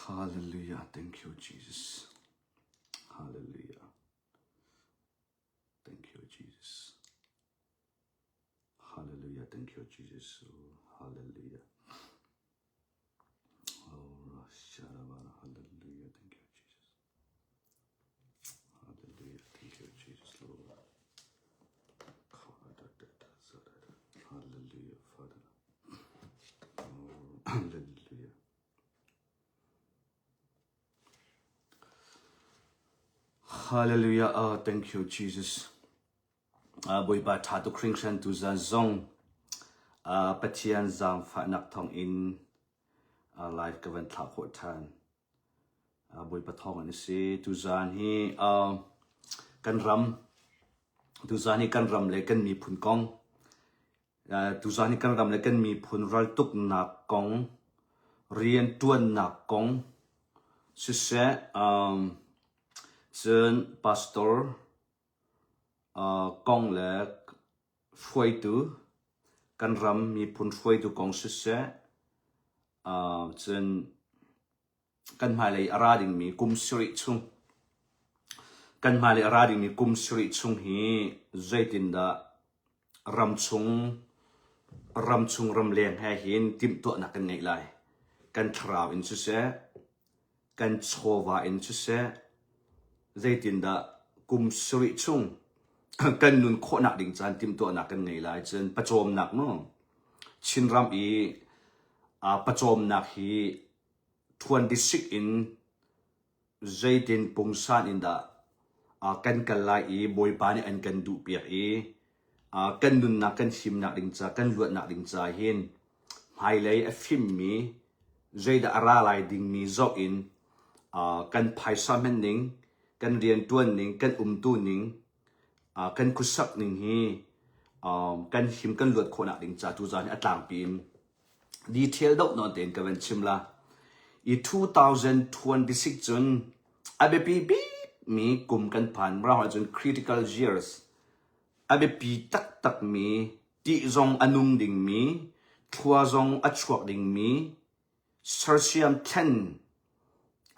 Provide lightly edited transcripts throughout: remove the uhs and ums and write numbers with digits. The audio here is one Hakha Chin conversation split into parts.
Hallelujah. Thank you, Jesus. Hallelujah. Thank you, Jesus. Hallelujah. Thank you, Jesus. Oh, hallelujah. Oh, Hallelujah. Thank you, Jesus. Hallelujah. Thank you, Jesus, Lord. Hallelujah, Father. Oh, hallelujah. Hallelujah. Oh, thank you, Jesus. Uh, Bawipa ṭha tuk hringhran tu zan zong uh, Pathian zaangfahnak thawng in uh, live ka van thlah khawh ṭhan. Bawipa thawng an si. Tuzaan hi kan ram, tuzaan hi kan ram le kan miphun kong, tuzaan hi kan ram le kan miphun raltuknak kong, rianṭuannak kong siseh, cun pastor kong le hruaitu, kan ram miphun hruaitu kong siseh, cun kan hmailei a ra dingmi kum sarih chung kan hmailei a ra dingmi kum sarih chung hi zeitindah ramchung ramchung ramleng he hin timhtuahnak kan ngeih lai kan thlarau in siseh kan chawva in siseh zeitindah kum sarih chung kan nun khawhnak ding caan timhtuahnak kan ngei lai cun pawcawmnak mu Chinram i pawcawmnak hi ṭhuan disik in zeitin pungsan in dah kan kal lai i Bawipa nih an kan duhpiak i kan nunnak kan himnak ding ca kan luatnak ding ca hin hmailei a fimmi zeidah a ra lai dingmi zoh in kan phaisa hman ning kan rianṭuan ning kan umtu ning kan khuasak ning hi kan him kan luat khawhnak ding ca tuzaan hi a tlangpi in detail deuh nawn tein ka van chim la. I 2026 cun a biapi bikmi kum kan phan mirang ahcun critical years a biapi taktakmi tih zong a nung dingmi thlua zong a chuak dingmi sersiam thlen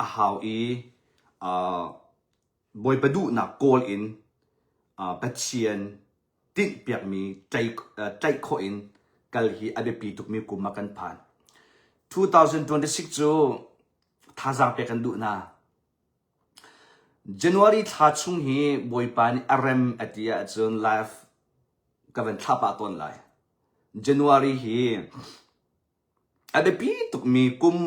a hau i uh, Bawipa duhnak kawl in uh, Pathian tinhpiakmi tlaih khawh in kal hi a biapi tukmi kum ah kan phan. 2026 cu thazaang pek kan duh hna. January thla chung hi Bawipa nih a rem a ti ahcun live ka van thlah pah tawn lai. January hi A biapi tukmi kum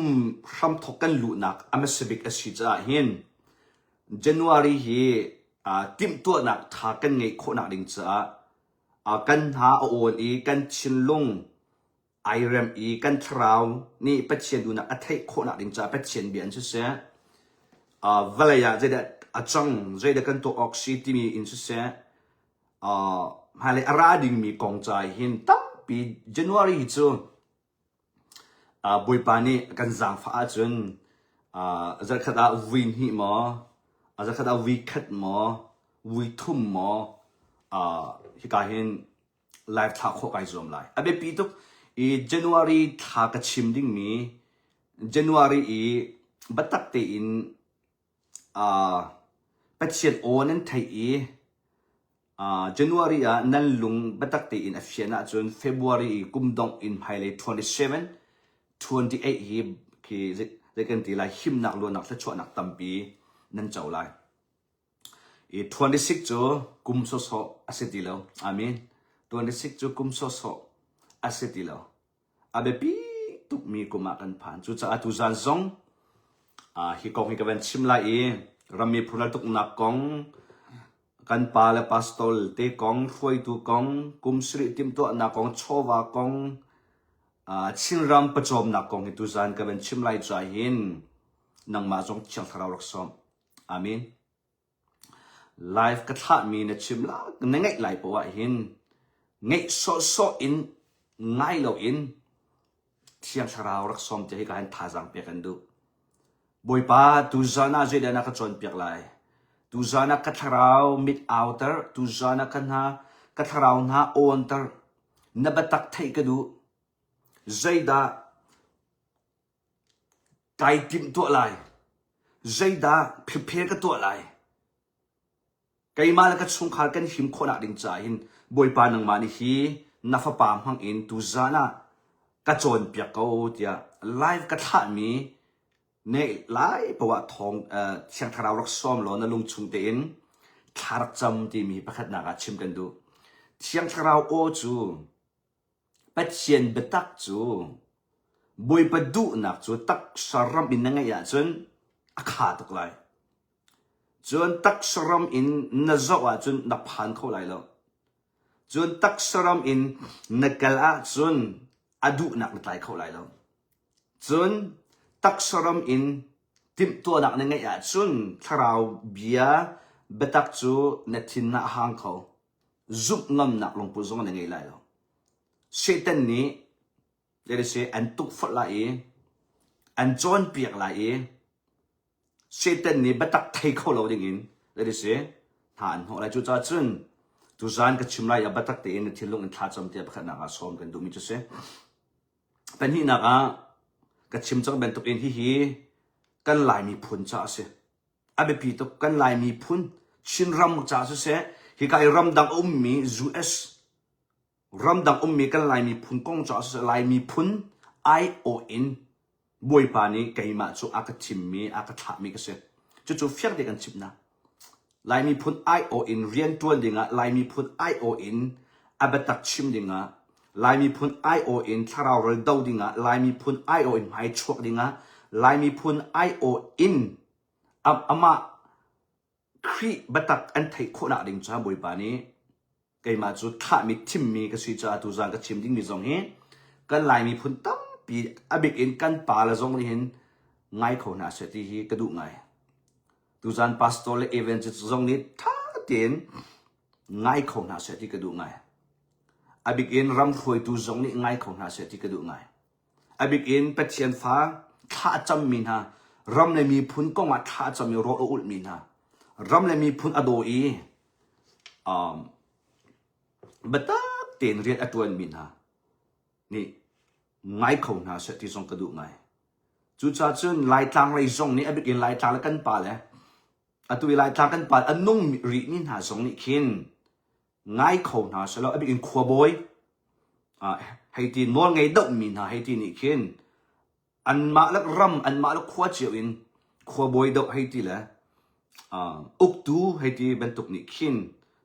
hramthawk kan luhnak a hmasa bik a si caah hin January hi timhtuahnak ṭha kan ngeih khawhnak ding caah kan hna a awn i kan thinlung ai rem i kan thlarau nih Pathian duhnak a theih khawhnak ding caah Pathian bia in siseh, vawlei ah zeidah a cang, zeidah kan tuah awk si timi in siseh, hmailei a ra dingmi kong ca hin tampi January hi cu Bawipa nih kan zaangfah ahcun zarhkhat ah vui hnih maw, zarhkhat ah vui khat maw, vui thum maw hika hin live thlah khawh kai zuam lai. A biapi tuk i January thla ka chim dingmi January i biatak tein Pathian aw nan theih i January ah nan lung biatak tein a fian ahcun February i kum dongh in hmailei 27, 28 hi khi zei kan ti lai himnak luannak thluachuahnak tampi nan co lai. I 26 cu kum sawsawh a si ti lo. Amen. 26 cu kum sawsawh a si ti lo. A biapi tukmi kum ah kan phan. Cucaah tuzan zong hi kong hi ka van chim lai i rammi phun tuknak kong, kan pa le pastor te kong, hruaitu kong, kum sarih timhtuahnak kong, chawva kong, Chinram pawcawmnak kong hi tuzan ka van chim lai caah hin nangmah zong Thiang Thlarau rak sawm. Amen. Live ka thlahmi na chim la na ngeih lai poah ah hin ngeih sawhsawh in ngai loin Thiang Thlarau rak sawm tiah hika hin thazaang pek an duh. Bawipa tuzan ah zeidah na ka cawnpiak lai? Tuzan ah ka thlarau mit auter, tuzan ah ka hna ka thlarau hna awnter. Na biatak theih ka duh. Zeidah? Kai timhtuah lai? Zeidah prepare ka tuah lai? Keimah le ka chungkhar kan him khawhnak ding caah hin Bawipa nangmah nih hi na fapa hmang in tuzan ah ka cawnpiak ko tiah live ka thlahmi neih lai poah thawng Thiang Thlarau rak sawm law na lungchung tein thla rak cam timi pakhatnak ah chim kan duh. Thiang Thlarau aw cu Pathian biatak cu Bawipa duhnak cu taksa ram in na ngeih ahcun a kha tuk lai. Cun taksa ram in na zoh ahcun na phan kho lai lo. Cun taksa ram in na kal ahcun a duhnak na tlai kho lai lo. Cun taksa ram in timhtuahnak na ngeih ahcun thlarau bia biatak cu na thin ah a hang kho. Zumh ngamnak lungput zong na ngei lai lo. Satan nih zeiti an tukforh lai i an cawnpiak lai i Satan nih biatak thei kho lo dingin zeiti hna an hnawh lai. Cucaah cun tuzaan ka chim lai ah biatak tein na thinlung in thlacam tiah pakhatnak ah sawm kan duhmi cu si. Pahnihnak ah ka chim cang bantukin hihi kan Lai miphun caah a si. A biapi tuk kan Lai miphun Chinram caah siseh hika i ramdang a ummi US ramdang ummi kan Lai miphun kong caah siseh Lai miphun aiawh in Bawipa nih keimah cu a ka thimmi, a ka thlahmi ka si. Cucu fiang te kan chimh hna. Lai miphun aiawh in rianṭuan dingah, Lai miphun aiawh in a biatak chim dingah, Lai miphun aiawh in thlarau ral do dingah, Lai miphun aiawh in hmai chuak dingah, Lai miphun aiawh in amah Khrih biatak an theih khawhnak ding caah Bawipa nih keimah cu thlahmi thimmi ka si caah tuzaan ka chim dingmi zong hi kan Lai miphun tampi a bik in kan pale zong nih hin ngai kho hna seh ti hi ka duh ngai. Tuzaan pastor le evangelist zong nih tha tein ngai kho hna seh ti ka duh ngai. A bik in ram hruaitu zong nih ngai kho hna seh ti ka duh ngai. A bik in Pathian fa thla a cammi hna, ram le miphun kong ah thla a cam i rawl a ulhmi hna, ram le miphun a daw i um, biatak tein rian a ṭuanmi hna nih ngai kho hna seh ti zong ka duh ngai. Cucaah cun Laitlang lei zong nih a bik in Laitlang le kan pa le atu i Laitlang kan pa a nung rihmi hna zong nih khin ngai kho hna selaw a bik in khuabawi hei ti nawlngei dohmi hna hei ti nih khin anmah le ram anmah le khua cio in khuabawi doh hei ti le uktu hei ti bantuk nih khin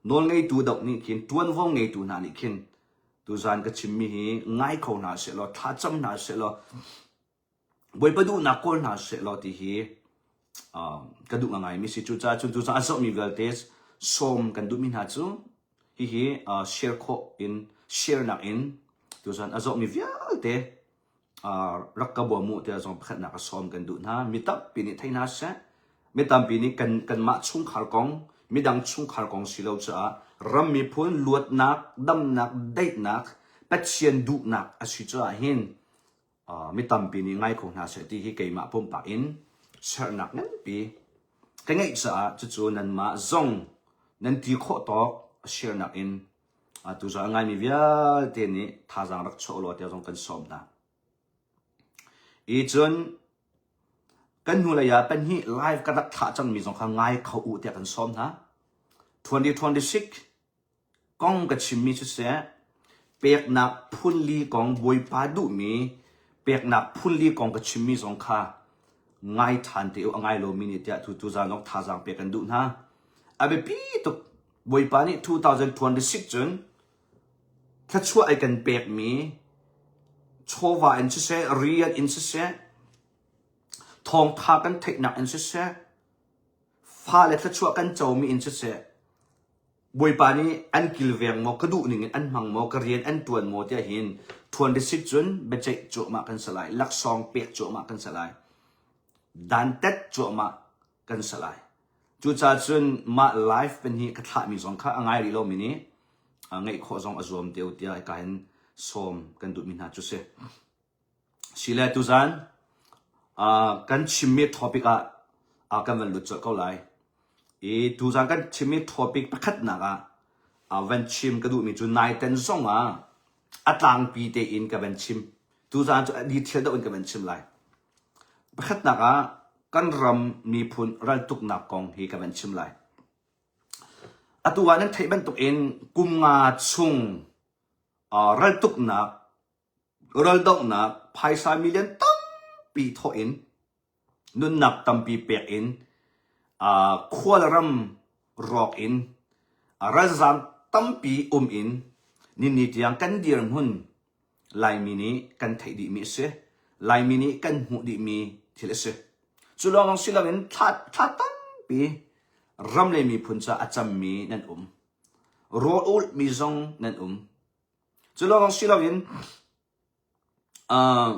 nawlngeitu doh nih khin ṭuanvo ngeitu hna nih khin tuzaan ka chimmi hi ngai kho hna sehlaw thlacam hna sehlaw Bawipa duhnak kawl hna sehlaw ti hi ka duh ngaimi si. Cucaah cun cucaah a zohmi vialte sawm kan duhmi hna cu hihi share khawh in share nak in tuzan a zohmi vialte rak ka bawm u tiah zong pakhatnak a sawm kan duh hna. Mi tampi nih thei hna seh. Mi tampi nih kan kanmah chungkhar kong, midang chungkhar kong si lo caah ram miphun luatnak, damnak, daihnak, Pathian duhnak a si caah hin mi tampi nih ngai kho hna seh ti hi keimah pumpak in sernak nganpi ka ngeih caah cucu nanmah zong nan ti khawh tawk share in tuzaan a ngaimi vialte nih thazaang rak chuah law tiah zong kan sawm hna. I cun kan hnulei ah pahnih live ka rak thlah cangmi zong kha ngai kho u tiah kan sawm hna. 2026 kong ka chimmi siseh, peknak phunli kong Bawipa duhmi peknak phunli kong ka chimmi zong kha ngai ṭhan te u, a ngai lomi nih tiah tu tuzaan zong thazaang pek kan duh hna. A biapi tuk Bawipa nih 2026 cun thluachuah ai kan pekmi chawva in siseh, rian in siseh, thawngtha kan theihnak in siseh, fale thluachuah kan comi in siseh, Bawipa nih an kilveng maw, ka duh ning in an hmang maw, ka rian an ṭuan maw tiah hin ṭhuan risit cun biaceih cuahmah kan si lai, laksawng pek cuahmah kan si lai, dantat cuahmah kan si lai. Cucaah cun mah live pahnih ka thlahmi zong kha a ngai rih lomi nih ngeih khawh zong a zuam te u tiah hika hin sawm kan duhmi hna cu si. Sile tuzan kan chimmi topic ah kan van lut colh ko lai. I tuzan kan chimmi topic pakhatnak ah van chim ka duhmi cu naiten zong ah a tlangpi tein ka van chim. Tuzan cu a detail deuh in ka van chim lai. Pakhatnak ah kan ram miphun raltuknak kong hi ka van chim lai. Atu ah nan theih bantukin kum nga chung uh, raltuknak, raldohnak phaisa million tampi thawh in nunnak tampi pek in uh, khualram rawk in uh, ralzaam tampi um in nini tiang kan dirhmun Laimi nih kan theih dihmi a si. Laimi nih kan hmuh dihmi thil a si. Cu lawng si loin thla, thla tampi ram le miphun caah a cammi nan um. Rawl ulhmi zong nan um. Cu lawng si loin uh,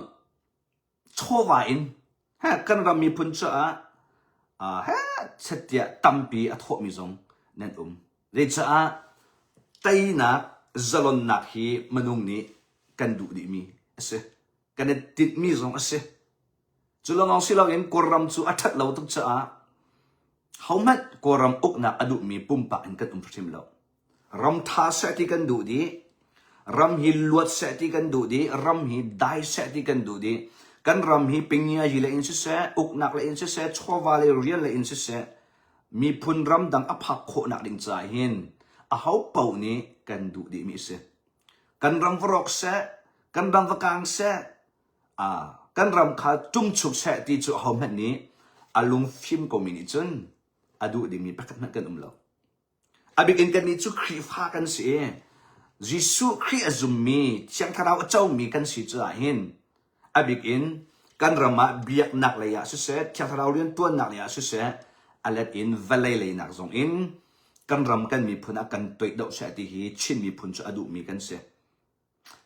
chawva in he kan ram miphun caah uh, he chettiah tampi a thawhmi zong nan um. Zeicaah teinak zalonnak hi minung nih kan duh dihmi a si. Kan i tinhmi zong a si. Cu lawng si loin Kawlram cu a ṭhat lo tuk caah hohmanh Kawlram uknak a duhmi pumpak in kan um hrim lo. Ram ṭha seh ti kan duh dih. Ram hi luat seh ti kan duh dih. Ram hi dai seh ti kan duh dih. Kan ram hi pingiayi le in siseh, uknak le in siseh, chawva le rian le in siseh, miphun ramdang a phak khawhnak ding caah hin aho paoh nih kan duh dihmi a si. Kan ram va rawk seh, kan ram va kang seh, ah, kan ram kha ṭumchuk seh ti cu ahohmanh nih a lungfim komi nih cun a duh dingmi pakhat hmanh kan um lo. A bik in kannih cu Khrihfa kan si i Jesuh Khrih a zummi, Thiang Thlarau a comi kan si caah hin a bik in kan ram ah biaknak lei ah siseh, Thiang Thlarau riantuannak lei ah siseh, a let in vawlei leinak zong in kan ram kan miphun ah kan toihdoh seh ti hi Chin miphun cu a duhmi kan si.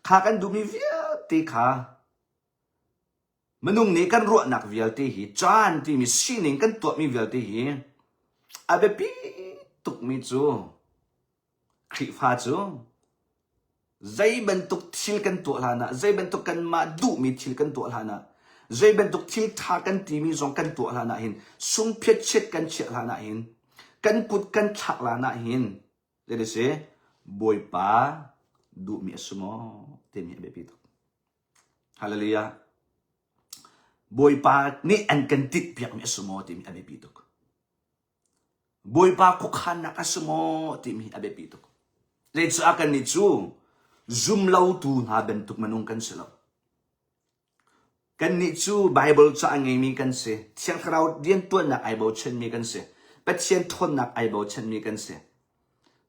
Kha kan duhmi vialte kha Minung nih kan ruahnak vialte hi caan timi sining kan tuahmi vialte hi a biapi tukmi cu Khrihfa cu zei bantuk thil kan tuah hlan ah, zei bantuk kanmah duhmi thil kan tuah hlan ah, zei bantuk thil ṭha kan timi zong kan tuah hlan ah hin, sungphiatchiat kan chiah hlan ah hin, kan kut kan thlak hlan ah hin, zei si, Bawipa duhmi a si maw timi a biapi tuk. Hallelujah. Bawipa nih an kan tinhpiakmi a si maw timi a biapi tuk. Bawipa khuakhannak a si maw timi a biapi tuk. Zeicah kannih cu zumlotu hna bantuk minung kan si lo. Kannih cu Bible ca a ngeimi kan si. Thiang Thlarau riantuannak ai bochanmi kan si. Pathian ṭhawnnak ai bochanmi kan si.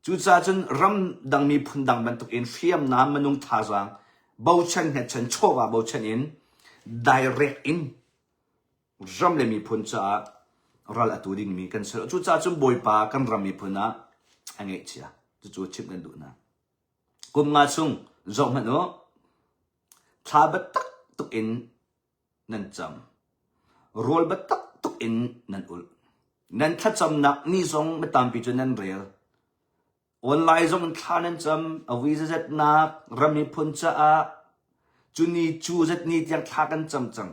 Cucaah cun ramdang miphun dang bantukin hriamnam minung thazaang bochan hngatchan chawva bochan in direct in ram le miphun caah ral a tu dingmi kan si lo. Cucaah cun Bawipa kan ram miphun ah a ngeihchia. Cucu chimh kan duh hna. Kum nga chung zoh hmanh u. Thla biatak tuk in nan cam. Rawl biatak tuk in nan ulh. Nan thlacamnak ni zong mi tampi cu nan rel. Online zong in thla nan cam, a vui zazatnak ram miphun caah cu ni cu zat ni tiang thla kan cam cang.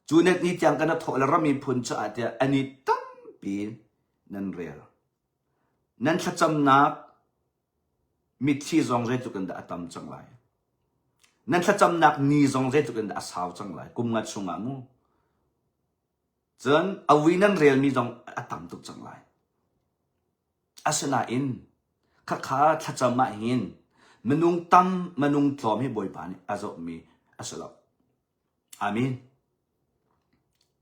Cu net ni tiang kan thawh le ram miphun caah tiah ani tampi nan rel. Nan thlacamnak mitthli zong zeitluk in dah a tam cang lai. Nan thlacamnak ni zong zeitluk in dah a sau cang lai. Kum nga chungah mu. Cun a vui nan relmi zong a tam tuk cang lai. Asinain khakha thlacam ah hin minung tam minung tlawm hi Bawipa nih a zohmi a si lo. Amen.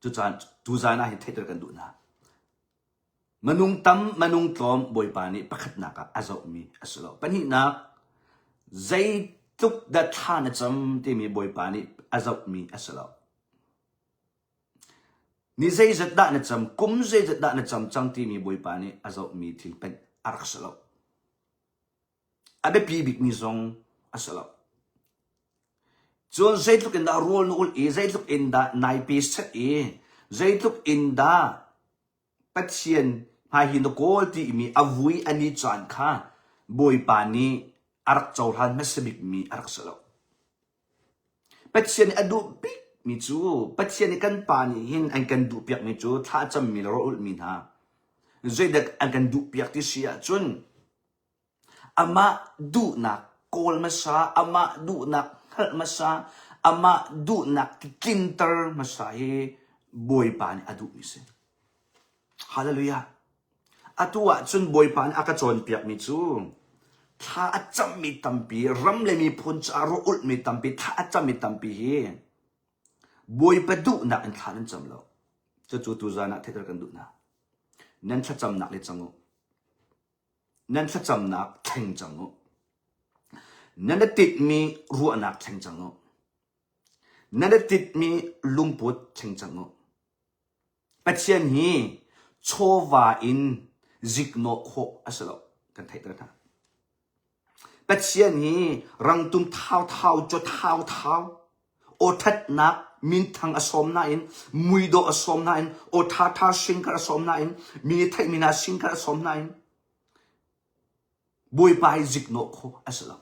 Cucaan tuzaan ah hin theihter kan duh hna. Minung tam minung tlawm Bawipa nih pakhatnak ah a zohmi a si lo. Pahnihnak zeitluk dah thla na cam timi Bawipa nih a zohmi a si lo. Ni zeizat dah na cam, kum zeizat dah na cam cang timi Bawipa nih a zohmi thil peng a rak si lo. A biapi bikmi zong a si lo. Cun zeitluk in dah rawl na ulh i zeitluk in dah nai pe set i zeitluk in dah Pathian hmai hi na kawl timi a vui a ni caan kha Bawipa nih a rak cohlan hmasa bikmi a rak si lo. Pathian nih a duh bikmi cu Pathian nih kan Pa nih hin an kan duhpiakmi cu thla a cammi le rawl ulhmi hna zeidah an kan duhpiak ti si ahcun amah duhnak kawl hmasa, amah duhnak hngalh hmasa, amah duhnak tlinter hmasa hi Bawipa nih a duhmi si. Hallelujah. Atu ah cun Bawipa nih a ka cawnpiakmi cu thla a cammi tampi, ram le miphun caah rawh ulhmi tampi, thla a cammi tampi hi Bawipa duhnak in thla nan cam lo. Cucu tuzan ah theihter kan duh hna. Nan thlacamnak le cang u. Nan thlacamnak thleng cang u. Nan i tinhmi ruahnak thleng cang u. Nan i tinhmi lungput thleng cang u. Pathian hi chawva in ziknawh khawh a si lo kan theihter hna. Pathian hi rangtum thauthau caw thauthau aw ṭhatnak minthang a sawm nain muidawh a sawm nain aw ṭhaṭha singkar a sawm nain mi nih theihmi hna singkar a sawm nain Bawipa hi ziknawh khawh a si lo.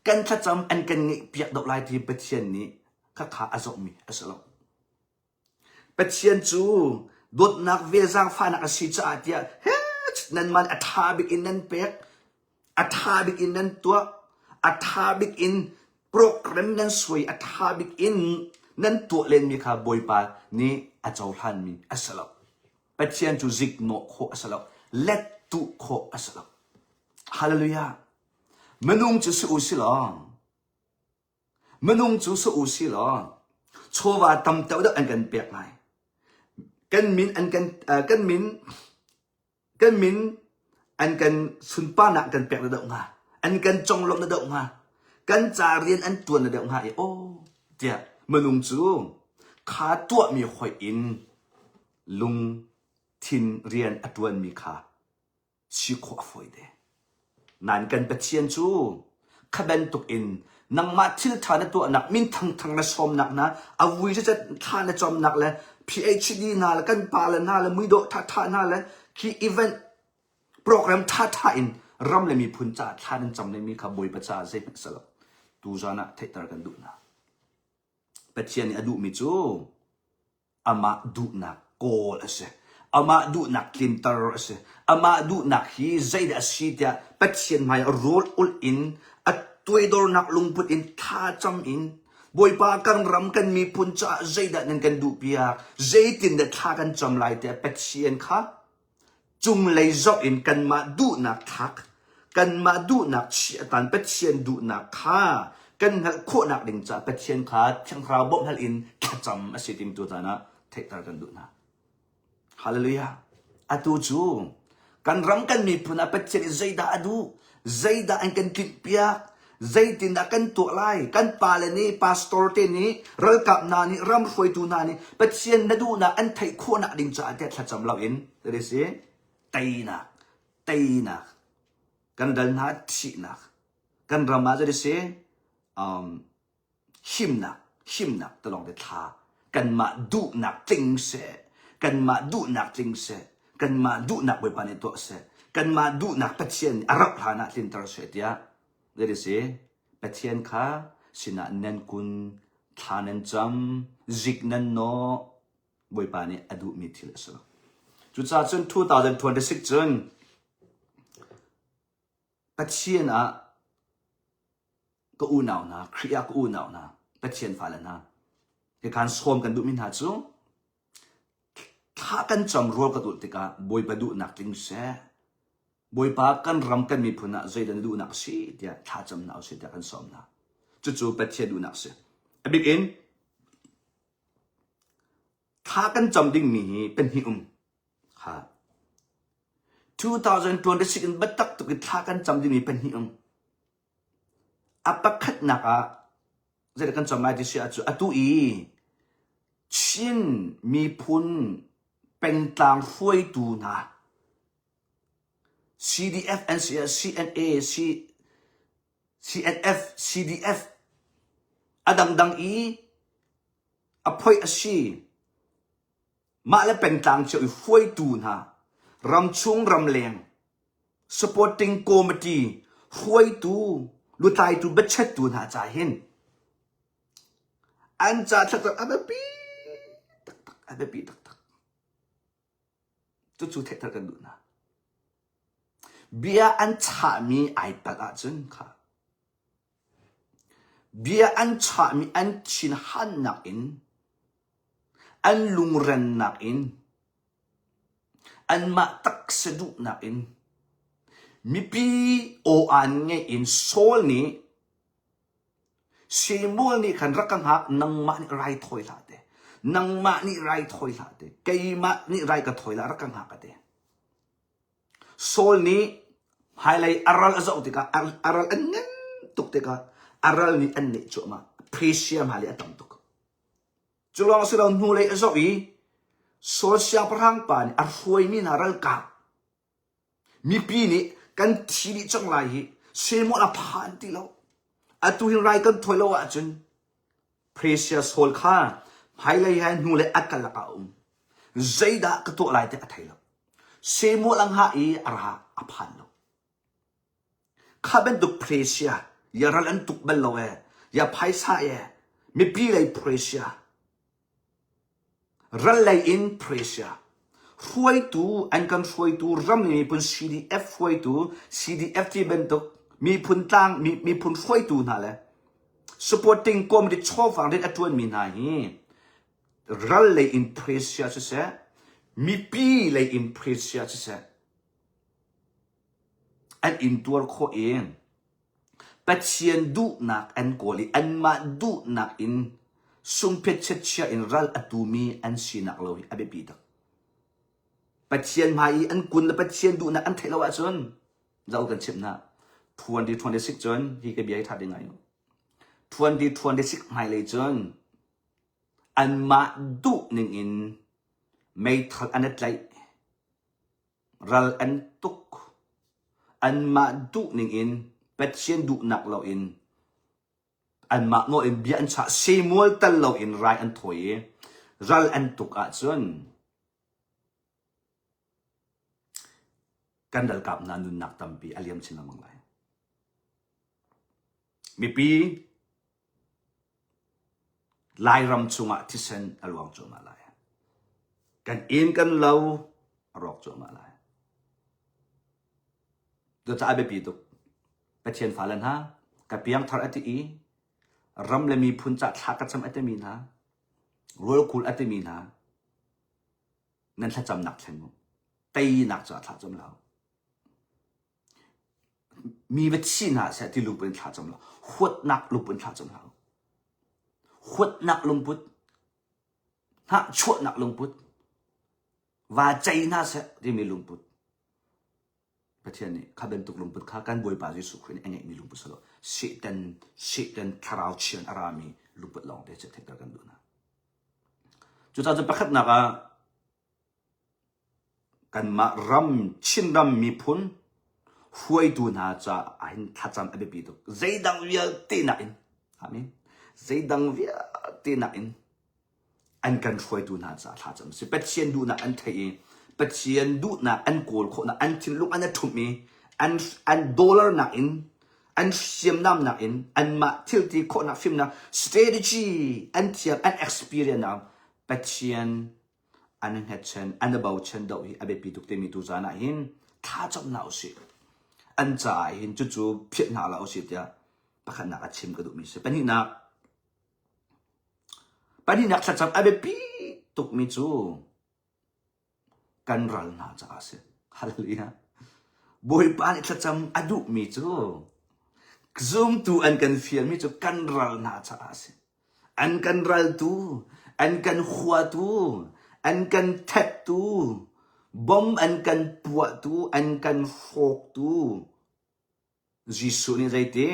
Kan thlacam an kan ngeihpiak deuh lai ti Pathian nih khakha a zohmi a si lo. Pathian cu dawtnak vel zaangfahnak a si caah tiah nanmah a ṭha bik in nan pek, a ṭha bik in nan tuah, a ṭha bik in program nan suai, a ṭha bik in nan tuah lenmi kha Bawipa nih a cohlanmi a si lo. Pathian cu ziknawh khawh a si lo, let tuh khawh a si lo. Hallelujah. Minung cu si u si law, Minung cu si u si law chawva tam deuh deuh an kan pek lai. Kan min an kan uh, kan min kan min an kan sunparnak kan pek na deuh hnga. An kan conglawmh na deuh hnga. Kan ca rian an tuan na deuh hnga i aw tiah minung cu kha tuahmi hoih in lungthin rian a tuanmi kha si khawh a fawi te. Nain kan Pathian cu kha bantuk in nangmah thil ṭha na tuahnak min thangthang na sawmnak hna a vui zat thla na cawmnak le PhD hna le kan pa le hna le muidawh ṭhaṭha hna le khi event program ṭhaṭha in ram le miphun caah thla nan cam mi kha Bawipa caah zeihmanh a si lo. Tuzan ah theihter kan duh hna. Pathian nih a duhmi cu amah duhnak kawl a si. Amah duhnak tlinter a si. Amah duhnak hi zeidah a si tiah Pathian hmai ah rawl ulh in a tuaidornak lungput in thlacam in Bawipa kan ram kan miphun caah zeidah nan kan duhpiak zeitindah thla kan cam lai tiah Pathian kha cunglei zoh in kanmah duhnak thlak kanmah duhnak chiahtan Pathian duhnak kha kan hngalh khawhnak ding caah Pathian kha Thiang Thlarau bawmh hal in thlacam a si tim tu caan ah theihter kan duh hna. Hallelujah. Atu cu kan ram kan miphun ah Pathian i zeidah a duh, zeidah an kan tlinhpiak, zeitindah kan tuah lai, kan pale nih, pastor te nih, ralkap hna nih, ram hruaitu hna nih Pathian na duhnak an theih khawhnak ding caah tiah thlacam loin that is teinak, teinak, kan ral hna thihnak, kan ram ah that is um, himnak himnak te lawng te thla kanmah duhnak tling seh kanmah duhnak tling seh kanmah duhnak Bawipa nih tuah seh kanmah duhnak Pathian nih a rauh hlan ah tlinter seh tiah that is Pathian kha sinah nan kun thla nan cam zik nan nawh Bawipa nih a duhmi thil a si lo cucaah cun 2026 cun Pathian ah ka unau hna, Khrih ah ka unau hna, Pathian fale hna, hikhan sawm kan duhmi hna cu thla kan cam rual ka duh tikah Bawipa duhnak tling seh. Bawipa kan ram kan miphun ah zeidah na duhnak a si tiah thla cam hna usih tiah kan sawm hna. Cucu Pathian duhnak a si. A bik in thla kan cam dingmi hi pahnih um. Ha. 2026 in biatak tuk in thla kan cam dingmi pahnih um. A pakhatnak ah zeidah kan cam lai ti si ahcun atu i Chin miphun pengtlang hruaitu hna CDF an si ah CNA, C, CNF, CDF a dangdang i a phoih a si mah le pengtlang cio i hruaitu hna ramchung ramleng supporting committee hruaitu lutlaitu biachattu hna ca hin an ca thlacam a biapi taktak a biapi taktak cucu theihter kan duh hna bia an chahmi ai palh ahcun kha bia an chahmi an thinhannak in. An lungrennak in, anmah taksa duhnak in, mipi aw-aan ngeih in Saul nih Samuel nih khan rak ka hngak, nangmah nih rai thawi hlah te. Nangmah nih rai thawi hlah te. Keimah nih rai ka thawi lah rak ka hngak a ti. Saul nih hmailei a ral a zoh tikah a ral an ngan tuk tikah a ral nih an neh cuahmah. Persia hmailei a tam tuk. Cu lawng si lo hnulei a zoh i Saul siangpahrang pa nih a hruaimi hna ralkap mipi nih kan thi dih cang lai hi Samuel a phan ti lo. Atu hin rai kan thawi lo ahcun Persia Saul kha hmailei he hnulei a kal lakah a um. Zeidah ka tuah lai ti a thei lo. Samuel a hngah i a ra a phan lo. Kha bantuk Persia ya ral an tuk bal lo ee, ya phaisa ee, mipi lei Persia, ral lei in Persia, hruaitu an kan hruaitu ram le miphun CDF hruaitu CDF ti bantuk miphun tlang miphun hruaitu hna le supporting committee chawfang rian a ṭuanmi hna hi ral lei in Persia siseh, mipi lei in Persia siseh, an intuar khawh i Pathian duhnak an kawl i anmah duhnak in sungphet chetchia in ral a tumi an sinak lo hi a biapi tuk. Pathian hmai i an kun le Pathian duhnak an theih lo ahcun zoh kan chimh hna 2026 cun hi ka bia hi ṭha ding ngai 2026 hmailei cun anmah duh ning in meithal an i tlaih Ral an tuk. Anmah duh ningin Pathian duhnak loin anmah nawl in bia an chah. Samuel tal loin rai an thawi i ral an tuk ahcun kan ralkap hna nunnak tampi a liam chin lengmang lai. Mipi Lairam chungah thisen a luang cuahmah lai. Kan inn kan lo a rawk cuahmah lai. Cucaah a biapi tuk. Pathian fale hna, ka piangthar a ti i ram le miphun cah thla ka cam a timi hna, rawlkul a timi hna, nan thlacamnak thleng u. Teinak caah thla cam hlah u. Mi va thi hna seh ti lungput in thlacam hlah. Huatnak lungput in thlacam hlah. Huatnak lungput, hnahchuahnak lungput, va cei hna seh timi lungput. Pathian nih kha bantuk lungput kha kan Bawipa Jesuh Khrih nih a ngeihmi lungput si lo. Satan, Satan thlarau chian a rami lungput lawng te cu theihter kan duh hna. Cucaah cu pakhatnak ah Kanmah ram, Chinram miphun hruaitu hna caah hin thlacam a biapi tuk. Zeidang vialte nakin, amen. Zeidang vialte nakin an kan hruaitu hna caah thlacam a si. Pathian duhnak an theih i Pathian duhnak an kawl khawhnak, an thinlung an i ṭhumh i an, an dollar nakin, an hriamnam nakin, anmah thilti khawhnak fimnak, strategy an thiam, an experience nak Pathian an i hngatchan, an i bochan doh hi a biapi tuk timi tu zaan ah hin thlacam hna usih. An caah hin cucu phiat hna hlah usih tiah pakhatnak a chim ka duhmi si. Pahnihnak, pahnihnak thlacam a biapi tukmi cu kan ral hna caah a si. Hallelujah. Bawipa nih thlacam a duhmi cu zumtu an kan fialmi cu kan ral hna caah a si. An kan raltu, an kan huatu, an kan thattu, bom an kan puahtu, an kan hrawktu. Jesuh nih zeiti?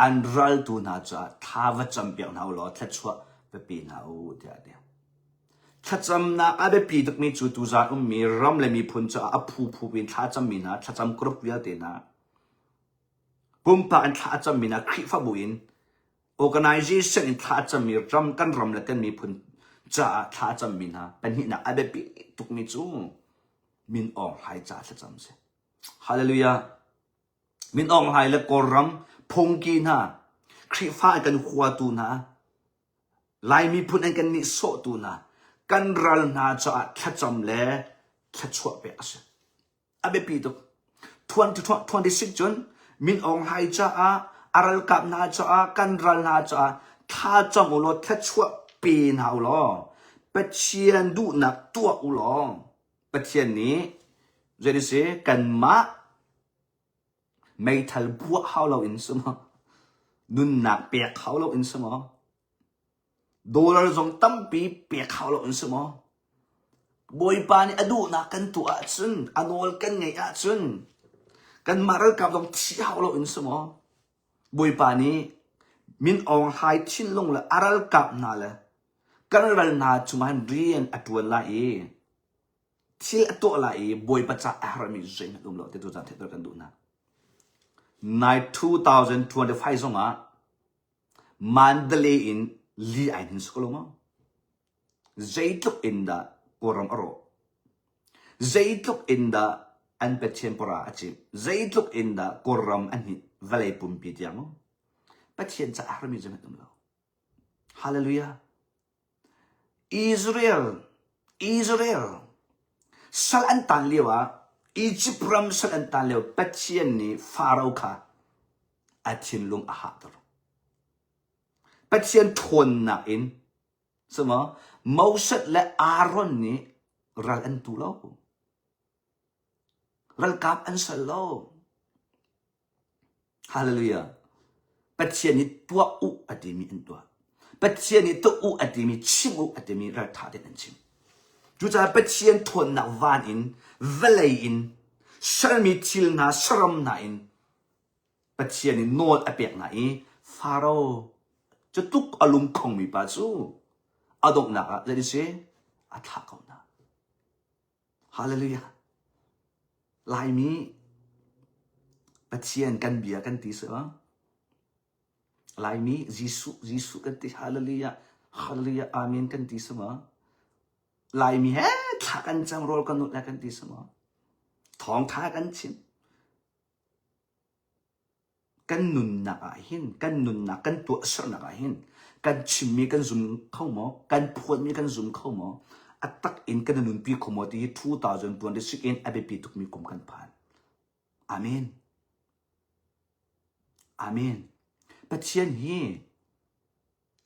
An raltu hna caah thla va campiak hna u law thluachuah va pe hna u tiah a ti. Thlacamnak a biapi tukmi cu tuzaan ummi ram le miphun caah a phuphu in thlacammi hna, thlacam group vialte hna, Pumpak in thla a cammi hna Khrihfabu in organization in thla a cammi ram kan ram le kan miphun caah thla a cammi hna pahnihnak a biapi tukmi cu Min Aung Hlaing caah thlacam a si. Hallelujah. Min Aung Hlaing le Kawlram phungki hna Khrihfa an kan huatu hna Lai miphun an kan nihsawhtu hna kan ral hna caah thlacam le thluachuah pek a si. A biapi tuk. 2026 cun Min Aung Hlaing caah, a ralkap hna caah, kan ral hna caah thlacam u law thluachuah pe hna u law Pathian duhnak tuah u law Pathian nih zei si kanmah meithal buah hau loin si maw nunnak pek hau loin si maw dollar zong tampi pek hau loin si maw Bawipa nih a duhnak kan tuah ahcun a nawl kan ngeih ahcun kanmah ralkap zong thih hau loin si maw Bawipa nih Min Aung Hlaing thinlung le a ralkap hna le kan ral hna cungah hin rian a ṭuan lai i thil a tuah lai i Bawipa ca a herhmi zeihmanh um lo ti tu caan theihter kan duh hna. Nai 2025 zongah Mandalay in li ai hnin suk lo maw? Zeitluk in dah Kawlram a rawh? Zeitluk in dah an Pathian para a cimh? Zeitluk in dah Kawlram a hninh vawlei pumpi tiang maw? Pathian ca a herhmi zeihmanh um lo. Hallelujah. Israel, Israel sal an tan lio ah Egypt ram sal an tan lio Pathian nih Pharaoh kha a thinlung a hahter. Pathian ṭhawnnak in sima Moses le Aaron nih ral an tu lo. Ralkap an sal lo. Hallelujah. Pathian nih tuah u a timi an tuah. Pathian nih tuah u a timi chim u a timi raltha tein an chim. Cucaah Pathian thawnnak van in vawlei in sermi thil hna saram hna in Pathian nih nawl a pek hna i Faro cu tuk a lungkhongmi pa cu a donghnak ah zei si a thlah ko hna. Hallelujah. Laimi Pathian kan bia kan ti si Laimi Jesuh Jesuh kan ti hallelujah hallelujah amen kan ti si ma Laimi he thla kan cam rawl kan nut la kan ti si ma Thawngtha kan chim Kan nunnak ah hin, kan nunnak, kan tuahsernak ah hin kan chimmi kan zum kho maw? Kan phuanmi kan zum kho maw? A tak in kan i nunpi kho maw ti hi 2026 in a biapi tukmi kum kan phan. Amen. Amen. Pathian hi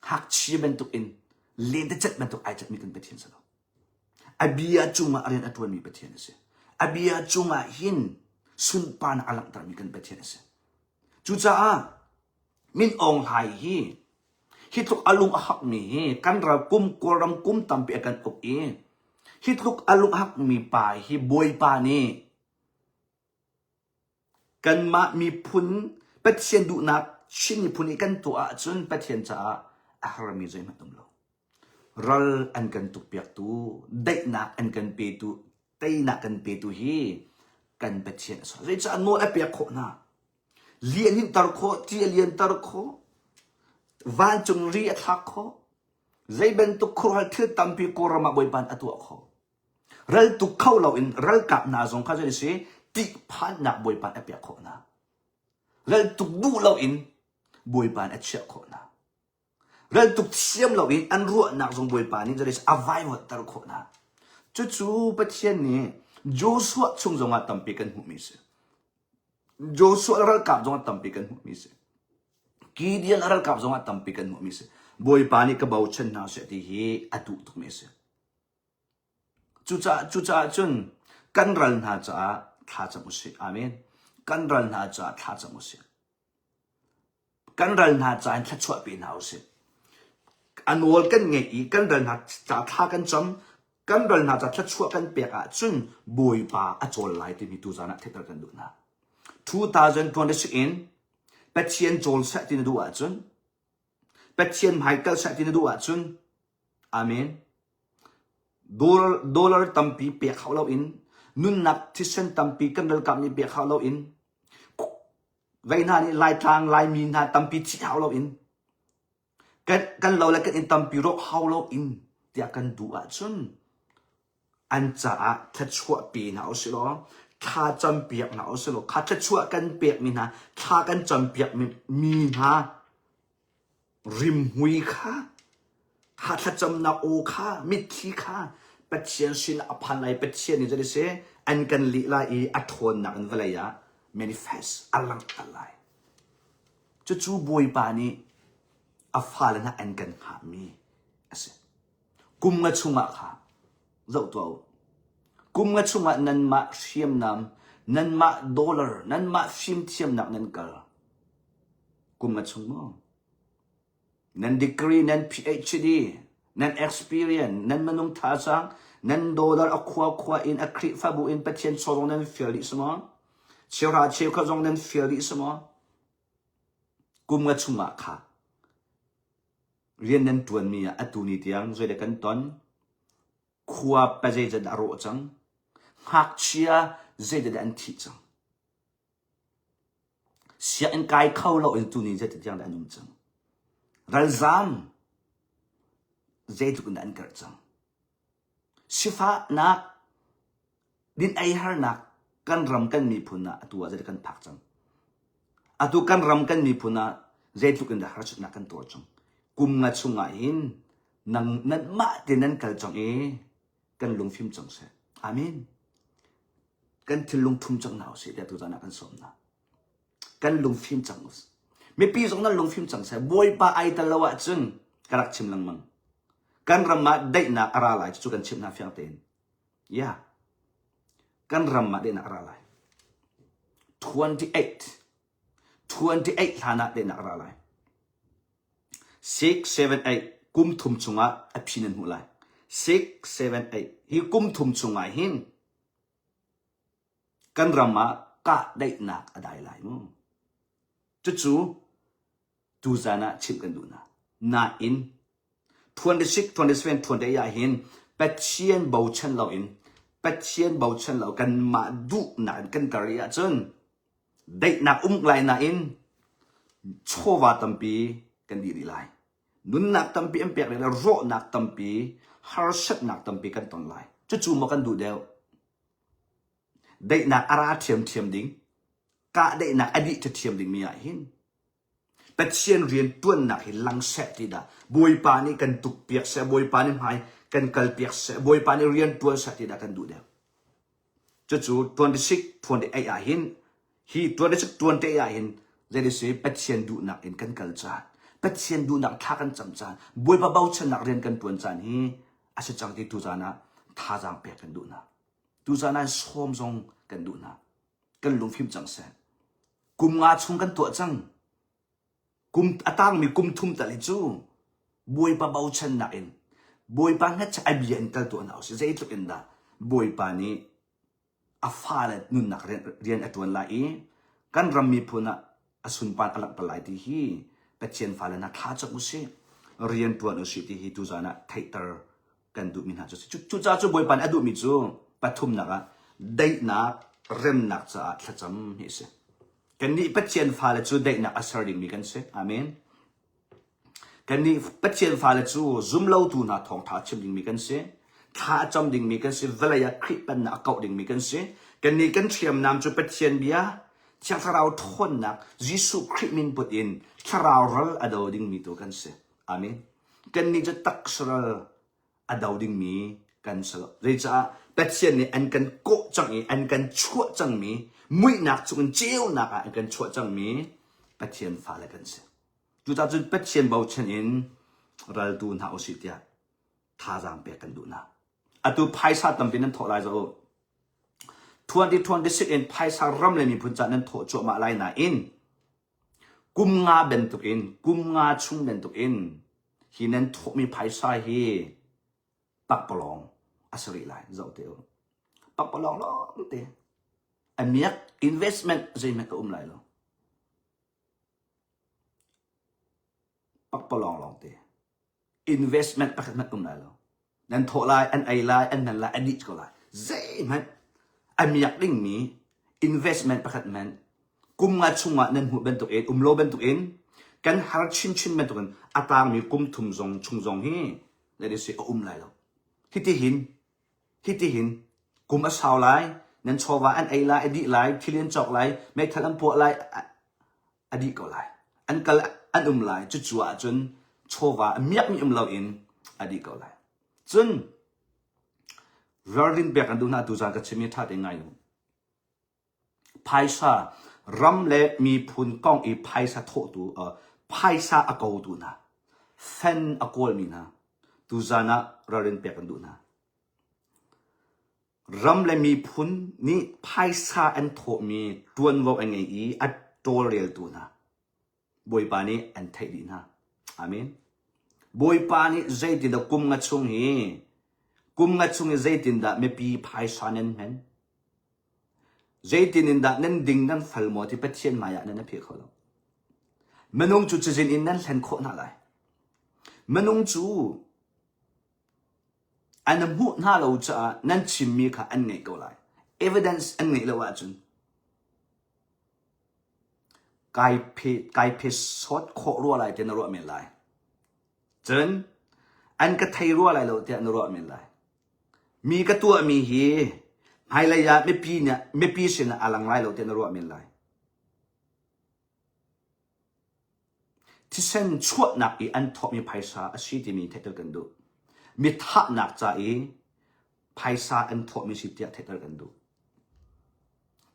Ngakchia bantukin lentecelh bantuk ai celhmi kan Pathian si lo. A bia cungah rian a ṭuanmi Pathian a si. A bia cungah hin sunparnak a langhtermi kan Pathian a si. Cucaah Min Aung Hlaing hi hi tluk a lung a hakmi hi kan ral kum Kawlram kum tampi a kan uk i hi tluk a lung a hakmi pa hi Bawipa nih Kanmah miphun Pathian duhnak Chin miphun i kan tuah ahcun Pathian caah a harmi zeihmanh um lo. Ral an kan tukpiaktu, daihnak an kan petu, teinak kan petu hi kan Pathian a si. Zeicah nawl a pek khawh hna? Li a hninhter khawh, ti a lianter khawh, vancung ri a thlak khawh, zei bantuk khuaruahhar thil tampi Kawlram ah Bawipa nih a tuah khawh. Ral tuk kho loin ralkap hna zong kha zei si tihphannak Bawipa nih a pek khawh hna. Ral tuk duh loin Bawipa nih a chiah khawh hna. Ral tuk thiam loin an ruahnak zong Bawipa nih zei a vaivuanhter khawh hna. Cucu Pathian nih Joshua chung zongah tampi kan hmuhmi a si. Joshua ralkap zongah tampi kan hmuhmi a si. Gideon ralkap zongah tampi kan hmuhmi a si. Bawipa nih ka bochan hna seh ti hi a duh tukmi a si. Cucaah, cucaah cun kan ral hna caah thla cam usih. Amen. Kan ral hna caah thla cam usih. Kan ral hna caah in thluachuah pe hna usih. A nawl kan ngeih i kan ral hna caah thla kan cam, kan ral hna caah thluachuah kan pek ahcun Bawipa a cawl lai timi tuzaan ah theihter kan duh hna. 2026 in Pathian cawl seh ti na duh ahcun Pathian hmai kal seh ti na duh ahcun Amen. Dollar, dollar tampi pek hau loin nunnak thisen tampi kan ralkap nih pek hau loin vei hna nih Laitlang Laimi hna tampi thih hau loin kan kan lo le kan inn tampi rawk hau loin tiah kan duh ahcun an caah thluachuah pe hna usih law thla campiak hna usih law kha thluachuah kan pekmi hna thla kan campiak mi hna Rimhmui kha, kha thlacamnak aw kha, mitthli kha Pathian sinah a phan lai. Pathian nih zei si an kan leh lai i a ṭhawnnak in vawlei ah manifest a langhter lai. Cucu Bawipa nih a fale hna an kan hngahmi. a si. Kum nga chungah kha zoh tuah u. Kum nga chungah nanmah hriamnam, nanmah dollar, nanmah fimthiamnak nan kal. Kum nga chung maw? Nan degree, nan PhD, nan experience, nan minung thazaang, nan dollar a khua khua in a Khrihfabu in Pathian chaw zong nan fial dih si maw? Cheuhra cheukhat zong nan fial dih si maw? Kum nga chungah kha rian nan ṭuanmi ah atu ni tiang zei kan ton? Khua pa zeizat dah a rawh cang? Ngakchia zeidah dah an thih cang? Sianginn kai kho lo in tuni zeitin tiang dah an um cang. Ralzam zeitluk in dah an karh cang. Sifahnak, din ei harnak kan ram kan miphun ah atu ah zeitin kan phak cang. Atu kan ram kan miphun ah zeitluk in dah harsatnak kan tuar cang. Kum nga chungah hin nang nanmah te nan kal cang i kan lungfim cang seh. Amen. Kan thinlung thum cang hna usih tiah tuzan ah kan sawm hna. Kan lungfim cang us. Mipi zong nan lungfim cang seh. Bawipa ai tel lo ahcun ka rak chim lengmang. Kan ram ah daihnak a ra lai cu kan chimh hna fiang tein. Yeah. Kan ram ah daihnak a ra lai. 28 28 hlan ah daihnak a ra lai. 6, 7, 8 kum thum chungah a phi nan hmuh lai. 6, 7, 8 hi kum thum chungah hin kan ram ah kahdaihnak a dai lai mu. Cucu tuzan ah chimh kan duh hna. Nain 26, 27, 28 ah hin Pathian bochan loin Pathian bochan lo kanmah duhnak in kan kar i ahcun Daihnak um lai nain chawva tampi kan dih rih lai. Nunnak tampi an pek rih lai, rawhnak tampi, harsatnak tampi kan ton lai. Cucu maw kan duh deuh? Daihnak a ra ṭhiamṭhiam ding, kahdaihnak a dih ṭhiamṭhiam dingmi ah hin Pathian rian ṭuannak hi lang seh ti dah Bawipa nih kan tukpiak seh, Bawipa nih hmai kan kalpiak seh, Bawipa nih rian ṭuan seh ti dah kan duh deuh. Cucu 26, 28 ah hin hi 26, 28 ah hin zeiti Pathian duhnak in kan kal caan, Pathian duhnak thla kan cam caan, Bawipa bochannak rian kan ṭuan caan hi a si cang ti tuzaan ah thazaang pek kan duh hna. Tuzaan ah sawm zong kan duh hna. Kan lungfim cang seh. Kum nga chung kan tuah cang. Kum a tangmi kum thum tal hi cu Bawipa bochannak in Bawipa hngatchan a bia in kal tuah hna usih. Zeitluk in dah Bawipa nih a fale nunnak rian a ṭuan lai i kan ram miphun ah a sunpar a langhter lai ti hi Pathian fale hna thla cam usih rian ṭuan usih ti hi tuzaan ah theihter kan duhmi hna cu a si. Cucaah cu Bawipa nih a duhmi cu pathumnak ah daihnak remnak caah thlacam hi a si. Kannih Pathian fale cu daihnak a ser dingmi kan si. Amen. Kannih Pathian fale cu zumlotu hna thawngṭha a chim dingmi kan si. Thla a cam dingmi kan si. Vawlei ah Khrih pennak a kauh dingmi kan si. Kannih kan hriamnam cu Pathian bia, Thiang Thlarau ṭhawnnak, Jesuh Khrih min put in thlarau ral a do dingmi tu kan si. Amen. Kannih cu taksa ral a do dingmi kan si lo. Zeicah Pathian nih an kan kawh cang i an kan chuah cangmi muihnak chungin ceunak ah an kan chuah cangmi Pathian fale kan si. Cucaah cun Pathian bochan in raltu hna usih tiah thazaang pek kan duh hna. Atu phaisa tampi nan thawh lai zo. 2026 in phaisa ram le miphun ca nan thawh cuahmah lai nain kum nga bantukin kum nga chung bantukin hi nan thawhmi phaisa hi pakpalawng a si rih lai zoh te u pakpalawng lawng te a miak investment zeihmanh a um lai lo pakpalawng lawng te investment pakhat hmanh um lai lo nan thawh lai an ei lai an hman lai an dih ko lai zeihmanh a miak dingmi investment pakhat hmanh kum nga chungah nan hmuh bantuk in um lo bantuk in kan har chinchin bantuk in a tangmi kum thum zong chung zong hi let us say a um lai lo hitihin hitihin kum a sau lai nan chawva an ei lai a dih lai thil an cawk lai meithal an puah lai a dih ko lai. An kal an um lai. Cucu ahcun chawva a miakmi um loin a dih ko lai. Cun ralrin pek an duh hna tuzaan ka chimmi ṭha tein ngai u. Phaisa ram le miphun kong i phaisa thawhtu uh, phaisa a kotu hna, fan a kawlmi hna. Tuzan ah ralrin pek an duh hna. Ram le miphun nih phaisa an thawhmi ṭuanvo a ngei i a tawlreltu hna Bawipa nih an theih dih hna. Amen. Bawipa nih zeitindah kum nga chung hi kum nga chung i zeitindah mipi phaisa nan hman? Zeitin in dah nan ding nan fal maw ti Pathian hmaiah nan i pheh kho lo. Minung cu cazin in nan hlen khawh hna lai. Minung cu An hmuh hna lo caah nan chimmi kha an ngaih ko lai. Evidence an ngeih lo ahcun kai phe kai phe sawt khawh rua lai tiah na ruah men lai. Cun an ka thei rua lai lo tiah na ruah men lai. Mi ka tuahmi hi hmailei ah mipi nih mipi sinah a lang lai lo tiah na ruah men lai. Thisen chuahnak i an thawhmi phaisa a si timi theihter kan duh. Mi thahnak ca i phaisa an thawhmi si tiah theihter kan duh.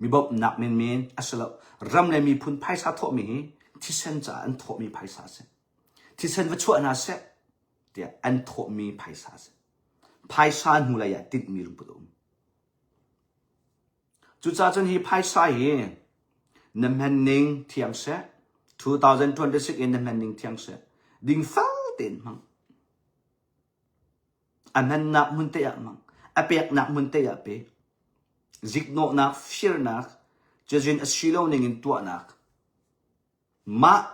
Mi bawmhnak menmen a si lo. Ram le miphun phaisa thawhmi hi thisen caah an thawhmi phaisa a si. Thisen va chuah hna seh tiah an thawhmi phaisa a si. Phaisa hnulei ah tinhmi lungput a um. Cucaah cun hi phaisa hi na hman ning thiang seh. 2026 in na hman ning thiang seh. Dingfel tein hmang. A hmannak hmun te ah hmang. A peknak hmun te ah pe. Ziknawhnak, firnak, cazin a si lo ning in tuahnak. Mah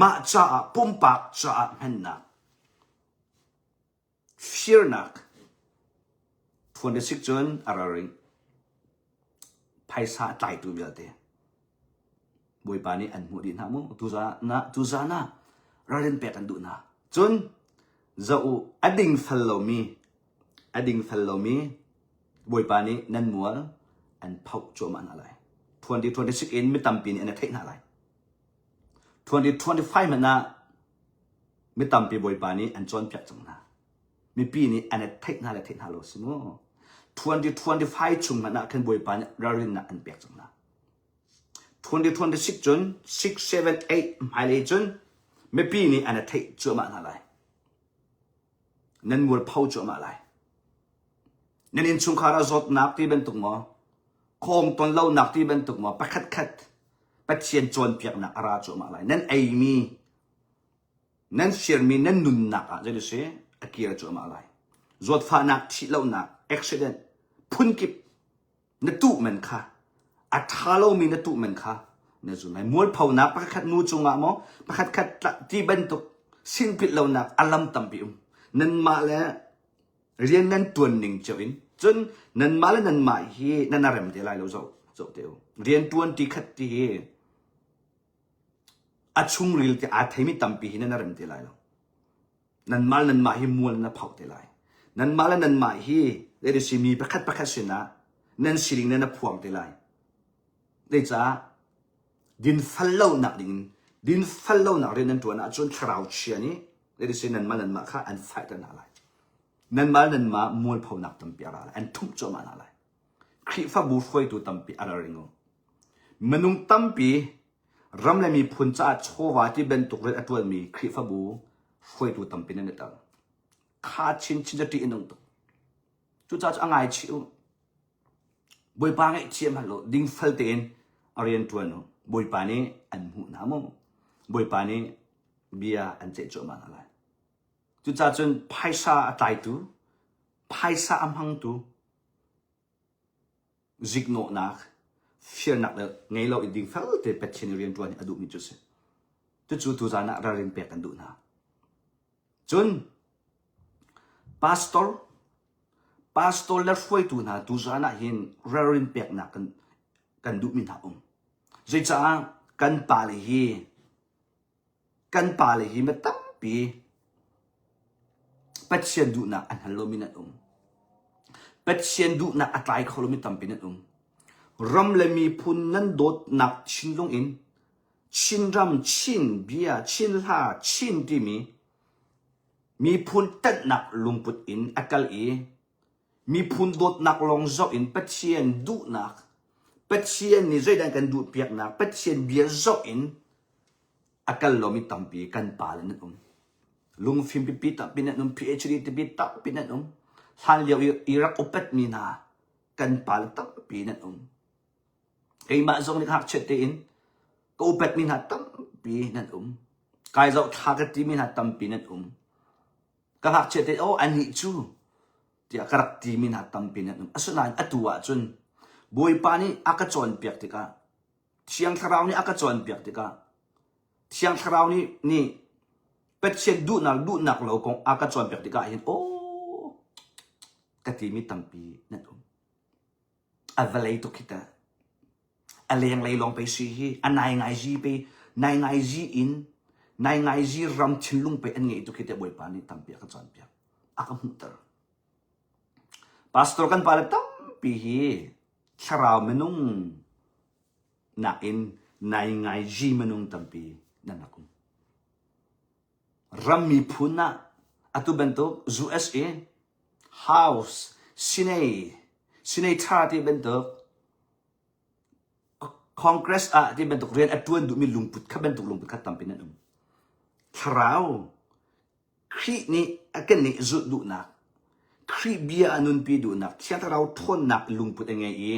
mah caah pumpak caah hmannak. Firnak phuan a sik cun a ralring. Phaisa a tlaitu vialte Bawipa nih an hmuh dih hna mu. Tuzan ah ralrin pek an duh hna. Cun zoh u, a dingfel lomi, a dingfel lomi Bawipa nih nan mual an phoh cuahmah hna lai. 2026 in mi tampi nih an i theih hna lai. 2025 hmanh ah Mi tampi Bawipa nih an cawnpiak cang hna. Mipi nih an i theih hna le theih hna lo si mu. 2025 chung hmanh ah khan Bawipa nih ralrinnak an pek cang hna. 2026 cun 6, 7, 8 hmailei cun mipi nih an i theih cuahmah hna lai. Nan mualpho cuahmah lai. Nan innchungkhar ah zawtnak ti bantuk maw, khawng ton lonak ti bantuk maw, pakhat khat Pathian cawnpiaknak a ra cuahmah lai. Nan eimi Nan firmi nan nunnak ah zei si a kir cuahmah lai. Zawtfahnak, thihlohnak, accident, phunkip na tuh men kha a ṭha lomi na tuh men kha na zun lai. Mualphonak pakhat nu cungah maw pakhat khat ti bantuk sinpit lonak a lam tampi um. Nanmah le rian nan tuan ning cio in cun nanmah le nanmah hi nan a rem te lai lo zoh zoh te u. Rian tuan ti khat ti hi A chungril te aa theimi tampi hi nan rem te lai lo. Nanmah le nanmah hi mual na phauh te lai. Nanmah le nanmah hi leidisi mi pakhat pakhat sinah nan siling nan a phuang te lai. Zeicah dinfal lonak ding in dinfal lonak rian nan ṭuan ahcun thlarau chia nih leidisi nanmah nanmah kha an faihter hna lai. Nanmah le nanmah mualphonak tampi a ra lai. An ṭhumh cuahmah hna lai. Khrihfabu hruaitu tampi a ral ring u. Minung tampi ram le miphun caah chawva ti bantuk rian a ṭuanmi Khrihfabu hruaitu tampi nan i tel. Kha chinchin cu ṭih a nung tuk. Cucaah cu a ngaichih u. Bawipa ngaihthiam hal u. Dingfel tein a rian ṭuan u. Bawipa nih an hmuh hna mu. Bawipa nih bia an ceih cuahmah hna lai. Cucaah cun phaisa a tlaitu, phaisa a hmangtu, ziknawhnak, firnak le ngei lo in dingfel te Pathian i rianṭuan hi a duhmi cu a si. Cucu tuzaan ah ralrin pek kan duh hna. Cun pastor, pastor le hruaitu hna tuzaan ah hin ralrin peknak kan, kan duhmi hna um. Zeicah kan pale hi Kan pale hi mi tampi Pathian duhnak a hngal lomi nan um. Pathian duhnak a tlai kho lomi tampi nan um. Ram le miphun nan dawtnak thinlung in Chinram, Chin bia, Chin hla, Chin timi miphun ttanhnak lungput in a kal i miphun dawtnak lawng zoh in Pathian duhnak, Pathian nih zeidah kan duhpiaknak, Pathian bia zoh in a kal lomi tampi kan pale nan um. Lungfim pipi tampi nan um, PhD pipi tampi nan um. Hlan lio i rak upatmi hna kan pale tampi nan um. Keimah zong nih ngakchiat tein ka upatmi hna tampi nan um. Kai zoh thla ka timi hna tampi nan um. Ka ngakchiat tein oh anih cu tiah ka rak timi hna tampi nan um. Asinain atu ahcun Bawipa nih a ka cawnpiak tikah Thiang Thlarau nih a ka cawnpiak tikah Thiang Thlarau nih nih Pathian duhnak duhnak lo kong a ka cawnpiak tikah hin aw ka timi tampi nan um. A vawlei tuk hi ta. A lenglei lawng pei si hi a nai ngai zi pe nai ngai zi in nai ngai zi ram thinlung pe an ngei tuk hi te Bawipa nih tampi a ka cawnpiak. A ka hmuhter. Pastor kan pale tampi hi thlarau minung nakin nai ngai zi minung tampi nan rak um. Ram miphun ah atu bantuk USA House Senate Senator ti bantuk Congress ah ti bantuk rian a tuan duhmi lungput kha bantuk lungput kha tampi nan um. Thlarau Khrih nih a kan nih zulh duhnak, Khrih bia a nunpi duhnak, Thiang Thlarau ṭhawnnak lungput a ngei i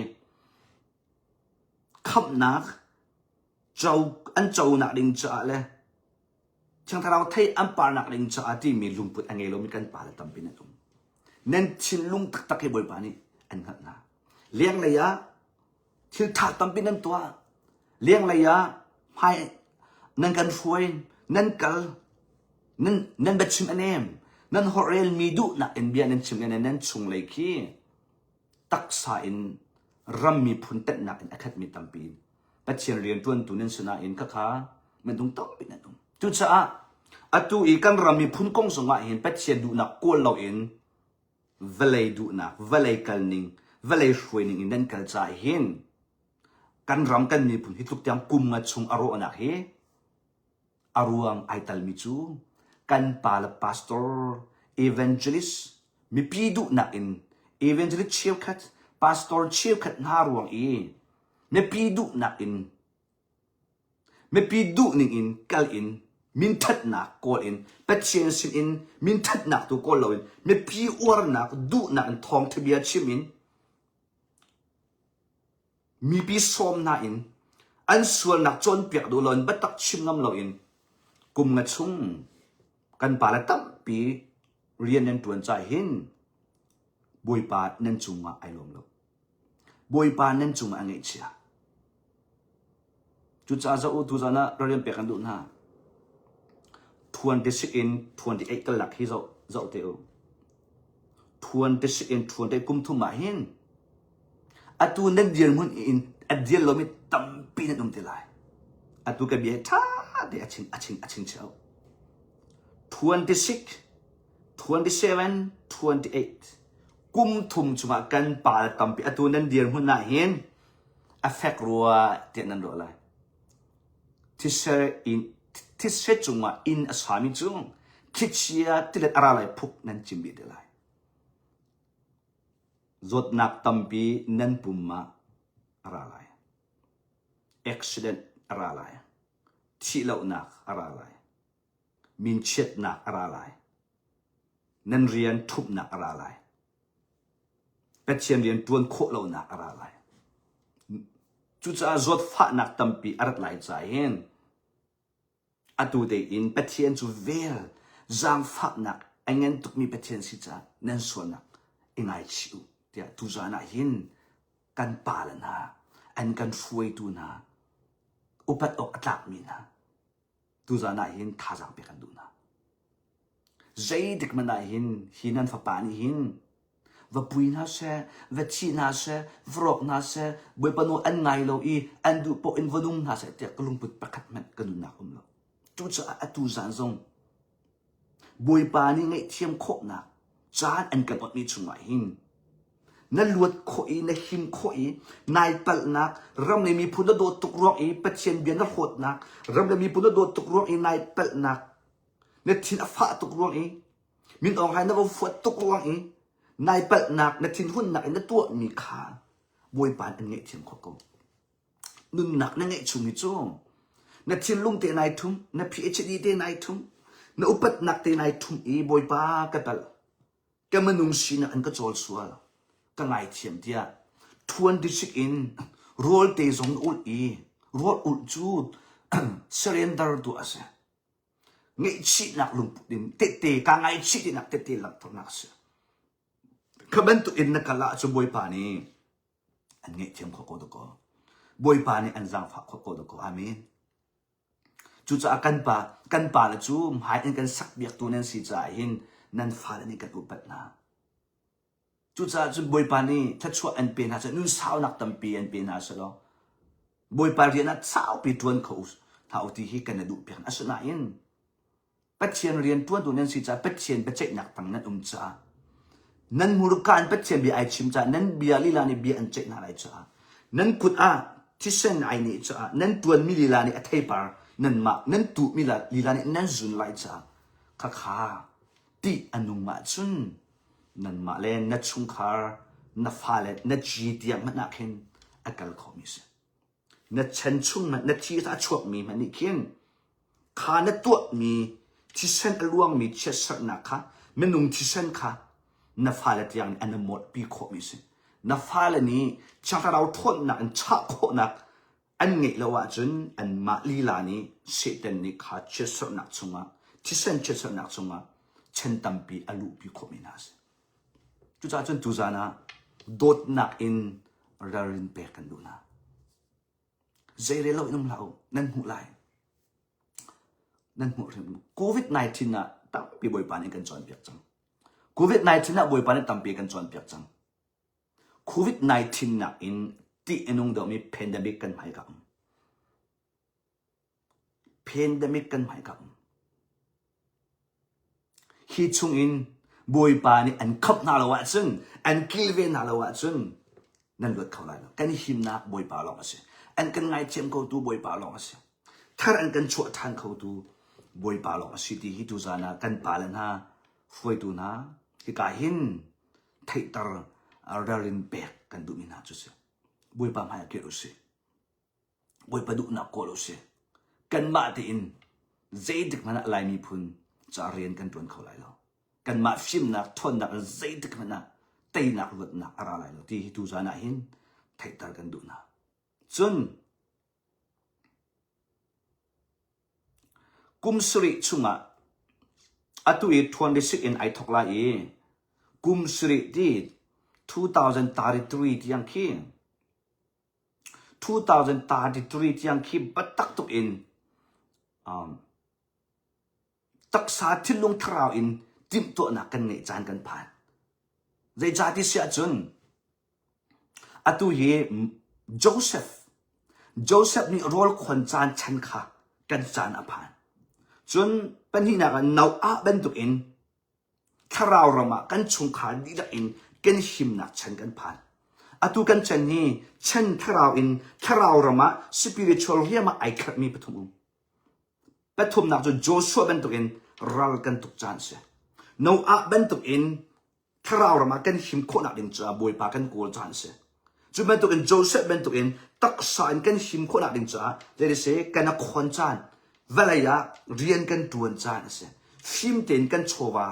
khamhnak co an conak ding caah le Thiang Thlarau thei an parnak ding caah timi lungput a ngei lomi kan pale tampi nan um. Nan thinlung taktak hi Bawipa nih an hngalh hna. Lenglei ah Thil ṭha tampi nan tuah. Lenglei ah hmai nan kan hruai, nan kal, nan, nan biachim a nem, nan holhrelmi duhnak in bia nan chim le nan chunglei khi taksa in ram miphun tenhnak in a khatmi tampi in Pathian rianṭuantu nan si nain khakha minung tampi nan um. Cucaah atu i kan ram miphun kong zongah hin Pathian duhnak kawl loin vawlei duhnak, vawlei kalning, vawlei hruaining in nan kal caah hin kan ram kan miphun hi tluk tiang kum nga chung a rawhnak hi a ruang ai talmi cu kan pa le pastor evangelist mipi duhnak in evangelist cheukhat pastor cheukhat hna ruang i mipi duhnak in Mipi duhning in kal in minthatnak kawl in Pathian sin in minthatnak tu kawl loin mipi uarnak duhnak in thawngtha bia chim in mipi sawm hna in an sualnak cawnpiak duh loin biatak chim ngam loin kum nga chung kan pale tampi rian nan tuan caah hin Bawipa nan cungah ai lawm lo. Bawipa nan cungah a ngaihchia. Cucaah zoh u tuzan ah ralrian pek kan duh hna. 26 in 28 kalak hi zoh zoh te u. 26 in 28 kum thum ah hin atu nan dirhmun in a dir lomi tampi nan um te lai. Atu ka bia tha te a ching a ching a ching cheu. 26 27 28 kum thum chungah kan pa tampi atu nan dirhmun ah hin a fek rua tiah nan ruah lai. Thise in thise cungah inn a sami cu thlichia tilet a ra lai phuk nan cim dih te lai. Zawtnak tampi nan pum ah a ra lai. Accident a ra lai. Thihlohnak a ra lai. Minchiatnak a ra lai. Nan rian ṭhumhnak a ra lai. Pathian rian ṭuan khawh lonak a ra lai. Cucaah zawtfahnak tampi a rat lai caah hin atu tein Pathian cu vel zaangfahnak a ngan tukmi Pathian si caah nan sualnak i ngaichih u tiah tuzaan ah hin kan pale hna an kan hruaitu hna upat awk a tlakmi hna tuzaan ah hin thazaang pek kan duh hna. Zeitik hmanh ah hin hi nan fapa nih hin va pui hna seh, va thi hna seh, va rawk hna seh, Bawipa nawl an ngai lo i an duh paoh in va nung hna seh tiah ka lungput pakhat hmanh ka nunnak um lo. Cucaah atu zan zong Bawipa nih ngaihthiam khawhnak caan an kan awtmi chungah hin na luat khawh i na him khawh i nai palhnak ram le miphun na dawt tuk ruang i Pathian bia na hlawtnak ram le miphun na dawt tuk ruang i nai palhnak na thin a fah tuk ruang i min Aung Hlaing na va fuat tuk ruang i nai palhnak na thinhunnak in na tuahmi kha Bawipa an ngaihthiam khawh ko. Nunnak na ngeih chung hi cu na thinlung te nai thum, na PhD te nai thum, Na upatnak te nai ṭhumh i Bawipa ka palh, ka minung sinak in ka cawl sual, ka ngaithiam tiah ṭhuan disik in rawl te zong na ulh i rawl ulh cu surrender tuah a si. Ngaihchihnak lungput in tehte kaa ngaichih tinak tehte langhternak a si. Kha bantuk in na kal ahcun Bawipa nih an ngaihthiam khawh ko dakaw. Bawipa nih an zaangfah khawh ko dakaw. Amen. Cucaah kan pa kan pale cu hmai in kan sakpiaktu nan si caah hin nan fale nih kan upat hna. Cucaah cun Bawipa nih thluachuah an pe hna seh, nun saunak tampi an pe hna selaw Bawipa rian ah saupi ṭuan kho u hna u ti hi kan i duhpiak. Asinain Pathian rianṭuantu nan si caah Pathian biaceihnak tang nan um caah nan hmurka in Pathian bia ai chim caah nan bia lila nih bia an ceih hna lai caah nan kut ah thisen ai nih caah nan ṭuanmi lila nih a theipar nanmah nan tuhmi lila nih nan zun lai caah khakha tih a nung ahcun nanmah le na chungkhar na fale na ci tiang hmanh ah khin a kal khomi a si. Na chan chung hmanh na thi a chuakmi hmanh nih khin kha na tuahmi thisen a luangmi chiatserhnak kha minung thisen kha na fale tiang nih an i mawlhpi khawhmi a si. Na fale nih thlarau ṭhawnnak in chah khawhnak an ngeih lo ahcun anmah lila nih Satan nih kha chiatserhnak chungah thisen chiatserhnak chungah chan tampi a luhpi khawhmi hna a si. Cucaah cun tuzaan ah dawtnak in ralrin pek kan duh hna. Zeirel lo in um hlah u, nan hmuh lai. Nan hmuh hrim. COVID-19 ah tampi Bawipa nih kan cawnpiak cang. COVID-19 ah Bawipa nih tampi kan cawnpiak cang. COVID-19 nak in tih a nung deuhmi pandemic kan hmaika um. Pandemic kan hmaika um. Hi chungin Bawipa nih an khamh hna lo ahcun, an kilven hna lo ahcun nan luat kho lai lo. Kan himnak Bawipa lawng a si. An kan ngaithiam khotu Bawipa lawng a si. Thar an kan chuah ṭhan khotu Bawipa lawng a si ti hi tuzaan ah kan pale hna, hruaitu hna, hika hin theihter ralrin pek kan duhmi hna cu si. Bawipa hmai ah kir usih. Bawipa duhnak kawl usih. Kanmah tein zeitik hmanh ah Lai miphun ca rian kan ṭuan kho lai lo. Kanmah fimnak, ṭhawnnak in zeitik hmanh ah teinak luatnak a ra lai lo ti hi tuzaan ah hin theihter kan duh hna. Cun kum sarih chungah atu i 26 in ai thawk lai i kum sarih ti 2033 tiang khi 2033 tiang khi biatak tuk in um, taksa thinlung thlarau in timhtuahnak kan ngeih caan kan phan. Zeicah ti si ahcun atu hi Joseph Joseph nih rawl khon caan chan kha kan caan a phan. Cun pahnihnak ah Noah bantuk in Thlarau ram ah kan chungkhar dihlak in kan himnak chan kan phan. Atu kan chan hi chan thlarau in thlarau ram ah spiritual riam ah ai kherhmi pathum um. Pathumnak cu Joshua bantukin ral kan tuk caan si. Noah bantukin thlarau ram ah kan him khawhnak ding caah Bawipa kan kawl caan si. Cu bantukin Joseph bantukin taksa in kan him khawhnak ding caah zeiti kan a khawn caan vawlei ah rian kan ṭuan caan a si. Fim tein kan chawva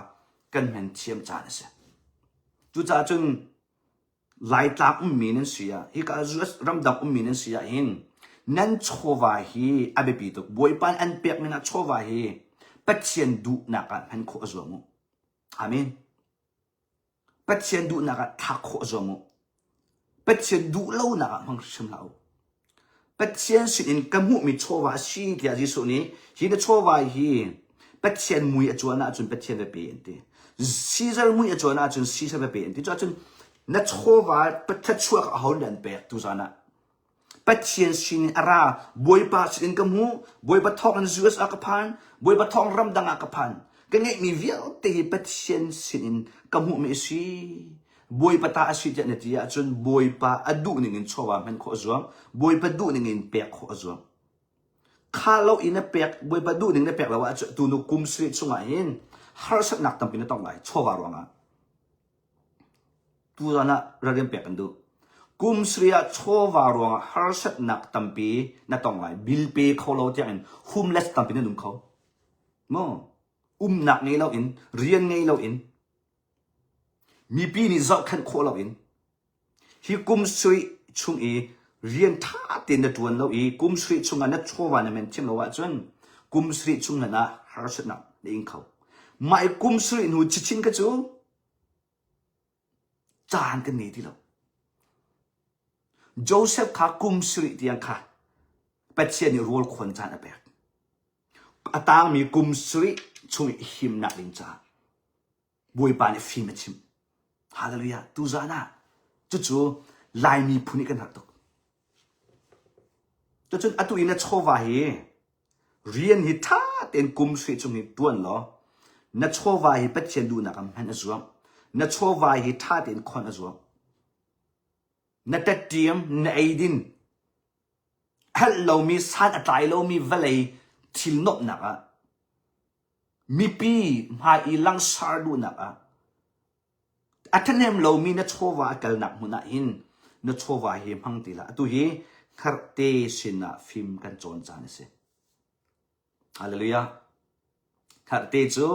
kan hman thiam caan a si. Cucaah cun Laitlang ummi nan si ah hika US ramdang ummi nan si ah hin nan chawva hi a biapi tuk. Bawipa nih an pekmi hna chawva hi Pathian duhnak ah hman khawh a zuam u. Amen. Pathian duhnak ah thlak khawh zuam u. Pathian duhlonak ah hmang hrim hlah u. Pathian sinin ka hmuhmi chawva a si tiah Jesuh nih hi na chawva hi Pathian mui a cuan ahcun Pathian va pe an ti. Caesar mui a cuan ahcun Caesar va pe an ti. Cuahcun na chawva thluachuah a ho nih an pek tuzan ah. Pathian sinin a ra Bawipa sinin ka hmu Bawipa thawng in US ah ka phan Bawipa thawng ramdang ah ka phan ka ngeihmi vialte hi Pathian sinin ka hmuhmi a si Bawipa ta a si tiah na ti ahcun Bawipa a duh ning in chawva hman khawh a zuam Bawipa duh ning in pek khawh a zuam kha lo in na pek Bawipa duh ning na pek lo ahcun tu nu kum sarih chungah hin harsatnak tampi na tong lai chawva ruangah Tuzan ah ralrin pek kan duh. Kum sarih ah chawva ruangah harsatnak tampi na tong lai. Bill pe kho lo tiangin homeless tampi nan um kho. Maw? Umnak ngei loin, rian ngei loin, mipi nih zohkhenh khawh loin, hi kum sarih chung i rian ṭha tein na ṭuan lo i kum sarih chungah na chawva na men thiam lo ahcun kum sarih chung hlan ah harsatnak na ing kho. Mah i kum sarih hnu chichin kha cu caan kan ngei ti lo. Joseph kha kum sarih tiang kha Pathian nih rawl khawn caan a pek. A tangmi kum sarih chung i himnak ding caah Bawipa nih fim a chimh. Hallelujah. Tuzaan ah cucu Laimi phun nih kan herh tuk. Cucun atu i na chawva hi rian hi ṭha tein kum sarih chung hi ṭuan law na chawva hi Pathian duhnak ah hman a zuam. Na chawva hi ṭha tein khon a zuam. Na ṭatṭiam, na eidin, helh lomi, san a tlai lomi vawlei thil nuamhnak ah mipi hmai i langsar duhnak ah a ṭhahnem lomi na chawva a kalnak hmun ah hin na chawva hi hmang ti hlah. Atu hi hngerhte sinah fim kan cawn caan a si. Hallelujah. Hngerhte cu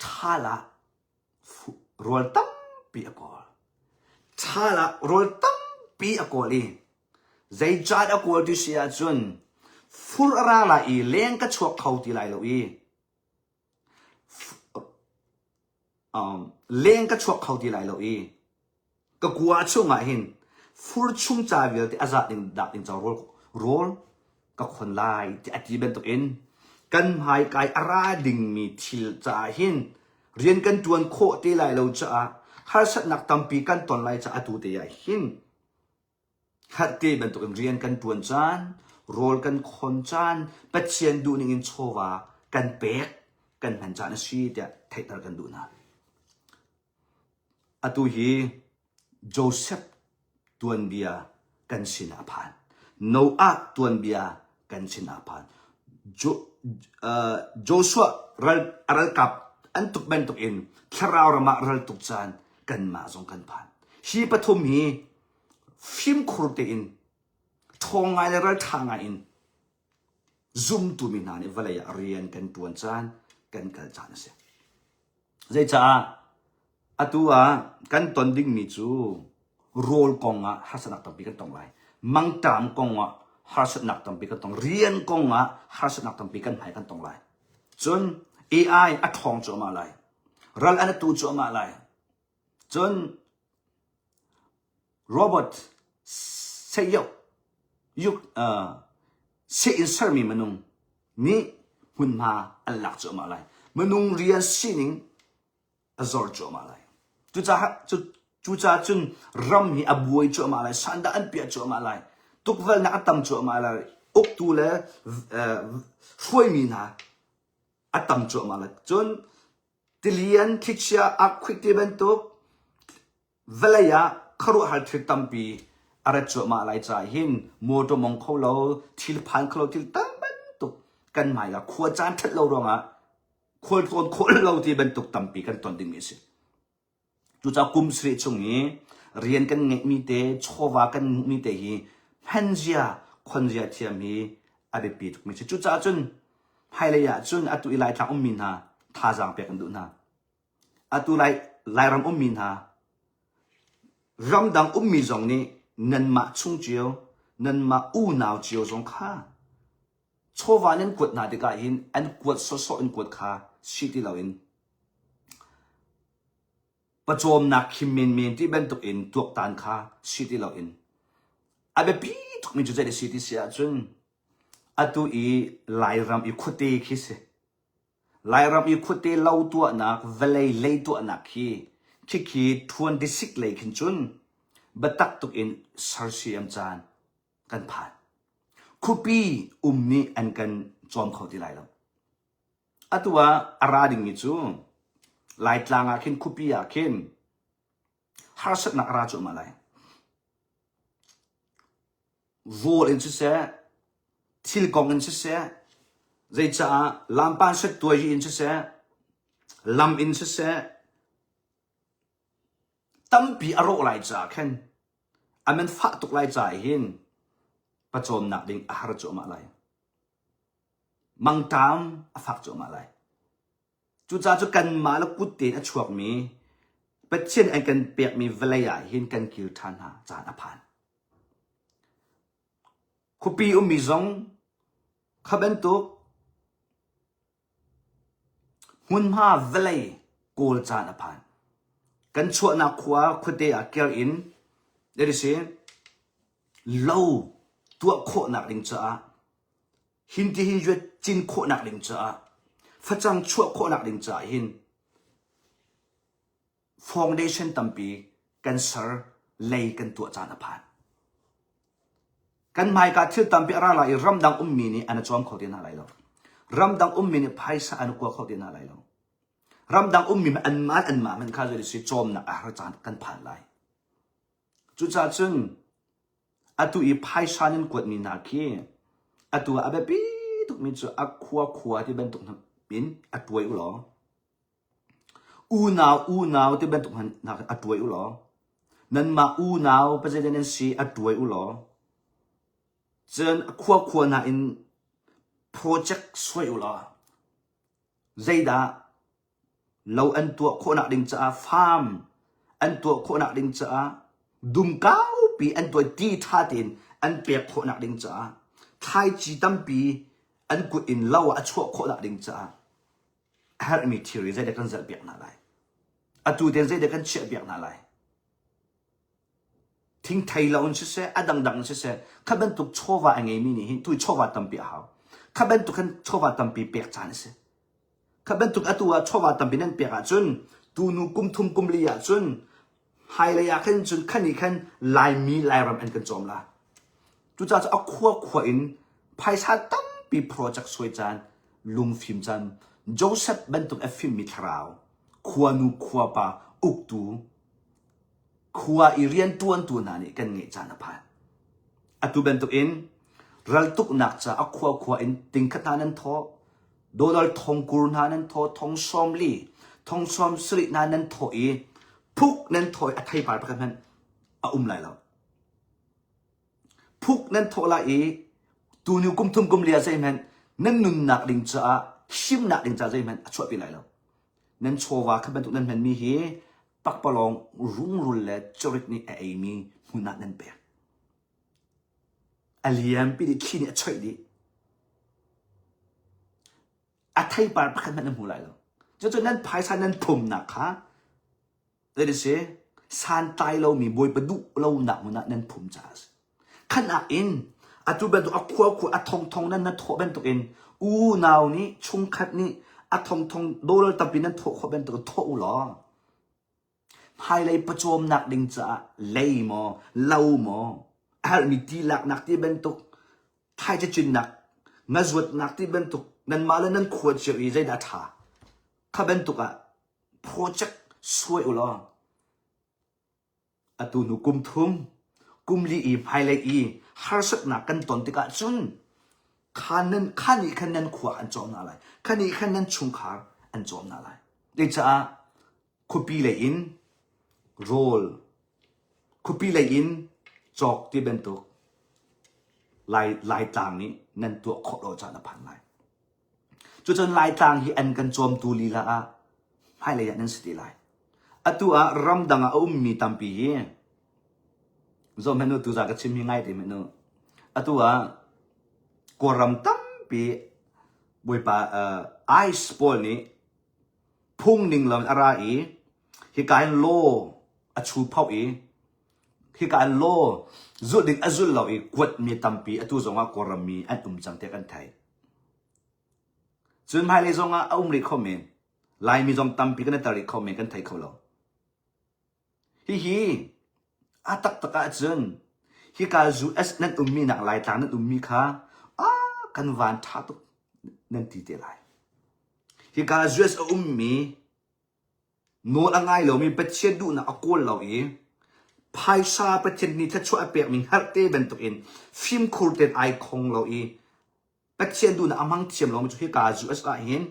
ṭhal ah rawl tampi a kawl. Ṭhal ah rawl tampi a kawl i zeicah a kawl ti si ahcun fur a ra lai i leng ka chuak kho ti lai lo i leng ka chuak kho ti lai lo i ka kua chungah hin fur chung ca vialte a zat ding dak ding ca rawl rawl ka khon lai ti a ti bantukin kan hmaikai a ra dingmi thil caah hin rian kan ṭuan khawh te lai lo caah harsatnak tampi kan ton lai caah atu te ah hin Hngalhte bantukin rian kan ṭuan caan, rawl kan khawn caan, Pathian duhning in chawva kan pek, kan hman caan a si tiah theihter kan duh hna. Atu hi Joseph tuanbia kan sin ah a phan. Noah tuanbia kan sin ah a phan. Jo, uh, Joshua ral, a ralkap an tuk bantukin thlarau ram ah ral tuk caan kanmah zong kan phan. Hi pathum hi fimkhur tein ṭhawng ngai le ralṭha ngai in zumtu mi hna nih vawlei ah rian kan ṭuan caan kan kal caan a si. Zeicaah atu ah kan ton dingmi cu rawl kong ah harsatnak tampi kan tong lai. Mangṭam kong ah harsatnak tampi kan tong. Rian kong ah harsatnak tampi kan hmai kan tong lai. Cun AI a ṭhawng cuahmah lai. Ral an atu cuahmah lai. Cun Robot seh-yoh yuk uh, seh in sermi minung nih hmunhma an lak cuahmah lai. Minung rian sining a zor cuahmah lai. Cucaah cu cucaah cun ram hi a buai cuahmah lai, sandah an piah cuahmah lai, tukvelnak a tam cuahmah lai, uktu le uh, hruaimi hna a tam cuahmah lai. Cun Tilian, thlichia, earthquake ti bantuk vawlei ah khuaruahhar thil tampi a rat cuahmah lai caah hin motor mong kho lo, thil phan kho lo, thil tam bantuk kan hmai ah khua caan ṭhat lo ruangah khualtlawn khawh lo ti bantuk tampi kan ton dingmi a si. Cucaah kum sarih chung i rian kan ngeihmi te, chawva kan hmuhmi te hi hmanzia, khonzia thiam hi a biapi tukmi a si. Cucaah cun hmailei ah cun atu i Laitlang ummi hna thazaang pek kan duh hna. Atu Lai, Lairam ummi hna, ramdang ummi zong nih nanmah chung cio, nanmah unau cio zong kha chawva nan kuat hna tikah hin an kuat sawsawh in kuat kha si ti loin pawcawmnak khim menmen ti bantuk in tuaktan kha si ti loin a biapi tukmi cu zei a si ti si ahcun atu i Lairam i khuate khi si. Lairam i khuate lo tuahnak, vawlei lei tuahnak khi khikhi ṭhuan disik lei khin cun biatak tuk in sersiam caan kan phan. Khuapi um nih an kan cawm kho ti lai lo. Atu ah a ra dingmi cu Laitlang ah khin khuapi ah khin harsatnak a ra cuahmah lai. Rawl in siseh, thil kong in siseh, zeicaah lampan settuai in siseh, lam in siseh, tampi a rawh lai caah khin a man fah tuk lai caah hin pawcawmnak ding a har cuahmah lai. Mangṭam a fak cuahmah lai. Cucaah cu kanmah le kut tein a chuakmi Pathian an kan pekmi vawlei ah hin kan kir ṭhan hna caan a phan. Khuapi ummi zong kha bantuk hmunhma vawlei kawl caan a phan. Kan chuahnak khua khuate ah ker in si lo tuah khawhnak ding caah hin ti hin yuat cin khawhnak ding caah facang chuah khawhnak ding caah hin foundation tampi kan ser lei kan tuah caan a phan. Kan hmaika thil tampi a ra lai i ramdang ummi nih an i cawm kho te hna lai lo. Ramdang ummi nih phaisa an i kua kho te hna lai lo. Ramdang ummi anmah anmah hmanh kha zei si cawmnak a har caan kan phan lai. Cucaah cun atu i phaisa nan kuatmi hna khi atu ah a biapi tukmi cu a khua khua ti bantuk in a tuai u law Unau unau ti bantuk hna a tuai u law nanmah unau president nan si a tuai u law cun khua khua hna in project suai u law zeidah lo an tuah khawhnak ding caah farm an tuah khawhnak ding caah dum kaupi an tuah ti ṭha tein an pek khawhnak ding caah thlaici tampi an kut in lo ah a chuah khawhnak ding caah a herhmi thilri zeidah kan zalhpiak hna lai? Atu tiang zeidah kan chiahpiak hna lai? Thingthei lo in siseh, a dangdang in siseh, kha bantuk chawva a ngeimi nih hin tu chawva tampi a hau. Kha bantuk khan chawva tampi pek caan a si. Kha bantuk atu ah chawva tampi nan pek ahcun tunu kum thum kum li ahcun Hmailei ah khan cun khan nih khan Laimi Lairam an kan cawm la. Cucaah cu a khua khua in phaisa tampi project suai caan, lungfim caan, Joseph bantuk a fimmi thlarau, khuanu khuapa uktu, khua i rianṭuantu hna nih kan ngeih caan a phan. Atu bantuk in raltuknak ca a khua khua in tingkhat hna nan thawh, dollar thongkur hna nan thawh, thong sawmli, thong sawm sarih hna nan thawh i phuk nan thawh i a theipar pakhat hmanh a um lai lo. Phuk nan thawh lai i tunu kum thum kum li ah zeihmanh nan nunnak ding caah himnak ding caah zeihmanh a chuahpi lai lo. Nan chawva kha bantuk nan hmanmi hi pakpalawng rungrul le curik nih a eimi hmun ah nan pek. A liampi dih, thli nih a choih dih. A theipar pakhat hmanh nan hmu lai lo. Cucu nan phaisa nan phumnak kha zei si santlai lomi Bawipa duh lonak hmun ah nan phum caah a si. Khanak in atu bantuk a khua khua a thongthong nan na thawh bantuk in unau nih chungkhat nih a thongthong dollar tampi nan thawh khawh bantuk in thawh u law hmailei pawcawmnak ding caah lei maw lo maw a herhmi ti laknak ti bantuk thlaici cinnak ngazuatnak ti bantuk nanmah le nan khua cio i zeidah ṭha kha bantuk ah project suai u law Atu hnu kum thum, kum li i hmailei i harsatnak kan ton tikah cun kha nan kha nih khan nan khua an cawm hna lai. Kha nih khan nan chungkhar an cawm hna lai. Cucaah khuapi lei in rawl, khuapi lei in cawk ti bantuk Lai, Laitlang nih nan tuah khawh lo caan a phan lai. Cucun Laitlang hi an kan cawmtu lila ah hmailei ah nan si te lai. Atu ah ramdang ah a ummi tampi hi zoh hmanh u tuza ka chim hi ngai te hmanh u. Atu ah Kawlram tampi Bawipa uh, ICE pawl nih phung ning lo in a ra i hika hin law a chu phoh i hika in law zulh ding a zul lo i kuatmi tampi atu zong ah Kawlram mi an um cang tiah kan theih. Cun hmailei zong ah a um rih kho men. Laimi zong tampi kan i tel rih kho men kan thei kho lo. Hihi a taktak ahcun hika US nan ummi nak Laitlang nan ummi kha ah kan van ṭha tuk nan ti te lai. Hika US a ummi nawl a ngai lomi Pathian duhnak a kawl lo i phaisa Pathian nih thluachuah a pekmi hngalhte bantukin fimkhur tein ai khong lo i Pathian duhnak a hmang thiam lomi cu hika US ah hin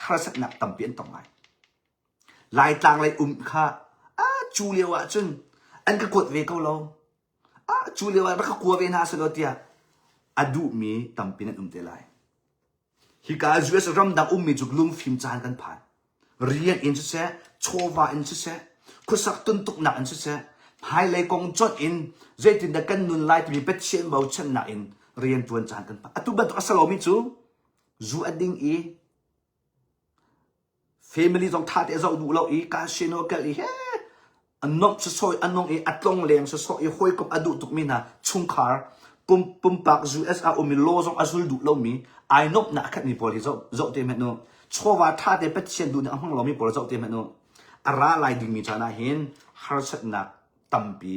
harsatnak tampi an tong lai. Laitlang lei um kha a cu lio ah cun an ka kuat ve ko lo. A cu lio ah rak ka kua ve hna selaw tiah a duhmi tampi nan um te lai. Hika US ramdang ummi cu lungfim caan kan phan. Rian in siseh, chawva in siseh, khuasak tuntuknak in siseh, hmailei kong conh in zeitindah kan nun lai timi Pathian bochannak in rian ṭuan caan kan phan. Atu bantuk a si lomi cu zu a ding i Family zong tha te zoh duh lo i casino kal i he a nomh sawsawh i a nung i a tlongleng sawsawh i hawikom a duh tukmi hna chungkhar pum pumpak US ah um i law zong a zul duh lomi ai nomhnak a khatmi pawl hi zoh zoh te hmanh u. Chawva tha te Pathian duh ning a hmang lomi pawl zoh te hmanh u. A ra lai dingmi caan ah hin harsatnak tampi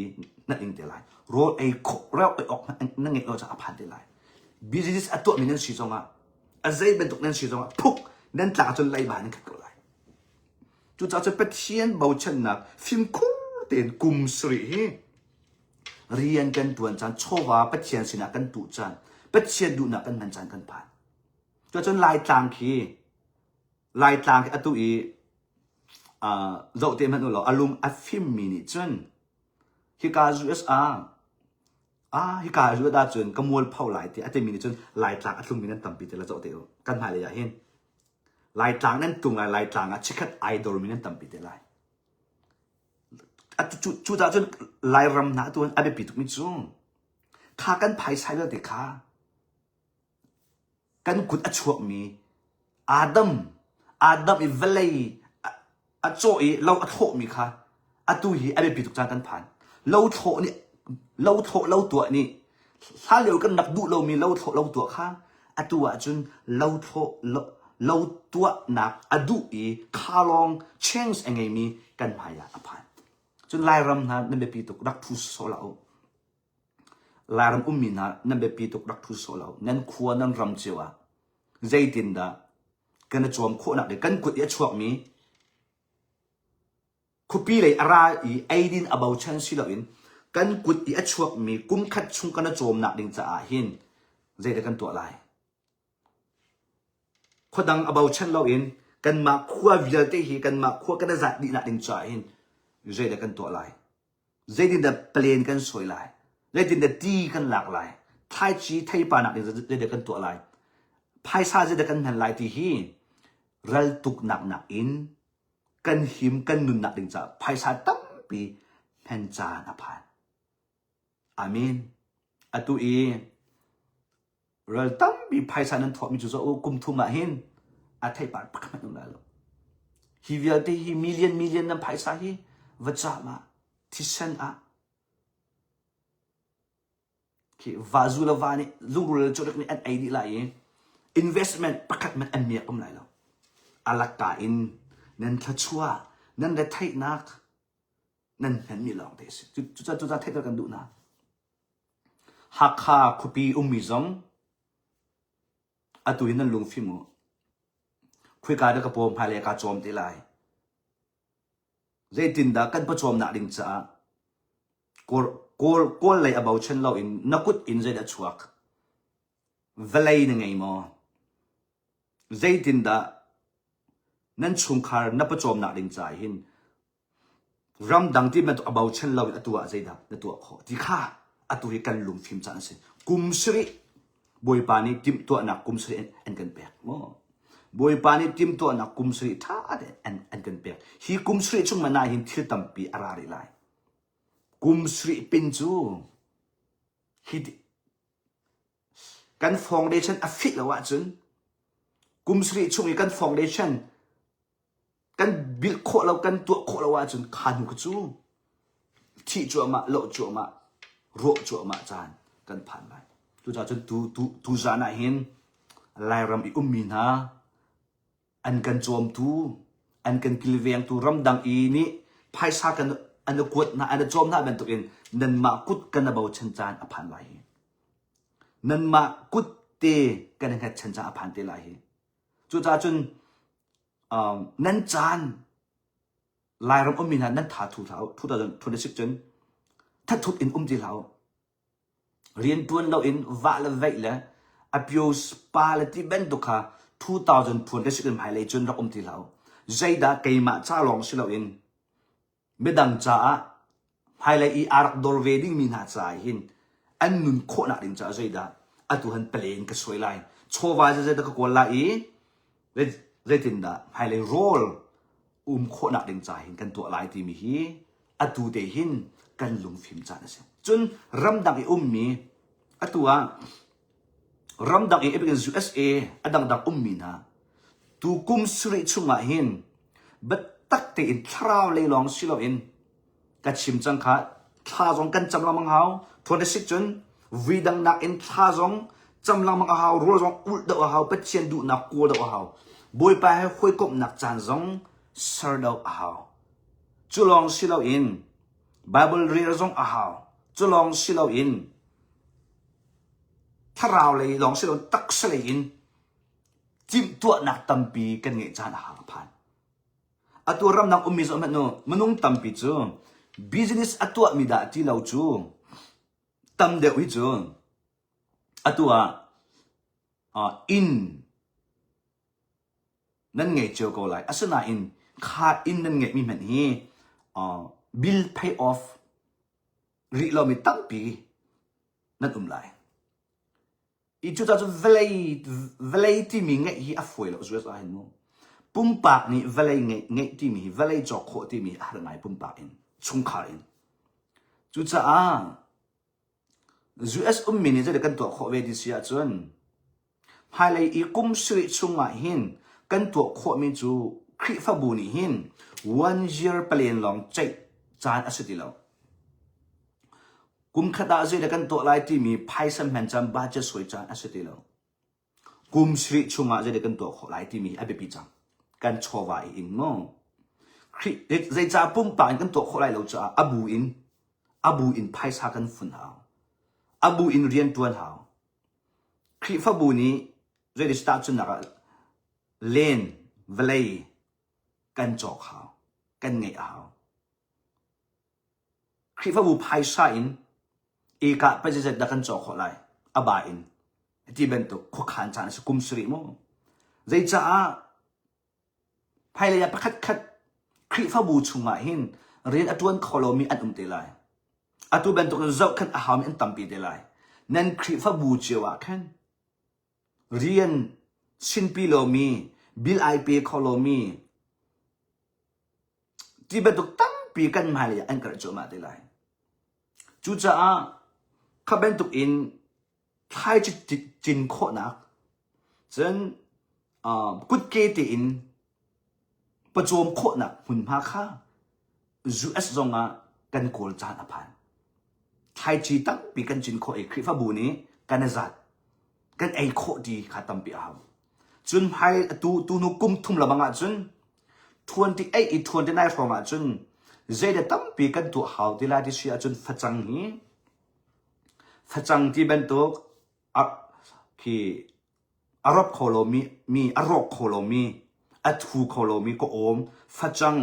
na ing te lai. Rawl ei khawh rawl ei awk na ngeih lo caah a phan te lai. Business a tuahmi nan si zongah a zei bantuk nan si zongah phuk nan tlak cun leiba nan khat ko lai. Cucaah cun Pathian bochannak fimkhur tein kum sarih hi rian kan tuan caan chawva Pathian sinah kan tuh caan Pathian duhnak kan hman caan kan phan. Cucun Laitlang khi Laitlang khi atu i uh, zoh te hmanh u law a lung a fimmi nih cun hika US ah ah hika US ahcun ka mualpho lai ti a timi nih cun Laitlang a tlungmi nan tampi te la zoh te u kan hmailei ah hin Laitlang nan tlung lai Laitlang ah chikkhat ai dormi nan tampi te lai cu cu cun Lairam hna tu a biapi tukmi cu kha kan phaisa vialte kha Kan kut a chuakmi Adam, Adam i vawlei a cawh i lo a thlawhmi kha atu hi a biapi tuk caan kan phan. Lo thlawh nih lo thlawh lo tuah nih hlanlio kan rak duh lomi lo thlawh lo tuah kha atu ahcun lo thlawh lo, lo tuahnak a duh i kha lawng change a ngeimi kan hmai ah a phan. Cun Lairam hna nan biapi tuk rak phu sawh hlah u. Lairam ummi hna nan biapi tuk rak ṭhu sawh lo. Nan khua nan ram cio ah zeitindah kan i cawm khawhnak ding kan kut i a chuakmi khuapi lei a ra i eidin a bochan si loin kan kut i a chuakmi kum khat chung kan i cawmnak ding caah hin zeidah kan tuah lai? Khuadang a bochan loin kanmah khua vialte hi kanmah khua kan i zat dihnak ding caah hin zeidah kan tuah lai? Zeitindah plan kan sawi lai? Zeitindah ti kan lak lai? Thlaici theipa nak ding zeidah kan tuah lai? Phaisa zeidah kan hman lai ti hi raltuknak nakin kan him kan nunnak ding caah phaisa tampi hman caan a phan. Amen. Atu i Ral tampi phaisa nan thawhmi cu zoh u, kum thum ah hin a theipar pakhat hmanh um lai lo. Hi vialte hi million million nan phaisa hi vacam ah, thisen ah, khi vazu le va nih lungrul le cawrek nih an ei dih lai i investment pakhat hmanh an miak um lai lo. Alakka in nan thluachuah, nan retheihnak nan hmanmi lawng te a si. Cucaah cucaah theihter kan duh hna. Hakha khuapi ummi zong atu hi nan lungfim u. Khuika dah ka paw hmailei kaa cawm te lai. Zeitindah kan pawcawmnak ding caah Kawl, Kawl, Kawl lei a bochan loin na kut in zeidah chuak? Vawlei na ngei maw? Zeitindah nan chungkhar na pawcawmnak ding caah hin Ramdang ti bantuk a bochan lo in atu ah zeidah na tuah khawh ti kha atu hi kan lungfim caan a si. Kum sarih Bawipa nih timhtuahnak kum sarih an kan pek maw? Bawipa nih timhtuahnak kum sarih ṭha tein an, an kan pek. Hi kum sarih chung man ah hin thil tampi a ra rih lai. Kum sarih pin cu hi kan foundation a fit lo ahcun kum sarih chung i kan foundation kan bilh khawh lo kan tuah khawh lo ahcun kha hnu kha cu thih cuahmah loh cuahmah rawh cuahmah caan kan phan lai cucaah cun tu tu tu zan ah hin Lairam i ummi hna an kan cawmtu an kan kilvengtu ramdang i nih phaisa kan an kuat hna an cawm hna bantukin nanmah kut kan bochan caan a phan lai hi nanmah kut te kan hngatchan caan a phan te lai hi Cucaah cun um, nan caan Lairam ummi hna nan tha thu hlah u. 2026 cun thathut in um ti hlah u. Rian tuan loin vah le veih le apios pa le ti bantuk kha 2026 in hmailei cun rak um ti hlah u. Zeidah keimah ca lawng si loin Midang caah hmailei i aa rak dor ve dingmi hna caah hin an nun khawhnak ding caah zeidah atu han pale in ka suai lai. Chawva zeizei dah ka kawl lai i zeitindah hmailei rawl um khawhnak ding ca hin kan tuah lai timi hi atu te hin kan lungfim caan a si. Cun ramdang i ummi atu ah ramdang i USA a dangdang ummi hna tu kum sarih chungah hin biatak tein thlarau lei lawng si loin ka chim cang kha thla zong kan cam lengmang hau 26 cun vui dang nakin thla zong cam lengmang a hau rawl zong ulh deuh a hau Pathian duhnak kawl deuh a hau Bawipa he hawikomhnak caan zong ser deuh a hau cu lawng si loin Bible rel zong a hau cu lawng si loin thlarau lei lawng si loin taksa lei in timhtuahnak tampi kan ngeih caan a hang phan Atu ramdang ummi zoh hmanh u, minung tampi cu business a tuahmi dah ti lo cu tam deuh hi cu atu ah uh, inn nan ngei cio ko lai. Asinain kha inn nan ngeihmi hmanh hi uh, bill pay off rih lomi tampi nan um lai. I cucaah cun vawlei vawlei timi ngeih hi a fawi lo US ah hin mu. Pumpak nih vawlei ngeih ngeih timi hi vawlei cawk khawh timi hi a har ngai pumpak in chungkhar in. Cucaah US ummi nih zeidah kan tuah khawh ve ti si ahcun hmailei i kum sarih chungah hin kan tuah khawhmi cu Khrihfabu nih hin one year plan lawng ceih caan a si ti lo. Kum khat ah zeidah kan tuah lai timi phaisa hman caan budget suai caan a si ti lo. Kum sarih chungah zeidah kan tuah khawh lai timi a biapi cang. Kan chawva i in mu. Khrih zeicah pumpak in kan tuah khawh lai lo caah a bu in a bu in phaisa kan fun hau. A bu in rian tuan hau. Khrihfabu nih zeidah tahchunhnak ah len vawlei kan cawk hau. Kan ngeih a hau. Khrihfabu phaisa in ekah pazeizat dah kan cawk khawh lai? A ba in. Ti bantuk khuakhan caan a si kum sarih mu. Zeicaah hmailei ah pakhat khat Khrihfabu chungah hin rian a ṭuan kho lomi an um te lai. Atu bantuk in zohkhenh a haumi an tampi te lai. Nan Khrihfabu cio ah khan rian sinpi lomi, bil ai pe kho lomi, Ti bantuk tampi kan hmailei ah an karh cuahmah te lai. Cucaah kha bantuk in thlaici cin khawhnak cun uh, kutke tein pawcawm khawhnak hmunhma kha US zongah kan kawl caan a phan. Thlaici tampi kan cin khawh i Khrihfabu nih kan i zat kan ei khawh ti kha tampi a hau. Cun hmai atu tunu kum thum lebang ahcun 28 i 29 hrawng ahcun zeidah tampi kan tuah hau ti lai ti si ahcun facang hi facang ti bantuk a khi a rop kho lomi mi a rawk kho lomi a thu kho lomi ka awm facang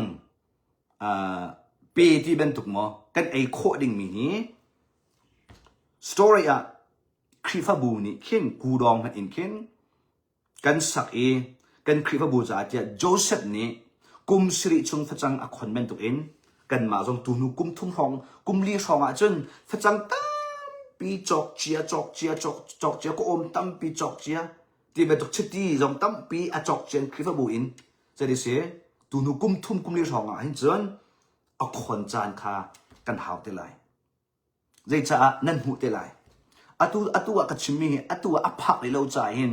uh, pe ti bantuk maw kan ei khawh dingmi hi story ah Khrihfabu nih khin kudawng hmanh in khin kan sak i kan Khrihfabu caah tiah Joseph nih kum sarih chung facang a khon bantukin kanmah zong tuhnu kum thum hrawng kum li hrawng ahcun facang tampi cawk cia cawk cia cawk cawk cia ka awm tampi cawk cia ti bantuk chiti zong tampi a cawk cian Khrihfabu in cadi si tuhnu kum thum kum li hrawng ah hin cun a khon caan kha kan hau te lai. Zeicaah nan hmuh te lai? Atu atu ah ka chimmi hi atu ah a phak rih lo caah hin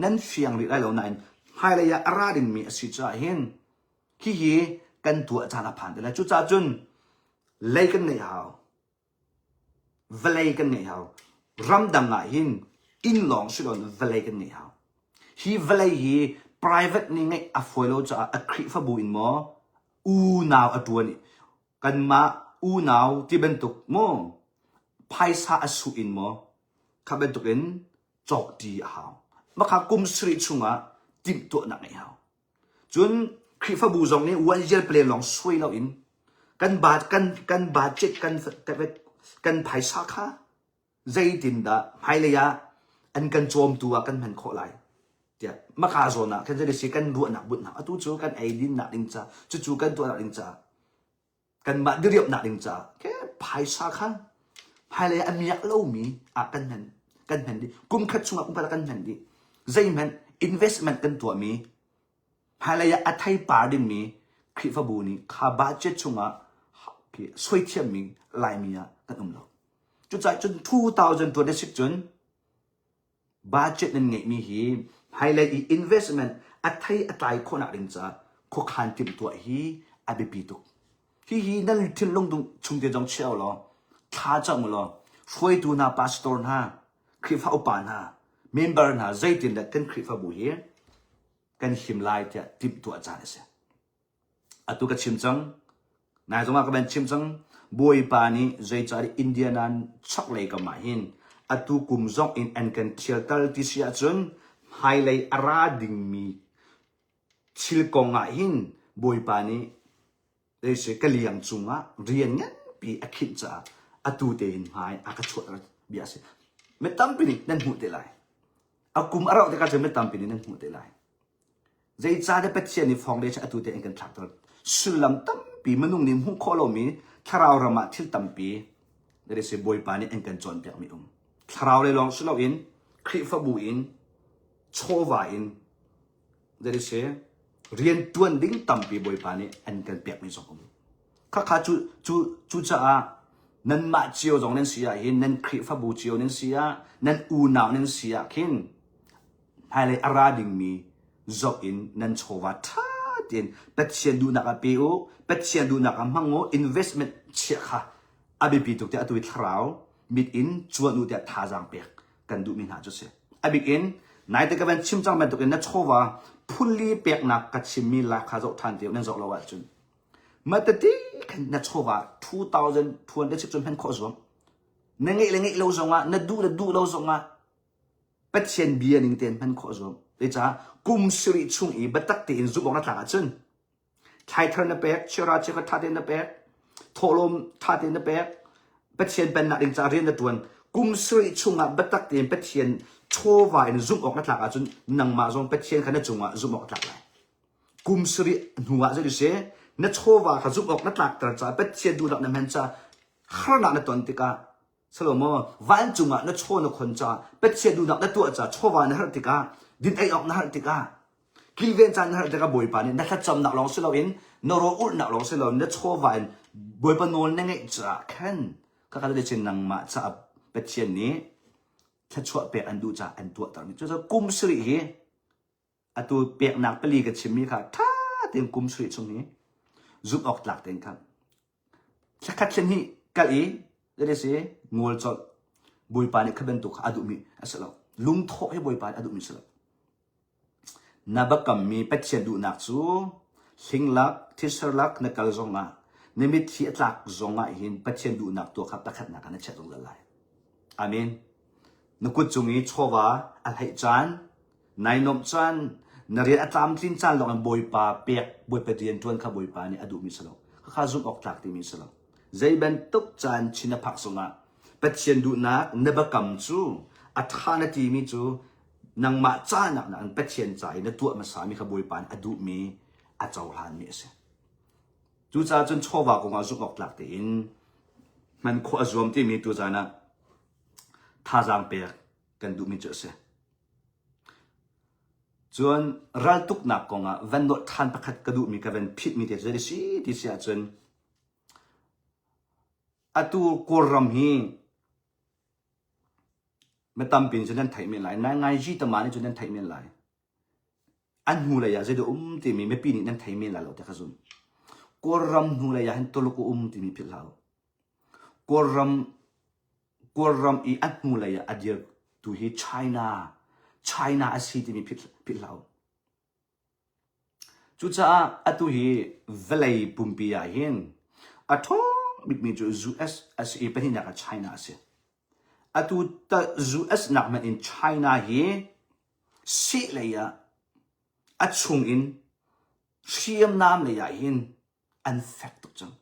nan fiang rih lai lo nain hmailei ah a ra dingmi a si caah hin hihi kan tuah caan a phan te lai. Cucaah cun lei kan ngeih hau. Vawlei kan ngeih hau. Ramdang ah hin inn lawng si loin vawlei kan ngeih hau. Hi vawlei hi private nih ngeih a fawi lo caah a Khrihfabu in maw unau a ṭuan i kanmah unau ti bantuk maw phaisa a suh in maw kha bantuk in cawk ṭi a hau makha kum sarih chungah timhtuahnak ngeih hau cun Khrihfabu zong nih one year plan lawng suai loin kan ba kan kan budget kan kan phaisa kha zeitindah hmailei ah an kan cawmtu ah kan hman khawh lai tiah maka zawn ah khan si kan ruahnak bunhnak atu cu kan eidinnak ding ca cucu kan tuahnak ding ca kanmah diriamhnak ding ca ke phaisa kha hmailei ah a miak lomi ah kan hman kan hman dih kum khat chungah kum khat ah kan hman dih. Zeihmanh investment kan tuahmi hmailei ah a theipar dingmi Khrihfabu nih kha budget chungah suaithiammi Laimi ah kan um lo. Cucaah cun 2026 cun budget nan ngeihmi hi hmailei i investment a thei a tlai khawhnak ding caah khuakhan timhtuah hi a biapi tuk. Hihi nan thinlung chung te zong chia law thla cam u law hruaitu hna pastor hna Khrihfa upa hna member hna zeitindah kan Khrihfabu hi kan him lai tiah timhtuah caan a si. Atu ka chim cang. Nai zongah ka van chim cang. Bawipa nih zeicah Indiana chaklei kam ah hin atu kum zong in an kan thialter ti si ahcun hmailei a ra dingmi thil kong ah hin Bawipa nih zeisi ka liang cungah rian nganpi a khinh caah atu tein hmai a ka chuahter bia a si. Mi tampi nih nan hmuh te lai. A kum a rauh tikah cun mi tampi nih nan hmuh te lai. Zeicahtiah Pathian nih foundation atu te in kan thlakter. Sullam tampi minung nih hmuh khawh lomi thlarau ram ah thil tampi that is Bawipa nih an kan cawnpiakmi um. Thlarau lei lawng si loin Khrihfabu in chawva in that is rian tuan ding tampi Bawipa nih an kan pekmi zong um. Khakha cu cu cucaah nanmah cio zong nan si ah hin nan Khrihfabu cio nan si ah nan unau nan si ah khin hmailei a ra dingmi zoh in nan chawva ṭha tein Pathian duhnak ah pe u, Pathian duhnak ah hmang u, investment chiah kha a biapi tuk tiah atu i thlarau mit in cuan u tiah thazaang pek kan duhmi hna cu si. A bik in naite ka van chim cang bantukin na chawva phunli peknak ka chimmi lak kha zoh ṭhan te u nan zoh lo ahcun mah tete khan na chawva 2200 cun hman khawh zuam. Na ngeih le ngeih lo zongah na duh le duh lo zongah Pathian bia ning tein hman khawh zuam. Zeicah kum sarih chung i biatak tein zumh awk na tlak ahcun thlaithar na pek, chiara chiakhat ṭha tein na pek, thawhlawm ṭha tein na pek, Pathian pennak ding caah rian na ṭuan. Kum sarih chungah biatak tein Pathian chawva in zumh awk na tlak ahcun nangmah zong Pathian kha na cungah zumh awk a tlak lai. Kum sarih hnu ah zei si na chawva kha zumh awk na tlakter caah Pathian duhnak na hman caah harnak na ton tikah Salomo, vancung ah na chaw na khon caah Pathian duhnak na tuah caah chawva na herh tikah din ei awk na herh tikah kilven caan na herh tikah Bawipa nih na thlacamnak lawng si loin na rawl ulhnak lawng si loin na chawva in Bawipa nawl na ngeih caah khan khakha le chin nangmah caah Pathian nih thluachuah pek an duh caah an tuahtermi cu kum sarih hi Atu peknak pali ka chimmi kha ṭha tein kum sarih chung hi zumh awk tlak tein khan thlakhat thlen hi kal i that is ngol colh Bawipa nih kha bantuk kha a duhmi a si lo. Lungthawh hi Bawipa nih a duhmi a si lo. Na biakammi Pathian duhnak cu hlinglak, thiserlak na kal zongah na mitthli a tlak zongah hin Pathian duhnak tuah kha pakhatnak ah na chiah zungzal lai. Amen. Na kut cung i chawva a hleih caan Nai nuamh caan, na rian a tlamtlin caan lawng in Bawipa pek, Bawipa rian ṭuan kha Bawipa nih a duhmi si lo. Khakha zumh awk tlak timi si lo. Zei bantuk caan chin na phak zongah Pathian duhnak na biakam cu a ṭha na timi cu nangmah ca nak nakin Pathian ca i na tuah hmasami kha Bawipa nih a duhmi a cohlanmi a si. Cucaah cun chawva kongah zumh awk tlak tein hman khawh a zuam timi tuzaan ah thazaang pek kan duhmi cu a si. Cun raltuknak kongah van nolh ṭhan pakhat ka duhmi ka van phitmi te cu zei si ti si ahcun atu Kawlram hi mi tampi nih cun nan theih men lai. Naingaiji tama nih cun nan theih men lai. An hnulei ah zeidah um timi mipi nih nan thei men lai lo ti ka zumh. Kawlram hnulei ah hin Tuluk a um timi philh hlah u. Kawlram Kawlram i a hnulei ah a dirtu hi China, China a si timi philh hlah u. Cucaah atu hi vawlei pumpi ah hin a ṭhawng bikmi cu US a si i pahnihnak ah China a si. Atu US nak hmanh in China hi seh lei ah a chung in hriamnam lei ah hin an fek tuk cang.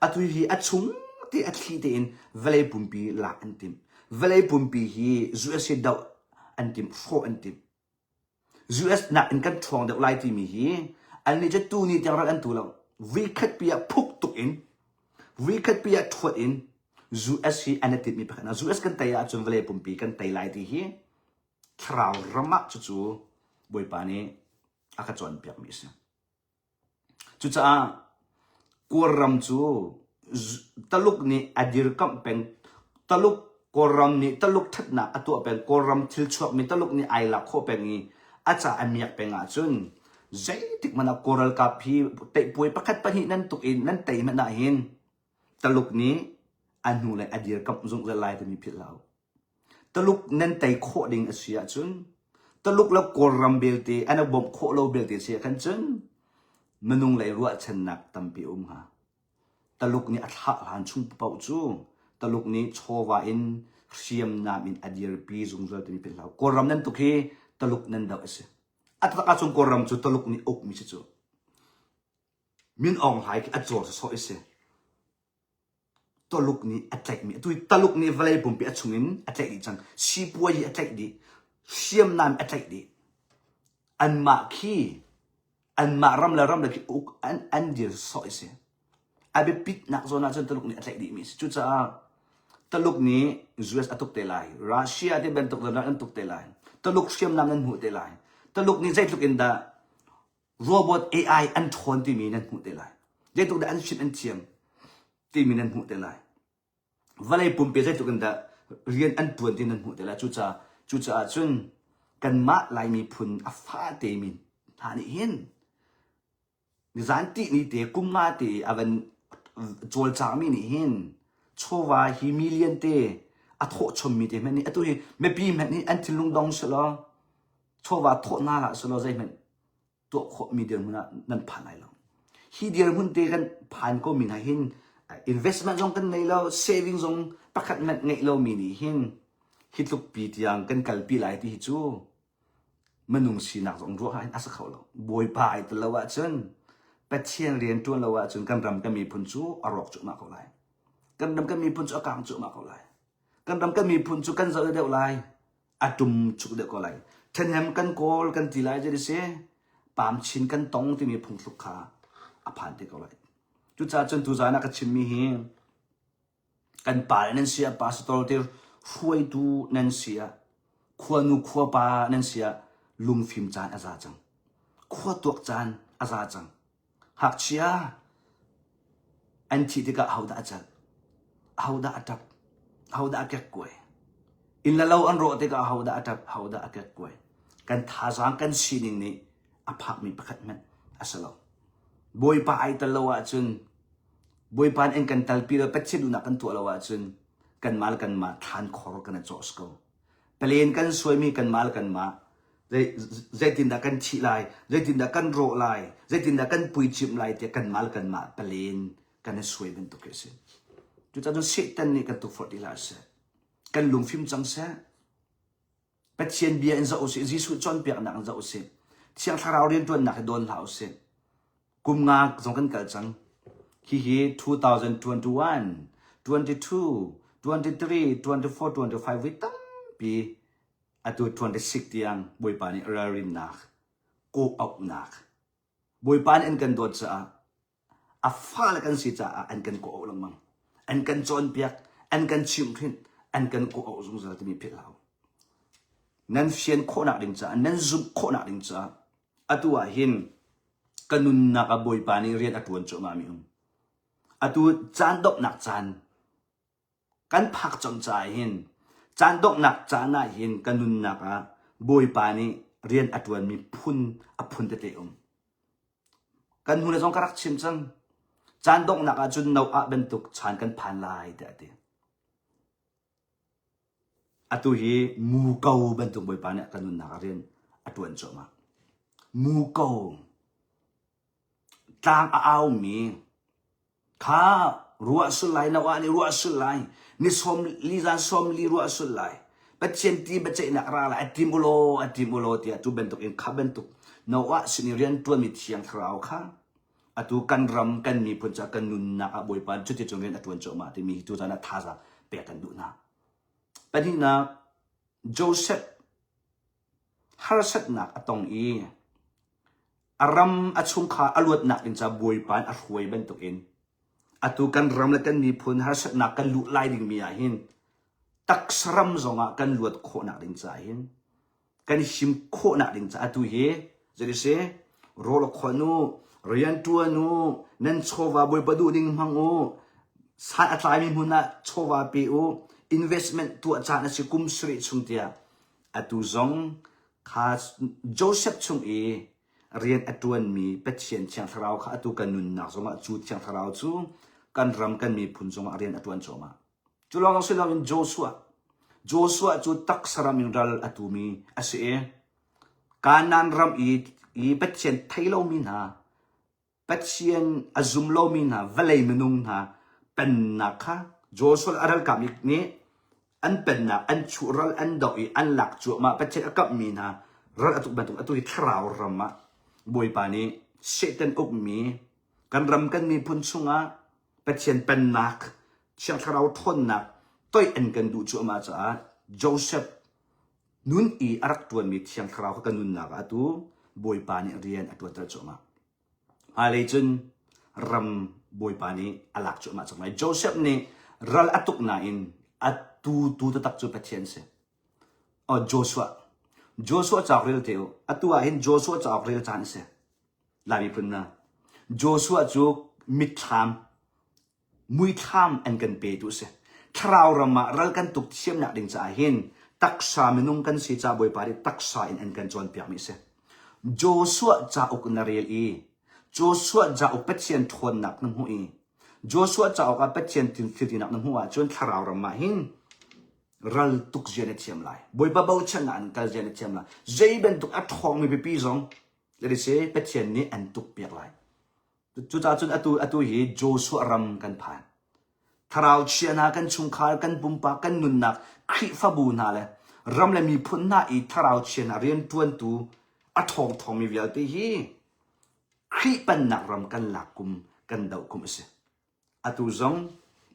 Atu hi a chung te a thli tein vawlei pumpi lak an timh. Vawlei pumpi hi USA doh an timh, hrawh an timh. US nak in kan ṭhawng deuh lai timi hi annih cu tu ni tiang ral an tu lo. Vuikhat pi ah phuk tuk in, vuikhat pi ah ṭhuat in US hi an i timhmi pakhat. US kan tei ahcun vawlei pumpi kan tei lai ti hi. Thlarau ram ah cucu Bawipa nih a ka cawnpiakmi a si. Cucaah Kawlram cu Taluk nih a dirkamh peng. Taluk Kawlram nih Taluk ṭhatnak a tuah peng. Kawlram thil chuakmi Taluk nih ai lak khawh peng i a ca a miak peng ahcun zeitik hmanh ah Kawl ralkap hi teihpuai pakhat pahnih nan tuk i nan tei hmanh ahhin Taluk nih a hnulei a dirkamh zungzal lai timi philh hlah u. Taluk nan tei khawh ding a si ahcun Taluk le Kawlram belte an i bawmh khawh lo belte si ah khan cun minung lei ruahchannak tampi a um hnga. Taluk nih a thlah hlan chung paoh cu Taluk nih chawva in hriamnam in a dirpi zungzal timi philh hlah. Kawlram nan tuk hi Taluk nan doh a si. A taktak ahcun Kawlram cu Taluk nih ukmi si cu. Min Aung Hlaing khi a cawl sawsawh i si. Taluk nih a tlaihmi atu Taluk nih vawlei pumpi a chungin a tlaih dih cang sipuazi a tlaih dih hriamnam a tlaih dih anmah khi anmah ram le ram le khi uk an an dir sawh i si a biapitnak zawn ah cun Taluk nih a tlaih dihmi a si cucaah Taluk nih US a tuk te lai Russia te bantuk zong an tuk te lai Taluk hriamnam nan hmuh te lai Taluk nih zeitluk in dah robot AI an ṭhawn timi nan hmuh te lai. Zeitluk dah an chimh an thiam timi nan hmuh te lai. Vawlei pumpi zeitluk in dah rian an ṭuan ti nan hmuh te lai. Cucaah cucaah cun kanmah Lai miphun a fate mi hna nih hin nizan tih ni te kum nga te a van cawlcangmi nih hin chawva hi million te a thawh chommi te hmanh nih atu hi mipi hmanh nih an thinlung dong selaw chawva thawh hna hlah selaw zeihmanh tuah khawhmi dirhmun ah nan phan lai lo. Hi dirhmun te kan phan ko mi hna hin investment zong kan nei lo, saving zong pakhat hmanh ngeih lomi nih hin hi tluk pi tiang kan kalpi lai ti hi cu minung sinak zong ruah ah hin a si kho lo. Bawipa ai tel lo ahcun Pathian rian ṭuan lo ahcun kan ram kan miphun cu a rawk cuahmah ko lai. Kan ram kan miphun cu a kang cuahmah ko lai. Kan ram kan miphun cu kan zoh deuh lai. A ṭum chuk deuh ko lai. Ṭhenhem kan kawl kan ti lai zei si pam chin kan tong timi phungthluk kha a phan te ko lai. Cucaah cun tuzaan ah ka chimmi hi kan pa nan si ah pastor te hruaitu nan si ah khuanu khuapa nan si ah lungfim caan a za cang. Khua tuak caan a za cang. Ngakchia an thih tikah ahodah a celh? Ahodah a ṭap? Ahodah a kekkuai? Inn le lo an rawh tikah ahodah a ṭap? Ahodah a kekkuai? Kan thazaang kan sining nih a phakmi pakhat hmanh a si lo. Bawipa ai tel lo ahcun Bawipa nih an kan talpi lo, Pathian duhnak kan tuah lo ahcun kanmah le kanmah thlan khor kan i cawh si ko. Palen kan suaimi kanmah le kanmah zeitindah kan thih lai, zeitindah kan rawh lai, zeitindah kan puicimh lai tiah kanmah le kanmah palen kan i suai bantuk khi a si. Cucaah cun Satan nih kan tukforh ti hlah seh. Kan lungfim cang seh. Pathian bia in zoh usih, Jesuh cawnpiaknak in zoh usih. Thiang Thlarau rianṭuannak hi dawn hlah usih. Kum nga zong kan kal cang. Hihi 2021, 22, 23, 24, 25 voi tampi atu 26 tiang Bawipa nih ralrinnak, kawh-auhnak, Bawipa nih an kan dawt caah a fale kan si caah an kan kawh-auh lengmang. An kan cawnpiak, an kan chimhhrinh, an kan kawh-auh zungzal timi philh hlah u. Nan fian khawhnak ding caah, nan zumh khawhnak ding caah atu ah hin ka nunnak ah Bawipa nih rian a ṭuan cuahmah mi um. Atu caan donghnak caan kan phak cang caah hin caan donghnak caan ah hin ka nunnak ah Bawipa nih rian a ṭuanmi phun a phun tete um. Kan hnu le zong ka rak chim cang. Caan donghnak ah cun Noah bantuk chan kan phan lai tiah a ti. Atu hi muko bantuk Bawipa nih ka nunnak ah rian a ṭuan cuahmah. Muko tlang a aumi kha ruah sul lai Noah nih ruah sul lai ni sawm li zan sawm li ruah sul lai Pathian ti biaceihnak ra lai a tim ulaw a tim ulaw tiah tu bantuk in kha bantuk Noah sin i rian ṭuanmi thiang thlarau kha atu kan ram kan miphun ca kan nunnak ah Bawipa cuti cun rian a ṭuan cuahmah timi hi tuzan ah thazaang pek kan duh hna. Pahnihnak Joseph harsatnak a tong i a ram a chungkhar a luatnak ding ca Bawipa in a hruai bantukin atu kan ram le kan miphun harsatnak kan luh lai dingmi ah hin taksa ram zongah kan luat khawhnak ding caah hin. Kan him khawhnak ding caah atu hi zei si rawl a khuan u, rian ṭuan u, nan chawva Bawipa duh ning hmang u, san a tlaimi hmun ah chawva pe u, investment tuah caan a si kum sarih chung tiah atu zong kha Joseph chung i rian a ṭuanmi Pathian Thiang Thlarau kha atu kan nunnak zongah cu Thiang Thlarau cu kan ram kan miphun zongah rian a ṭuan cuahmah. Cu lawng si loin Joshua. Joshua cu taksa ram in ral a tumi a si i Kanaan ram i, i Pathian thei lomi hna, Pathian a zum lomi hna, vawlei minung hna pennak kha Joshua a ralkap nih an pennak an chuh ral an doh i an lak cuahmah Pathian a kamhmi hna ral a tuk bantuk atu hi thlarau ram ah Bawipa nih Satan ukmi kan ram kan miphun chungah Pathian pennak Thiang Thlarau ṭhawnnak toih an kan duh cuahmah caah Joseph nun i a rak ṭuanmi Thiang Thlarau kha kan nunnak ah atu Bawipa nih rian a ṭuanter cuahmah. Hmailei cun ram Bawipa nih a lak cuahmah cang lai. Joseph nih ral a tuk nain a tu tu taktak cu Pathian si. Oh, Joshua. Joshua cauk rel te u. Atu ah hin Joshua cauk rel caan a si. Lai miphun na. Joshua cu mitthlam muithlam an kan petu a si. Thlarau ram ah ral kan tuk thiamnak ding caah hin taksa minung kan si caah Bawipa nih taksa in an kan cawnpiakmi a si. Joshua cauk na rel i Joshua cauk Pathian ṭhawnnak na hmuh i Joshua cauk ah Pathian thiltinak na hmuh ahcun thlarau ram ah hin ral tuk zia na thiam lai. Bawipa bochannak in kal zia na thiam lai. Zei bantuk a ṭhawngmi pipi zong Pathian nih an tuk piak lai. Cucaah cun atu atu hi Joshua ram kan phan. Thlarau chia hna kan chungkhar, kan pumpak, kan nunnak, Khrihfabu hna le ram le miphun hna i thlarau chia hna rianṭuantu a ṭhawngṭhawngmi vialte hi Khrih pennak ram kan lak kum, kan doh kum a si. Atu zong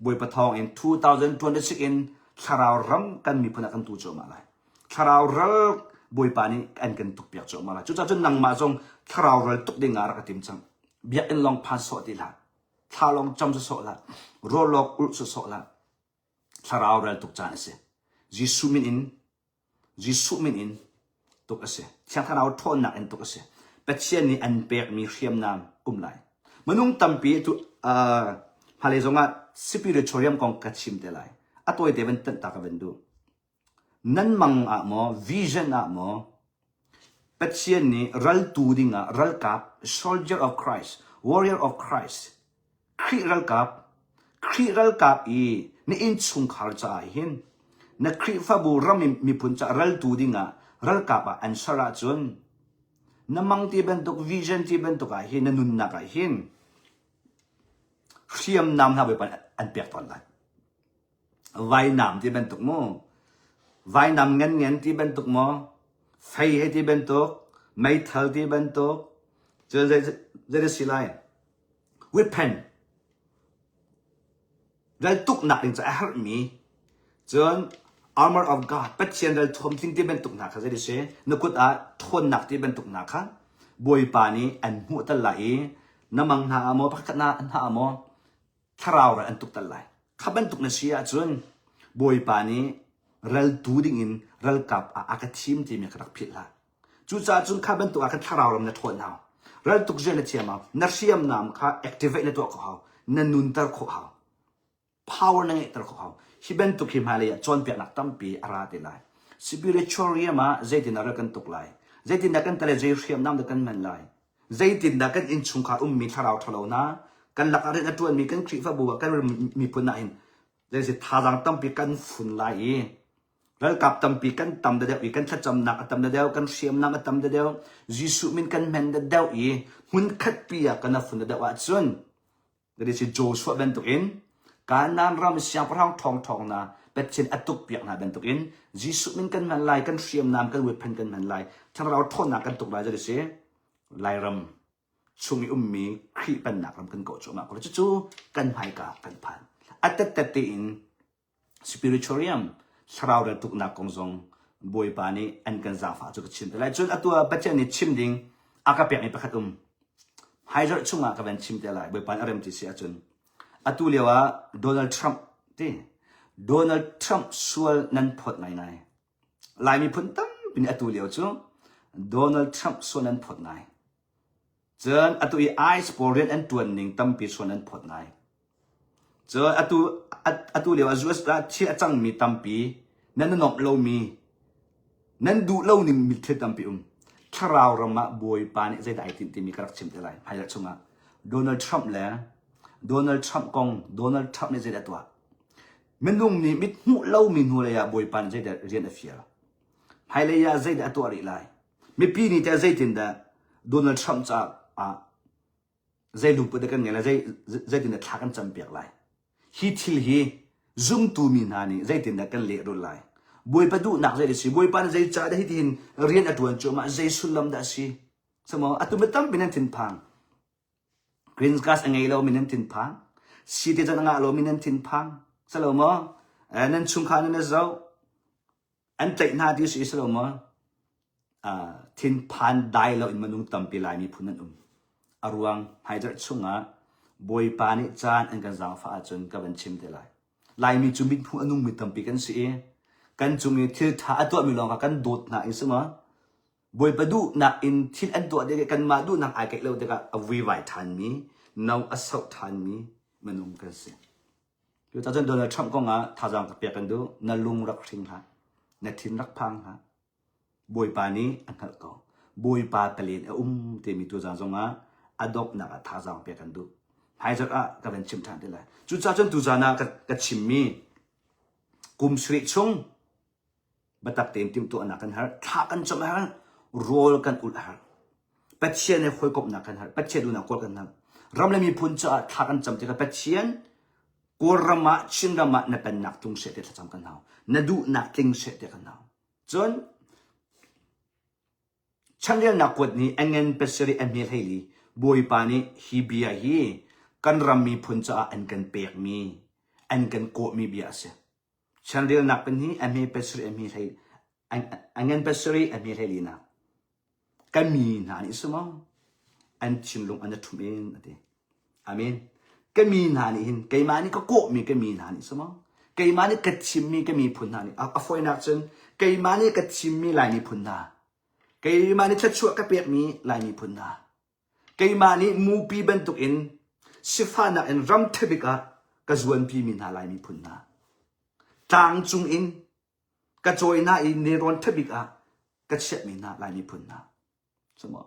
Bawipa thawng in 2026 in thlarau ram kan miphun ah kan tu cuahmah lai. Thlarau ral Bawipa nih an kan tukpiak cuahmah lai. Cucaah cun nangmah zong thlarau ral tuk ding ah rak i tim cang. Biakinn lawng phan sawh ti hlah. Thla lawng cam sawsawh hlah. Rawl lawng ulh sawsawh hlah. Thlarau ral tuk caan a si. Jesuh min in Jesuh min in tuk a si. Thiang Thlarau ṭhawnnak in tuk a si. Pathian nih an pekmi hriamnam um lai. Minung tampi tu uh, hmalei zongah spiritual kong ka chim te lai. A tawite van tanh ta ka van duh. Nan mang ah maw, vision ah maw, Pathian nih raltu dingah ralkap, soldier of Christ, warrior of Christ, Khrih ralkap, Khrih ralkap i na innchungkhar caah hin na Khrihfabu ram i miphun caah raltu dingah ralkap ah an ser ahcun na mang ti bantuk vision ti bantuk ah hin na nunnak ah hin hriamnam hna Bawipa nih an pek tawn lai. Vainam ti bantuk mu, vainam ngan ngan ti bantuk maw, fei he ti bantuk, meithal ti bantuk, cu zei zei si lai? Weapon ral tuknak ding caah a herhmi cun armor of God Pathian ral thuam tling ti bantuk hna kha zei si na kut ah ṭhawnnak ti bantuk hna kha Bawipa nih an hmuh tal lai i na mang hna ah maw pakhat hna ah maw thlarau ral an tuk tal lai kha bantuk na si ahcun Bawipa nih raltu dingin ralkap ah a ka thim timi kha rak philh hlah Cucaah cun kha bantuk ah khan thlarau ram na ṭhawn hau. Raltuk zia na thiam hau. Na hriamnam kha activate na tuah khawh hau. Na nunter khawh hau. Power na ngeihter khawh hau. Hi bantuk hi hmailei ah cawnpiaknak tampi a ra te lai. Spiritual realm ah zeitindah ral kan tuk lai? Zeitindah kan tale zei hriamnam dah kan hman lai? Zeitindah kan innchungkhar ummi thlarau ṭhalo hna, kan lakah rian a ṭuanmi kan Khrihfabu ah kan miphun ah hin zei thazaang tampi kan fun lai i Ralkap tampi kan tam deuh i kan thlacamnak a tam deuh, kan hriamnam a tam deuh, Jesuh min kan hman deuh i hmunkhatpi ah kan afun deuh ahcun that is Joshua bantukin Kanaan ram siangpahrang ṭhawngṭhawng hna Pathian a tukpiak hna bantukin Jesuh min kan hman lai, kan hriamnam, kan weapon kan hman lai, thlarau ṭhawnnak kan tuk lai that is Lairam chung i ummi Khrih pennak ram kan kawh cuahmah ko. Cucu kan hmaika kan phan. A tettet tein spiritualium thlarau ral tuknak kong zong Bawipa nih an kan zaangfah cu ka chim te lai. Cun atu ah Pathian nih chim ding a ka pekmi pakhat um. Hmaizarh chungah ka van chim te lai. Bawipa nih a rem ti si ahcun. Atu lio ah Donald Trump ti Donald Trump sual nan phawt ngaingai. Lai miphun tampi. nih atu lio cu Donald Trump suan an phawt ngai. Cun atu i ICE pawl rian an ṭuan ning tampi suan an phawt ngai. Cun atu atu lio ah US ah thil a cangmi tampi nan i nuamh lomi nan duh lo ning thil tampi um. Thlarau ram ah Bawipa nih zeidah ai tinh timi ka rak chim te lai. Hmailei chungah Donald Trump le Donald Trump kong Donald Trump nih zeidah a tuah? Minung nih mit hmuh lomi hnulei ah Bawipa nih zeidah rian a fial? Hmailei ah zeidah a tuah rih lai? Mipi nih teh zeitindah Donald Trump caah zei lungput dah kan ngei lai, zei zeitindah thla kan campiak lai? Hi thil hi zumtu mi hna nih zeitindah kan lehrulh lai? Bawipa duhnak zei a si? Bawipa nih zei dah hitihin rian a ṭuan cuahmah? Zei sullam dah a si? Samaw atu mi tampi nan thinphang. Green card a ngei lomi nan thinphang. Citizen a ngah lomi nan thinphang. Salo maw? Nan chungkhar nan i zoh. An tlaih hna ti si salo maw? Thinphan dai lo in minung tampi Lai miphun an um. A ruang hmaizarh chungah Bawipa nih caan an kan zaangfah ahcun ka van chim te lai. Laimi cu mithmuh a nungmi tampi kan si i kan cung i thil ṭha a tuahmi lawng kha kan dawt hna i si maw? Bawipa duhnak in thil an tuah tikah kanmah duhnak ai keih lo tikah a vuivai ṭhanmi, no a soh ṭhanmi minung kan si. Cucaah cun Donald Trump kong ah thazaang ka pek kan duh. Na lung rak hring hlah. Na thin rak phang hlah. Bawipa nih a hngalh ko. Bawipa palen a um timi tuzaan zongah a donghnak ah thazaang pek kan duh. Hmaizarh ah ka van chim ṭhan te lai. Cucaah cun tuzaan ah ka, ka chimmi kum sarih chung biatak tein timhtuahnak kan herh, thla kan cam a herh, rawl kan ulh a herh. Pathian he hawikomhnak kan herh, Pathian duhnak kawl kan herh. Ram le miphun caah thla kan cam tikah Pathian Kawlram ah Chinram ah na pennak tlung seh ti thlacam kan hau. Na duhnak tling seh ti kan hau. Cun chanrelnak kuat nih a ngen pasarih a hme hleili Bawipa nih hi bia hi kan ram miphun caah an kan pekmi an kan kawhmi bia a si. Chanrelnak pen hi a hme pasarih a hme hlei a ngen pasarih a hme hleilinak Ka mi hna nih si maw an thinlung an i ṭhum in a ti. Amen. Ka mi hna nih hin keimah nih ka kawhmi ka mi hna nih si maw keimah nih ka thimmi ka miphun hna nih a fawinak cun keimah nih ka thimmi Lai miphun hna keimah nih thluachuah ka pekmi Lai miphun hna keimah nih mupi bantukin sifahnak in ram ṭhabik ah ka zuanpi mi hna Lai miphun hna tlang cung in ka cawi hna i nelrawn ṭhabik ah ka chiahmi hna Lai miphun hna. Cumaw.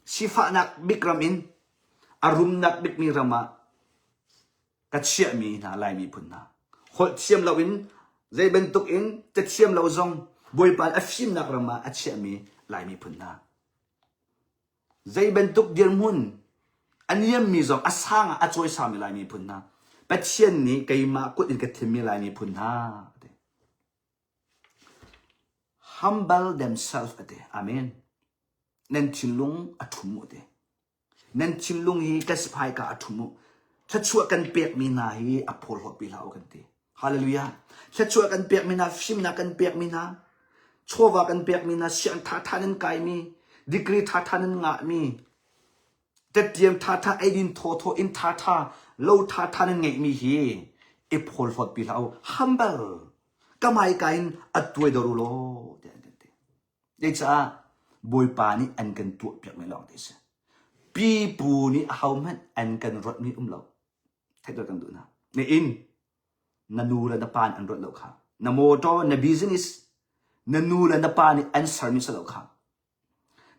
Sifahnak bik ram in a rumnak bikmi ram ah ka chiahmi hna Lai miphun hna. Holh thiam lo in zei bantuk in cathiam lo zong Bawipa a fimnak ram ah a chiahmi Lai miphun hna. Zei bantuk dirhmun a niammi zong a sang ah a cawisangmi Lai miphun hna. Pathian nih keimah kut in ka thimmi Lai miphun hna. Humble themselves ati. Amen. Nan thinlung a ṭhum u ti. Nan thinlung hi ka siphai ka a ṭhum u. Thluachuah kan pekmi hna hi a phawlhlawhpi hlah u kan ti. Hallelujah. Thluachuah kan pekmi hna, fimnak kan pekmi hna, chawva kan pekmi hna, siang thatha nan kaimi, degree thatha nan ngahmi, tettiam thatha, eidin thawthaw, inn thatha, lo thatha nan ngeihmi hi i phawlhlawt pi hlah u. Humble. Ka hmaika in a tuai dor u law tiah an kan ti. Zeicah Bawipa nih an kan tuahpiakmi lawng te si. Pipu nih ahohmanh an kan ruatmi um lo. Theih kan duh hna. Na inn, na nu le na pa nih an ruat lo kha. Na motor, na business, na nu le na pa nih an sermi si lo kha.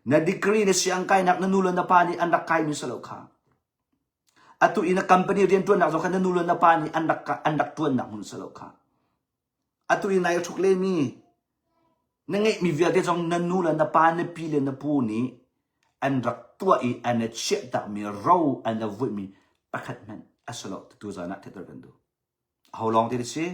Na degree na siangkainak na nu le na pa nih an rak kaimi si lo kha. Atu i na company rianṭuannak zong kha na nu le na pa nih an rak an rak ṭuannak hmun si lo kha. Atu i nai hruk lemi na ngeihmi vialte zong na nu le na pa na pi le na pu nih an rak tuah i an i chiahtakmi ro an i vuihmi pakhat hmanh a si lo tu zan ah theihter kan duh. Aho lawng te si?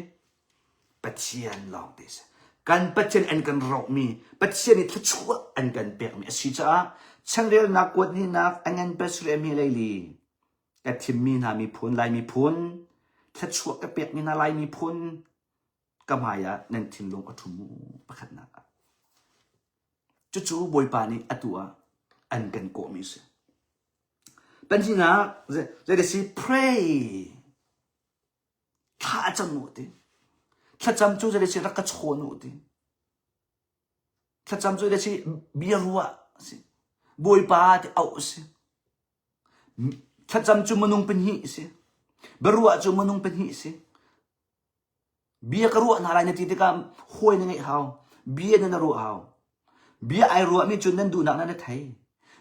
Pathian lawng te si. Kan Pathian an kan rohmi, Pathian nih thluachuah an kan pekmi a si caah changrelnak kuat hnihnak a ngan pasarih a hme leili ka thimmi hna miphun Lai miphun thluachuah ka pekmi hna Lai miphun ka hmai ah nan thinlung a ṭhum u pakhatnak ah. Cucu Bawipa nih atu ah an kan kawhmi a si. Pahnihnak zei si pray thla a cam u ti. Thlacam cu zei si rak ka chawn u ti. Thlacam cu si bia ruah a si. Bawipa ti auh a si. Thlacam cu minung pahnih a si. Biaruah cu minung pahnih a si. Bia ka ruah hna lai na ti tikah hawi na ngeih hau. Bia na na ruah hau. Bia ai ruahmi cu nan duhnak nan i thei.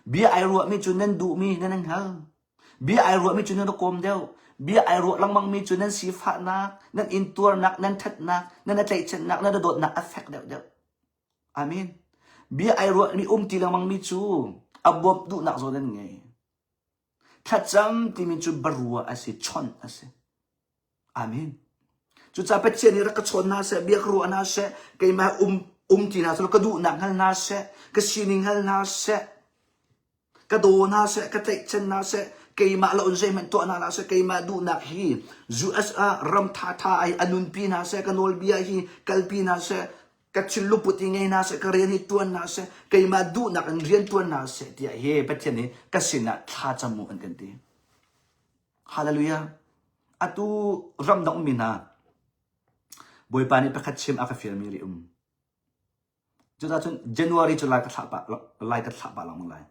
Bia ai ruahmi cu nan duhmi nan i hngal. Bia ai ruahmi cu nan i kawm deuh. Bia ai ruah lengmangmi cu nan sifahnak, nan intuarnak, nan ṭhatnak, nan i tlaihchannak, nan i dawtnak a fek deuhdeuh. Amen. Bia ai ruahmi um ti lengmangmi cu a bawmh duhnak zawn an ngei. Thlacam timi cu barua a si, chawnh a si. Amen. Cucaah Pathian nih rak ka chawn hna seh, bia ka ruah hna seh, keimah um um ti hna seh, ka duhnak hngal hna seh, ka sining hngal hna seh, ka daw hna seh, ka tlaihchan hna seh, keimah lo in zeihmanh tuah hna hlah seh, keimah duhnak hi US ah ram thatha ai a nunpi hna seh, ka nawlbia hi kalpi hna seh, ka thinlungput hi ngei hna seh, ka rian hi tuan hna seh, keimah duhnak in rian tuan hna seh, tiah hi Pathian nih ka sinah thla cam u an kan ti. Hallelujah. Atu ramdang ummi hna Bawipa nih pakhat chim a ka fialmi rih um. Cucaah cun January cu lai ka thlah pah lai ka thlah pah lengmang lai.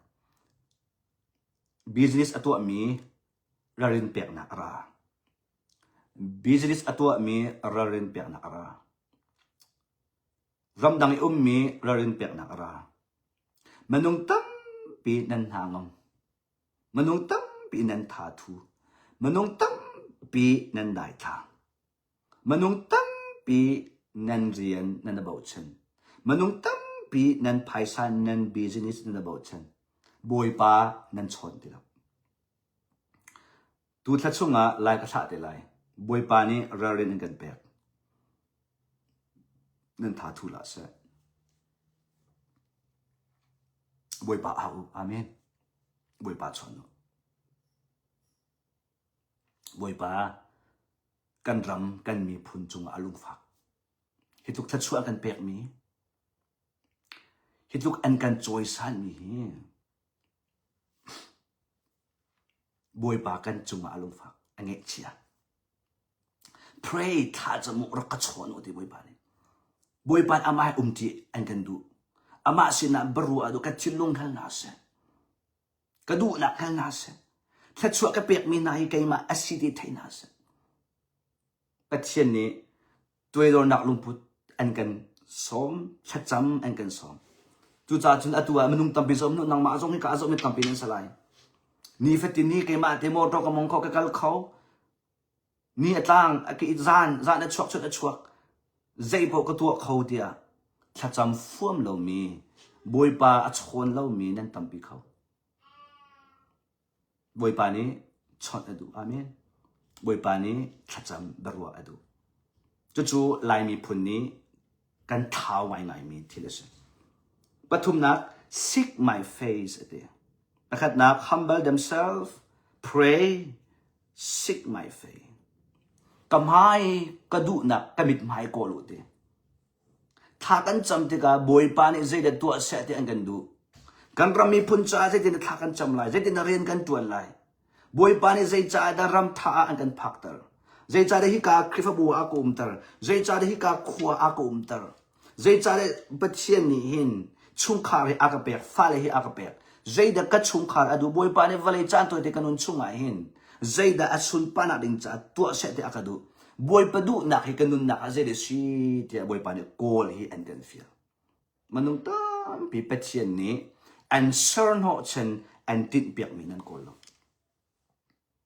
Business a tuahmi ralrin peknak a ra. Business a tuahmi ralrin peknak a ra. Ramdang i ummi ralrin peknak a ra. Minung tampi nan hna ngam. Minung tampi nan thathu. Minung tampi nan daithla. Minung tampi nan rian nan i bochan. Minung tampi nan phaisa nan business nan i bochan. Bawipa nan chawn ti lo. Tu thla chungah lai ka thlah te lai. Bawipa nih ralrin an kan pek. Nan tha thu hlah seh. Bawipa au u. Amen. Bawipa chawn u. Bawipa kan ram kan miphun cungah a lungfak. Hi tluk thluachuah kan pekmi, hi tluk an kan cawisanmi hi Bawipa kan cungah a lungfak, a ngeihchia. Pray thla cam u rak ka chawn u ti Bawipa nih. Bawipa nih amah he um ti an kan duh. Amah sinah biaruah duh ka thinlung hngal hna seh. Ka duhnak hngal hna seh. Thluachuah ka pekmi hna hi keimah a si ti thei hna seh. Pathian nih tuaidornak lungput an kan sawm, thlacam an kan sawm. Cucaah cun atu ah minung tampi zong nangmah zong hi ka zong mi tampi nan si lai. Nifatin ni keimah te motor ka mong kho ka kal kho. Ni a tlang, a ke zan, zan a chuak chun a chuak. Zei paoh ka tuah kho tiah thlacam fuam lomi, Bawipa a chawn lomi nan tampi kho. Bawipa nih chawnh a duh. Amen. Bawipa nih thlacam biaruah a duh. Cucu Lai miphun nih kan thau ngaingaimi thil a si. Pathumnak, seek my face a ti. Pakhatnak, humble themselves, pray, seek my face. Ka hmai, ka duhnak, ka mithmai kawl u ti. Thla kan cam tikah Bawipa nih zeidah tuah seh ti an kan duh. Kan ram miphun caah zeitin thla kan cam lai, zeitin rian kan tuan lai. Bawipa nih zeicah dah ram tha ah an kan phakter. Zeicah dah hika Khrihfabu ah a ka umter. Zeicah dah hika khua ah ka umter. Zeicah dah Pathian nih hin chungkhar hi a ka pek, fale hi a ka pek. Zeidah ka chungkhar a duh. Bawipa nih vawlei caan tawite ka nun chungah hin zeidah a sunparnak ding caah tuah seh ti a ka duh. Bawipa duhnak hi ka nunnak ah zeidah si tiah Bawipa nih kawl hi an kan fial. Minung tampi Pathian nih an serhnawhchan an tinhpiakmi nan kawl lo.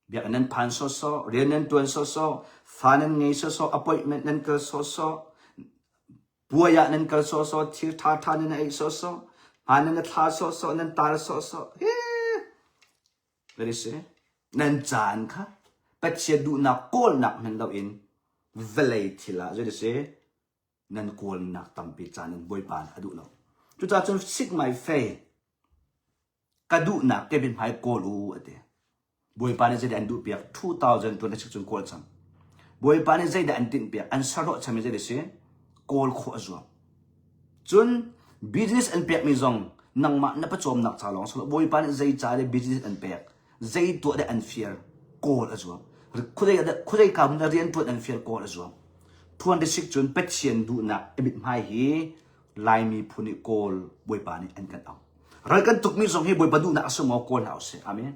Biakinn nan phan sawsawh, rian nan tuan sawsawh, fa nan ngei sawsawh, appointment nan kal sawsawh, puai ah nan kal sawsawh, thil ṭhaṭha nan ei sawsawh, hmaan nan thla sawsawh, nan tar sawsawh. He! Very si. Nan caan kha Pathian duhnak kawlnak hman loin vawlei thil ah zei si nan kawlnak tampi caan in Bawipa nih a duh lo. Cucaah cun seek my face ka duhnak kevin hmai kawl u a ti. Bawipa nih zeidah an duh piak 2026 cun kawl cang. Bawipa nih zeidah an tinh piak an sarhlawh chami zeidah si kawl khawh a zuam. Cun business an pekmi zong nangmah na pawcawmnak ca lawng silo Bawipa nih zei ca le business an pek zei tuah deh an fial kawl a zuam. Khuazei khuazei ka hmun ah rian tuan an fial kawl a zuam. 26 cun Pathian duhnak a mithmai hi Laimi phun nih Kawl Bawipa nih an kan auh. Ral kan tukmi zong hi Bawipa duhnak a si maw kawl hna usih. Amen.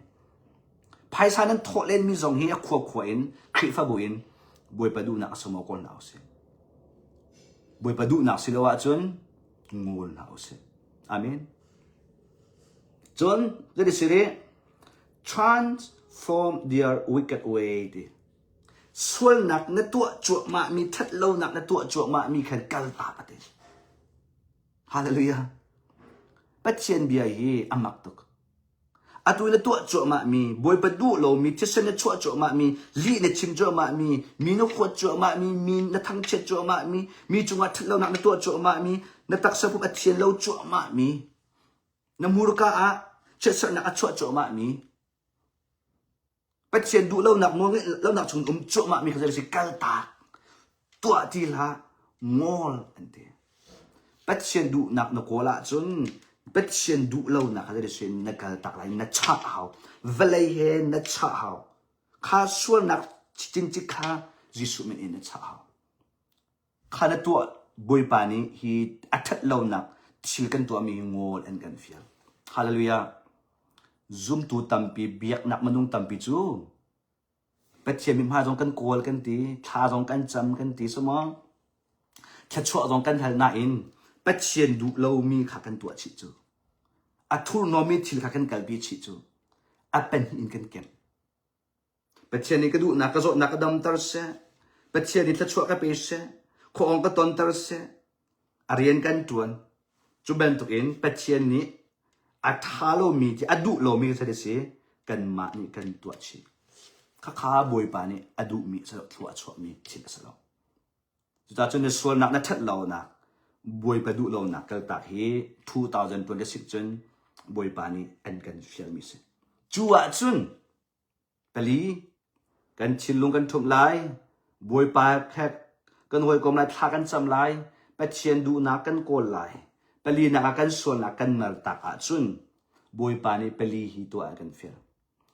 Phaisa nan thawh lenmi zong hi a khua khua in Khrihfabu in Bawipa duhnak a si maw kawl hna usih. Bawipa duhnak si lo ahcun ngol hna usih. Amen. Cun zeiti si rih? Transform their wicked way ti. Sualnak na tuah cuahmahmi, ṭhatlonak na tuah cuahmahmi khan kaltak a ti. Hallelujah. Pathian bia hi a mak tuk. Atu na tuah cuahmahmi, Bawipa duh lomi, thisen na chuah cuahmahmi, lih na chim cuahmahmi, mi na huat cuahmahmi, mi na thangchiat cuahmahmi, mi cungah ṭhatlonak na tuah cuahmahmi, na taksa pum a thian lo cuahmahmi, na hmurka ah chiatserhnak a chuah cuahmahmi, Pathian duh lonak nawl lonak chung um cuahmah mi kha zei si kaltak tuah ti hlah ngol an ti. Pathian duhnak na kawl ahcun Pathian duh lonak kha zei si na kaltak lai na chah hau vawlei he na chah hau kha sualnak cincik kha Jesuh min in na chah hau. Kha na tuah Bawipa nih hi a ṭhat lonak thil kan tuahmi hi ngawl an kan fial. Hallelujah. Zumtu tampi, biaknak minung tampi cu Pathian mithmai zong kan kawl kan ti, thla zong kan cam kan ti samaw. Thluachuah zong kan hal nain Pathian duh lomi kha kan tuah chih cu. A thurhnawmmi thil kha kan kalpi chih cu. A pahnih in kan kemh. Pathian nih ka duhnak ka zawtnak ka damter seh. Pathian nih thluachuah ka pe seh. Khuaawng ka tonter seh. A rian kan ṭuan. Cu bantukin Pathian nih a ṭha lomi ti a duh lomi kha a si kanmah nih kan tuah chih. Khakha Bawipa nih a duhmi a si lo, thlua a chuahmi thil a si lo. Cucaah cun na sualnak na ṭhat lonak Bawipa duh lonak kaltak hi 2026 cun Bawipa nih an kan fialmi a si. Cu ahcun Pali, kan thinlung kan ṭhumh lai, Bawipa kha kan hawikom lai, thla kan cam lai, Pathian duhnak kan kawl lai. Palinak ah kan sualnak kan mertak ahcun Bawipa nih pali hi tuah a kan fial.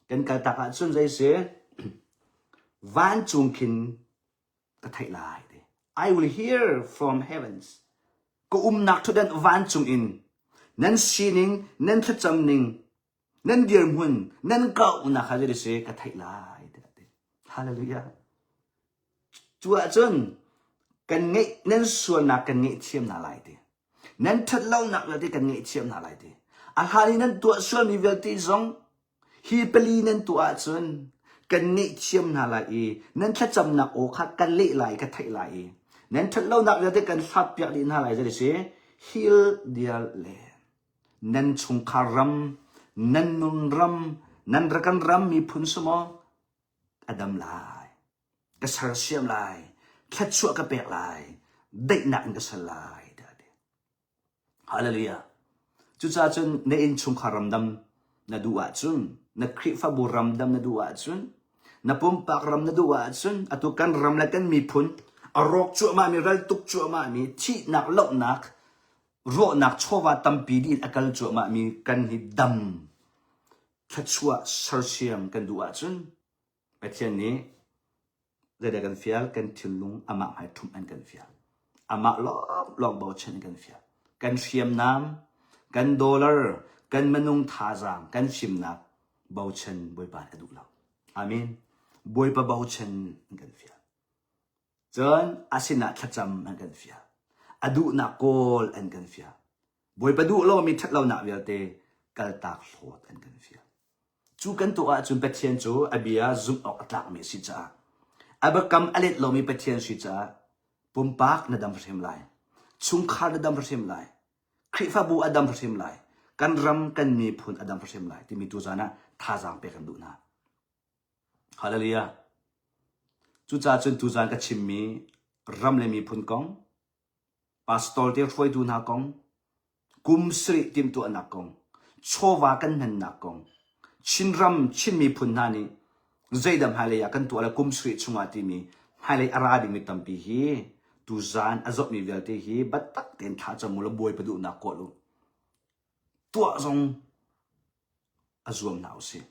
Kan kaltak ahcun zei si? Vancung khin ka theih lai ti. I will hear from heavens. Ka umnak ṭhutdan vancung in nan sining, nan thlacam ning, Nan dirhmun, nan kauhnak kha zei si ka theih lai tiah a ti. Hallelujah. Cu ahcun kan ngeih nan sualnak kan ngaihthiam hna lai ti. Nan ṭhatlonak vialte kan ngaihthiam hna lai ti. A hlan i nan tuah sualmi vialte zong hi pali nan tuah ahcun kan ngaihthiam hna lai i nan thlacamnak aw kha ka leh lai ka theih lai i nan ṭhatlonak vialte kan hlatpiak dih hna lai zei si heal their land. Nan chungkhar ram, nan nun ram, nan rakan ram miphun si maw? A dam lai. Ka sersiam lai. Thluachuah ka pek lai. Daihnak in ka ser lai. Tiah a ti. Hallelujah. Cucaah cun na innchungkhar ramdam na duh ahcun, na Khrihfabu ramdam na duh ahcun, na pumpak ram na duh ahcun, atu kan ram le kan miphun a rawk cuahmahmi, ral tuk cuahmahmi, thihnak, lohnak, rawhnak chawva tampi dih in a kal cuahmahmi kan hi dam thluachuah sersiam kan duh ahcun Pathian nih zeidah kan fial kan thinlung amah hmai ṭhumh an kan fial amah lawng lawng bochan an kan fial kan hriamnam kan dollar kan minung thazaang kan fimnak bochan Bawipa nih a duh lo amen Bawipa bochan an kan fial Cun a sinah thlacam an kan fial. A duhnak kawl an kan fial. Bawipa duh lomi ṭhatlonak vialte kaltak hlawt an kan fial. Cu kan tuah ahcun Pathian cu a bia zumh awk a tlakmi a si caah a biakam a let lomi Pathian si caah pumpak na dam hrim lai. Chungkhar na dam hrim lai. Khrihfabu a dam hrim lai. Kan ram kan miphun a dam hrim lai timi tuzaan ah thazaang pek kan duh hna. Hallelujah. Cucaah cun tuzaan ka chimmi ram le miphun kong, pastor te hruaitu hna kong, kum sarih timhtuahnak kong, chawva kan hmannak kong, Chinram Chin miphun hna nih zeidah hmailei ah kan tuah le kum sarih chungah timi hmailei a ra dingmi tampi hi tuzaan a zawtmi vialte hi biatak tein thla cam u law Bawipa duhnak kawl u. Tuah zong a zuam hna usih.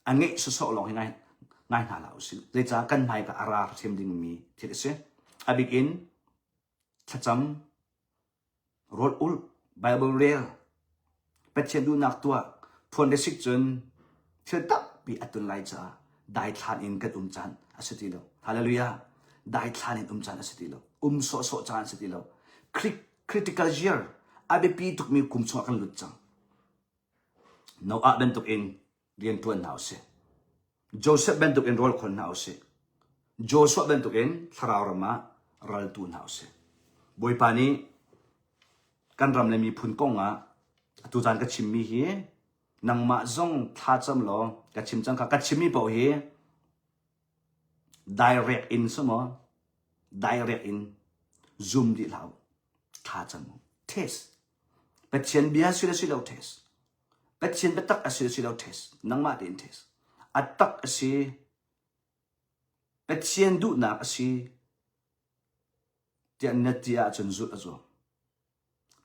A ngeih sawsawh lawng hi ngai, ngai hna hlah usih. Zeicah kan hmaika a ra hrim dingmi thil a si. A bik in thlacam. Rawl ulh, Bible rel, Pathian duhnak tuah, phuan le sik cun thil tampi a tun lai caah daithlan in kan um caan a si ti lo. Hallelujah. Daithlan in um caan a si ti lo. Um sawhsawh caan a si ti lo. Critical year a biapi tukmi kum chungah kan lut cang. Noah bantuk in rian ṭuan hna usih. Joseph bantuk in rawl khon hna usih. Joshua bantuk in thlarau ram ah ral tu hna usih. Bawipa nih kan ram le miphun kong ah atu caan ka chimmi hi nangmah zong thlacam law ka chim cang kha ka chimmi paoh hi direct in sumaw direct in zum dih hlah u thlacam u test Pathian bia si le si lo test Pathian biatak a si le si lo test nangmah tein test a tak a si Pathian duhnak a si tiah na ti ahcun zulh a zuam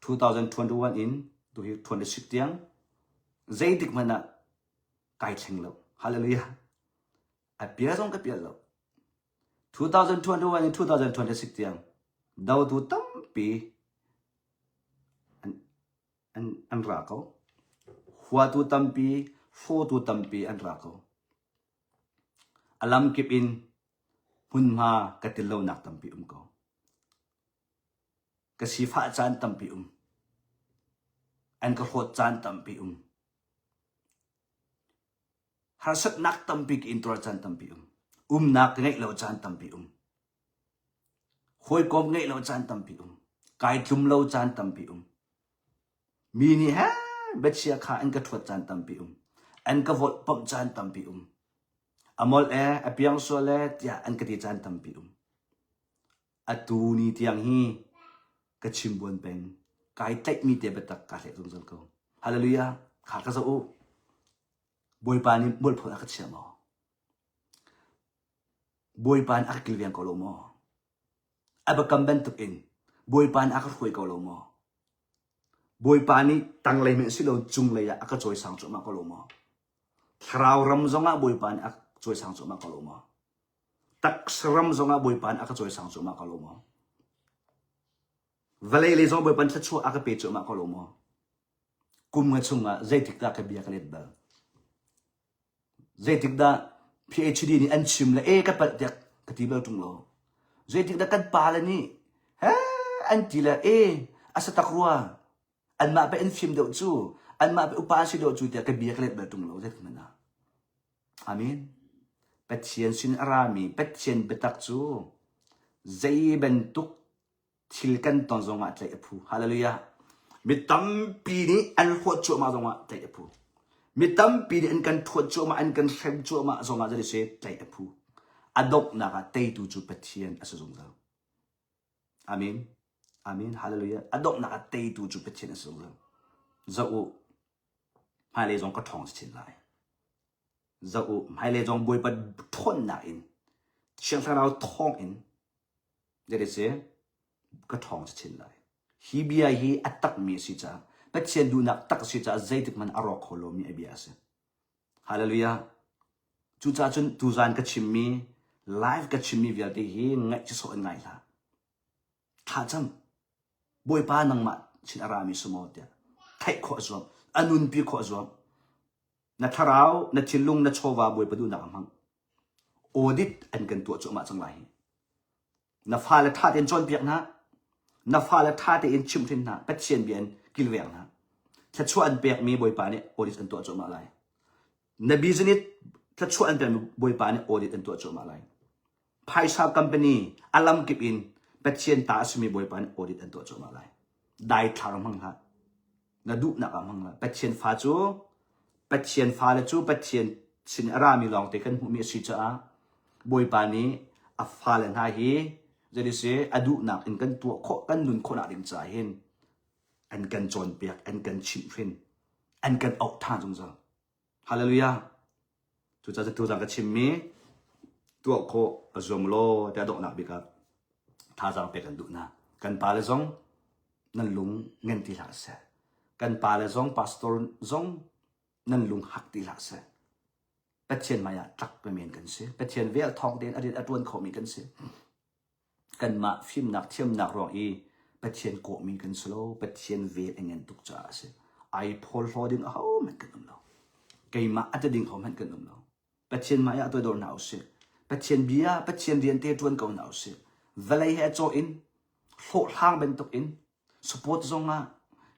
2021 in tuhi 26 tiang zeitik hmanh ah kai thleng lo hallelujah a pial zong ka pial lo 2021 in 2026 tiang dotu tampi an an an ra ko huatu tampi hrawtu tampi an ra ko a lamkip in hmunhma ka til lonak tampi um ko ka sifah caan tampi um an ka hlawt caan tampi um harsatnak tampi ka intuar caan tampi um umnak ka ngeih lo caan tampi um hawikom ngeih lo caan tampi um kai tlum lo caan tampi um mi nih he biachia kha an ka ṭhuat caan tampi um an ka volhpamh caan tampi um a molh e a piang sual e tiah an ka ti caan tampi um atu ni tiang hi ka chim buan peng kai tlaihmi te biatak ka hleh zungzal ko hallelujah kha ka zoh u Bawipa nih mualpho a ka chia maw Bawipa nih a ka kilveng ko lo maw a biakam bantuk in Bawipa nih a ka hruai ko lo maw Bawipa nih tanglei hmanh si lo cunglei ah a ka cawisang cuahmah ko lo maw thlarau ram zongah Bawipa nih a ka cawisang cuahmah ko lo maw taksa ram zongah Bawipa nih a ka cawisang cuahmah ko lo maw vawlei lei zong Bawipa nih thluachuah a ka pe cuahmah ko lo maw kum nga chungah zeitik dah ka bia ka let bal zeitik dah PhD nih an chim le e ka palh tiah ka ti bal ṭung lo zeitik dah kan pa le nih he an ti le e a sa tak rua anmah pe an fim deuh cu anmah pe upa si deuh cu tiah ka bia ka let bal ṭung lo zeitik hmanh ah amen Pathian sin a rami Pathian biatak cu zei bantuk thil kan ton zongah tlaih a phu. Hallelujah. Mi tampi nih an huat cuahmah zongah tlaih a phu. Mi tampi nih an kan thuat cuahmah, an kan hrem cuahmah zongah zei si tlaih a phu. A donghnak ah teitu cu Pathian a si zungzal. Amen. Amen. Hallelujah. A donghnak ah teitu cu Pathian a si zungzal. Zoh u. Hmailei zong ka ṭhawng chin lai. Zoh u. Hmailei zong Bawipa ṭhawnnak in Thiang Thlarau thawng in Zei si? Ka ṭhawng chin lai. Hi bia hi a takmi a si caah Pathian duhnak tak a si caah zeitik hmanh a rawk kho lomi a bia a si. Hallelujah. Cucaah cun tuzan ka chimmi live ka chimmi vialte hi ngaih ci sawh in ngai hlah. Thlacam. Bawipa nangmah sin a rami si maw tiah theih khawh a zuam. A nunpi khawh a zuam. Na thlarau, na thinlung, na chawva Bawipa duhnak a hmang. Audit an kan tuah cuahmah cang lai hi. Na fale ṭha tein cawnpiak hna. Na fale ṭha tein chimhhrin hna. Pathian bia in kilveng hna. Thluachuah an pekmi Bawipa nih audit an tuah cuahmah lai. Na business thluachuah an pekmi Bawipa nih audit an tuah cuahmah lai. Phaisa company a lamkip in Pathian ta a simi Bawipa nih audit an tuah cuahmah lai. Daithlar hmang hlah. Na duhnak ah hmang hlah. Pathian fa cu Pathian fale cu Pathian sin a rami lawngte kan hmuhmi a si caah Bawipa nih a fale hna hi zei si a duhnak in kan tuah khawh kan nun khawhnak ding caah hin an kan cawnpiak an kan chimhhrin an kan auh ṭhan zungzal. Hallelujah. Cucaah tuzaan ka chimmi tuah khawh a zuam law tiah donghnak bik ah thazaang pek kan duh hna. Kan pale zong nan lung ngen ti hlah seh. Kan pale zong pastor zong nan lung hak ti hlah seh. Pathian hmai ah tlak men kan si. Pathian vel thawng tein a rian a tuan khomi kan si. Kanmah fimnak thiamnak ruang i Pathian kawhmi kan si lo. Pathian vel a ngen tuk caah a si. Ai phawlhlaw ding ahohmanh kan um lo. Keimah a ti ding hohmanh kan um lo. Pathian hmai ah toidor hna usih. Pathian bia, Pathian rian te ṭuan ko hna usih. Vawlei he cawh in, hlawhhlang bantuk in, support zong ah,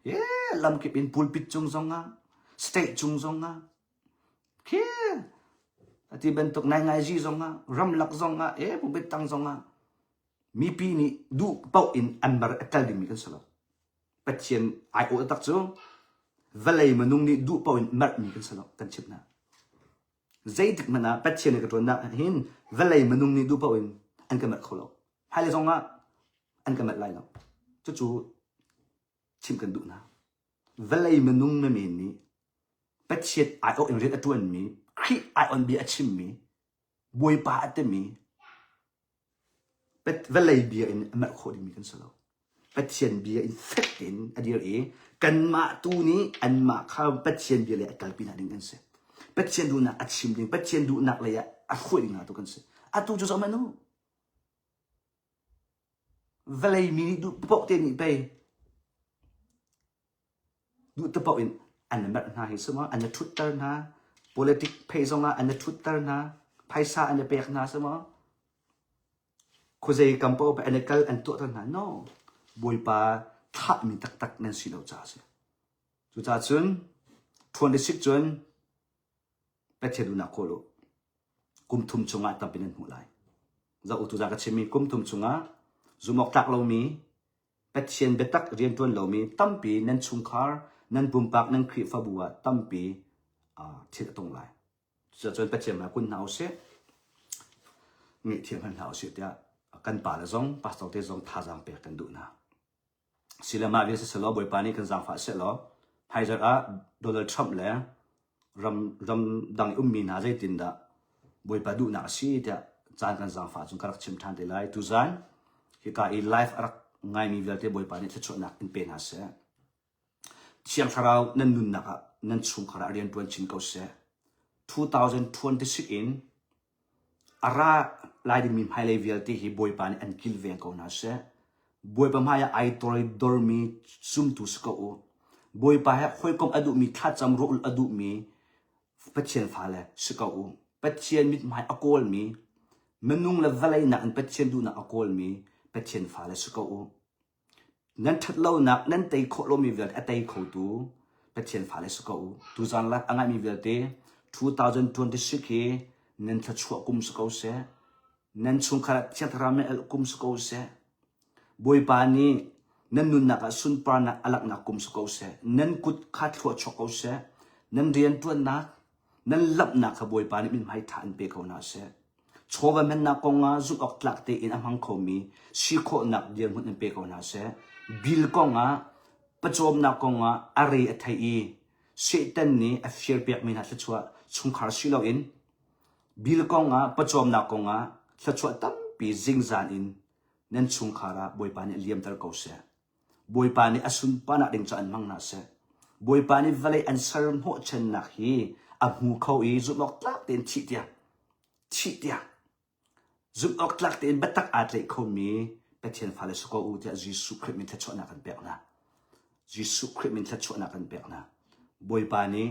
yeah, lamkip in pulpit cung zong ah, state cung zong ah, khi ati bantuk nai ngai zi zong ah, ramlak zong ah, eh, pulpit tang zong ah, mipi nih duh paoh in an bar a tel dingmi kan si lo. Pathian aiawh tak cu vawlei minung nih duh paoh in merhmi kan si lo, kan chimh hna. Zeitik hmanh ah Pathian nih ka ṭuannak ah hin vawlei minung nih duh paoh in an ka merh kho lo. Hmailei zong ah an ka merh lai lo. Cucu chimh kan duh hna. Vawlei minung menmen nih Pathian aiawh in rian a ṭuanmi, Khrih aiawh in bia a chimmi, Bawipa a timi, Vawlei bia in a merh khawh dingmi kan si lo. Pathian bia in fek tein a dir i kanmah tu nih anmah kha Pathian bia lei a kalpi hna ding kan si. Pathian duhnak a chim ding, Pathian duhnak lei ah a hruai ding hna tu kan si. Atu cu zoh hmanh u. Vawlei mi nih duh paoh te nih pei duh te paoh in an merh hna hi suma an ṭhutter hna politic phei zongah an ṭhutter hna phaisa an i pek hna suma khuazei kam paoh an i kal an tuahter hna no bawipa thlahmi taktak nan si lo caah a si cucaah cun ṭhuan le sik cun Pathian duhnak kawl u kum thum chungah tampi nan hmuh lai zoh u tuzaan ka chimmi kum thum chungah zumh awk tlak lomi Pathian biatak rianṭuan lomi tampi nan chungkhar nan pumpak nan Khrihfabu ah tampi thil a tung lai Cucaah Pathian hmai kun hna usih, ngaihthiam hman hna usih tiah kan pa le zong pastor te zong thazaang pek kan duh hna. Sile mah vial siselaw Bawipa nih kan zaangfah sehlaw hmaizarh ah Donald Trump le ram ram dang i ummi hna zeitindah Bawipa duhnak a si tiah caan kan zaangfah cun ka rak chim ṭhan te lai. Tuzaan hika i live a rak ngaimi vialte Bawipa nih thluachuahnak in pe hna seh. Thiang Thlarau nan nunnak ah nan chungkhar ah rian ṭuan chin ko seh. 2026 in a ra lai dingmi hmailei vialte hi Bawipa nih an kilveng ko hna seh. Bawipa hmai ah ai toidormi zumtu si ko u. Bawipa he hawikom a duhmi thlacam rawh a duhmi Pathian fale si ko u. Pathian mithmai a kawlmi, minung le vawlei nakin Pathian duhnak a kawlmi Pathian fale si ko u. Nan ṭhatlonak nan tei khawh lomi vialte a tei khotu Pathian fale si ko u. Tuzaan lak a ngaimi vialte 2026 hi nan thluachuah kum si ko seh. Nan chungkhar ah Thiang Thlarau mei alh kum si ko seh. Bawipa nih nan nunnak ah sunparnak a langhnak kum si ko seh. Nan kut kha thluachuak ko seh. Nan rianṭuannak, nan lamhnak kha Bawipa nih mithmai ṭha in pe ko hna seh. Chawva hmannak kongah zumhawktlak tein a hmang khomi si khawhnak dirhmun in pe ko hna seh. Bill kongah pawcawmnak kongah a re a thei i Satan nih a firpiakmi hna thluachuah chungkhar si loin bill kongah pawcawmnak kongah thluachuah tampi zingzan in nan chungkhar ah Bawipa nih liamter ko seh. Bawipa nih a sunparnak ding cu an hmang hna seh. Bawipa nih vawlei an ser hnawhchannak hi a hmu kho i zumhawktlak tein thih tiang thih tiang zumhawktlak tein biatak aa tlaih khomi Pathian fale si ko u tiah Jesuh Khrih min thluachuahnak kan pek hna. Jesuh Khrih min thluachuahnak kan pek hna. Bawipa nih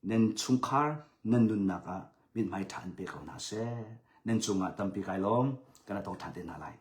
nan chungkhar nan nunnak ah mithmai ṭha an pe ko hna seh. Nan cungah tampi kai lawm. Kan tong ṭhan te hna lai.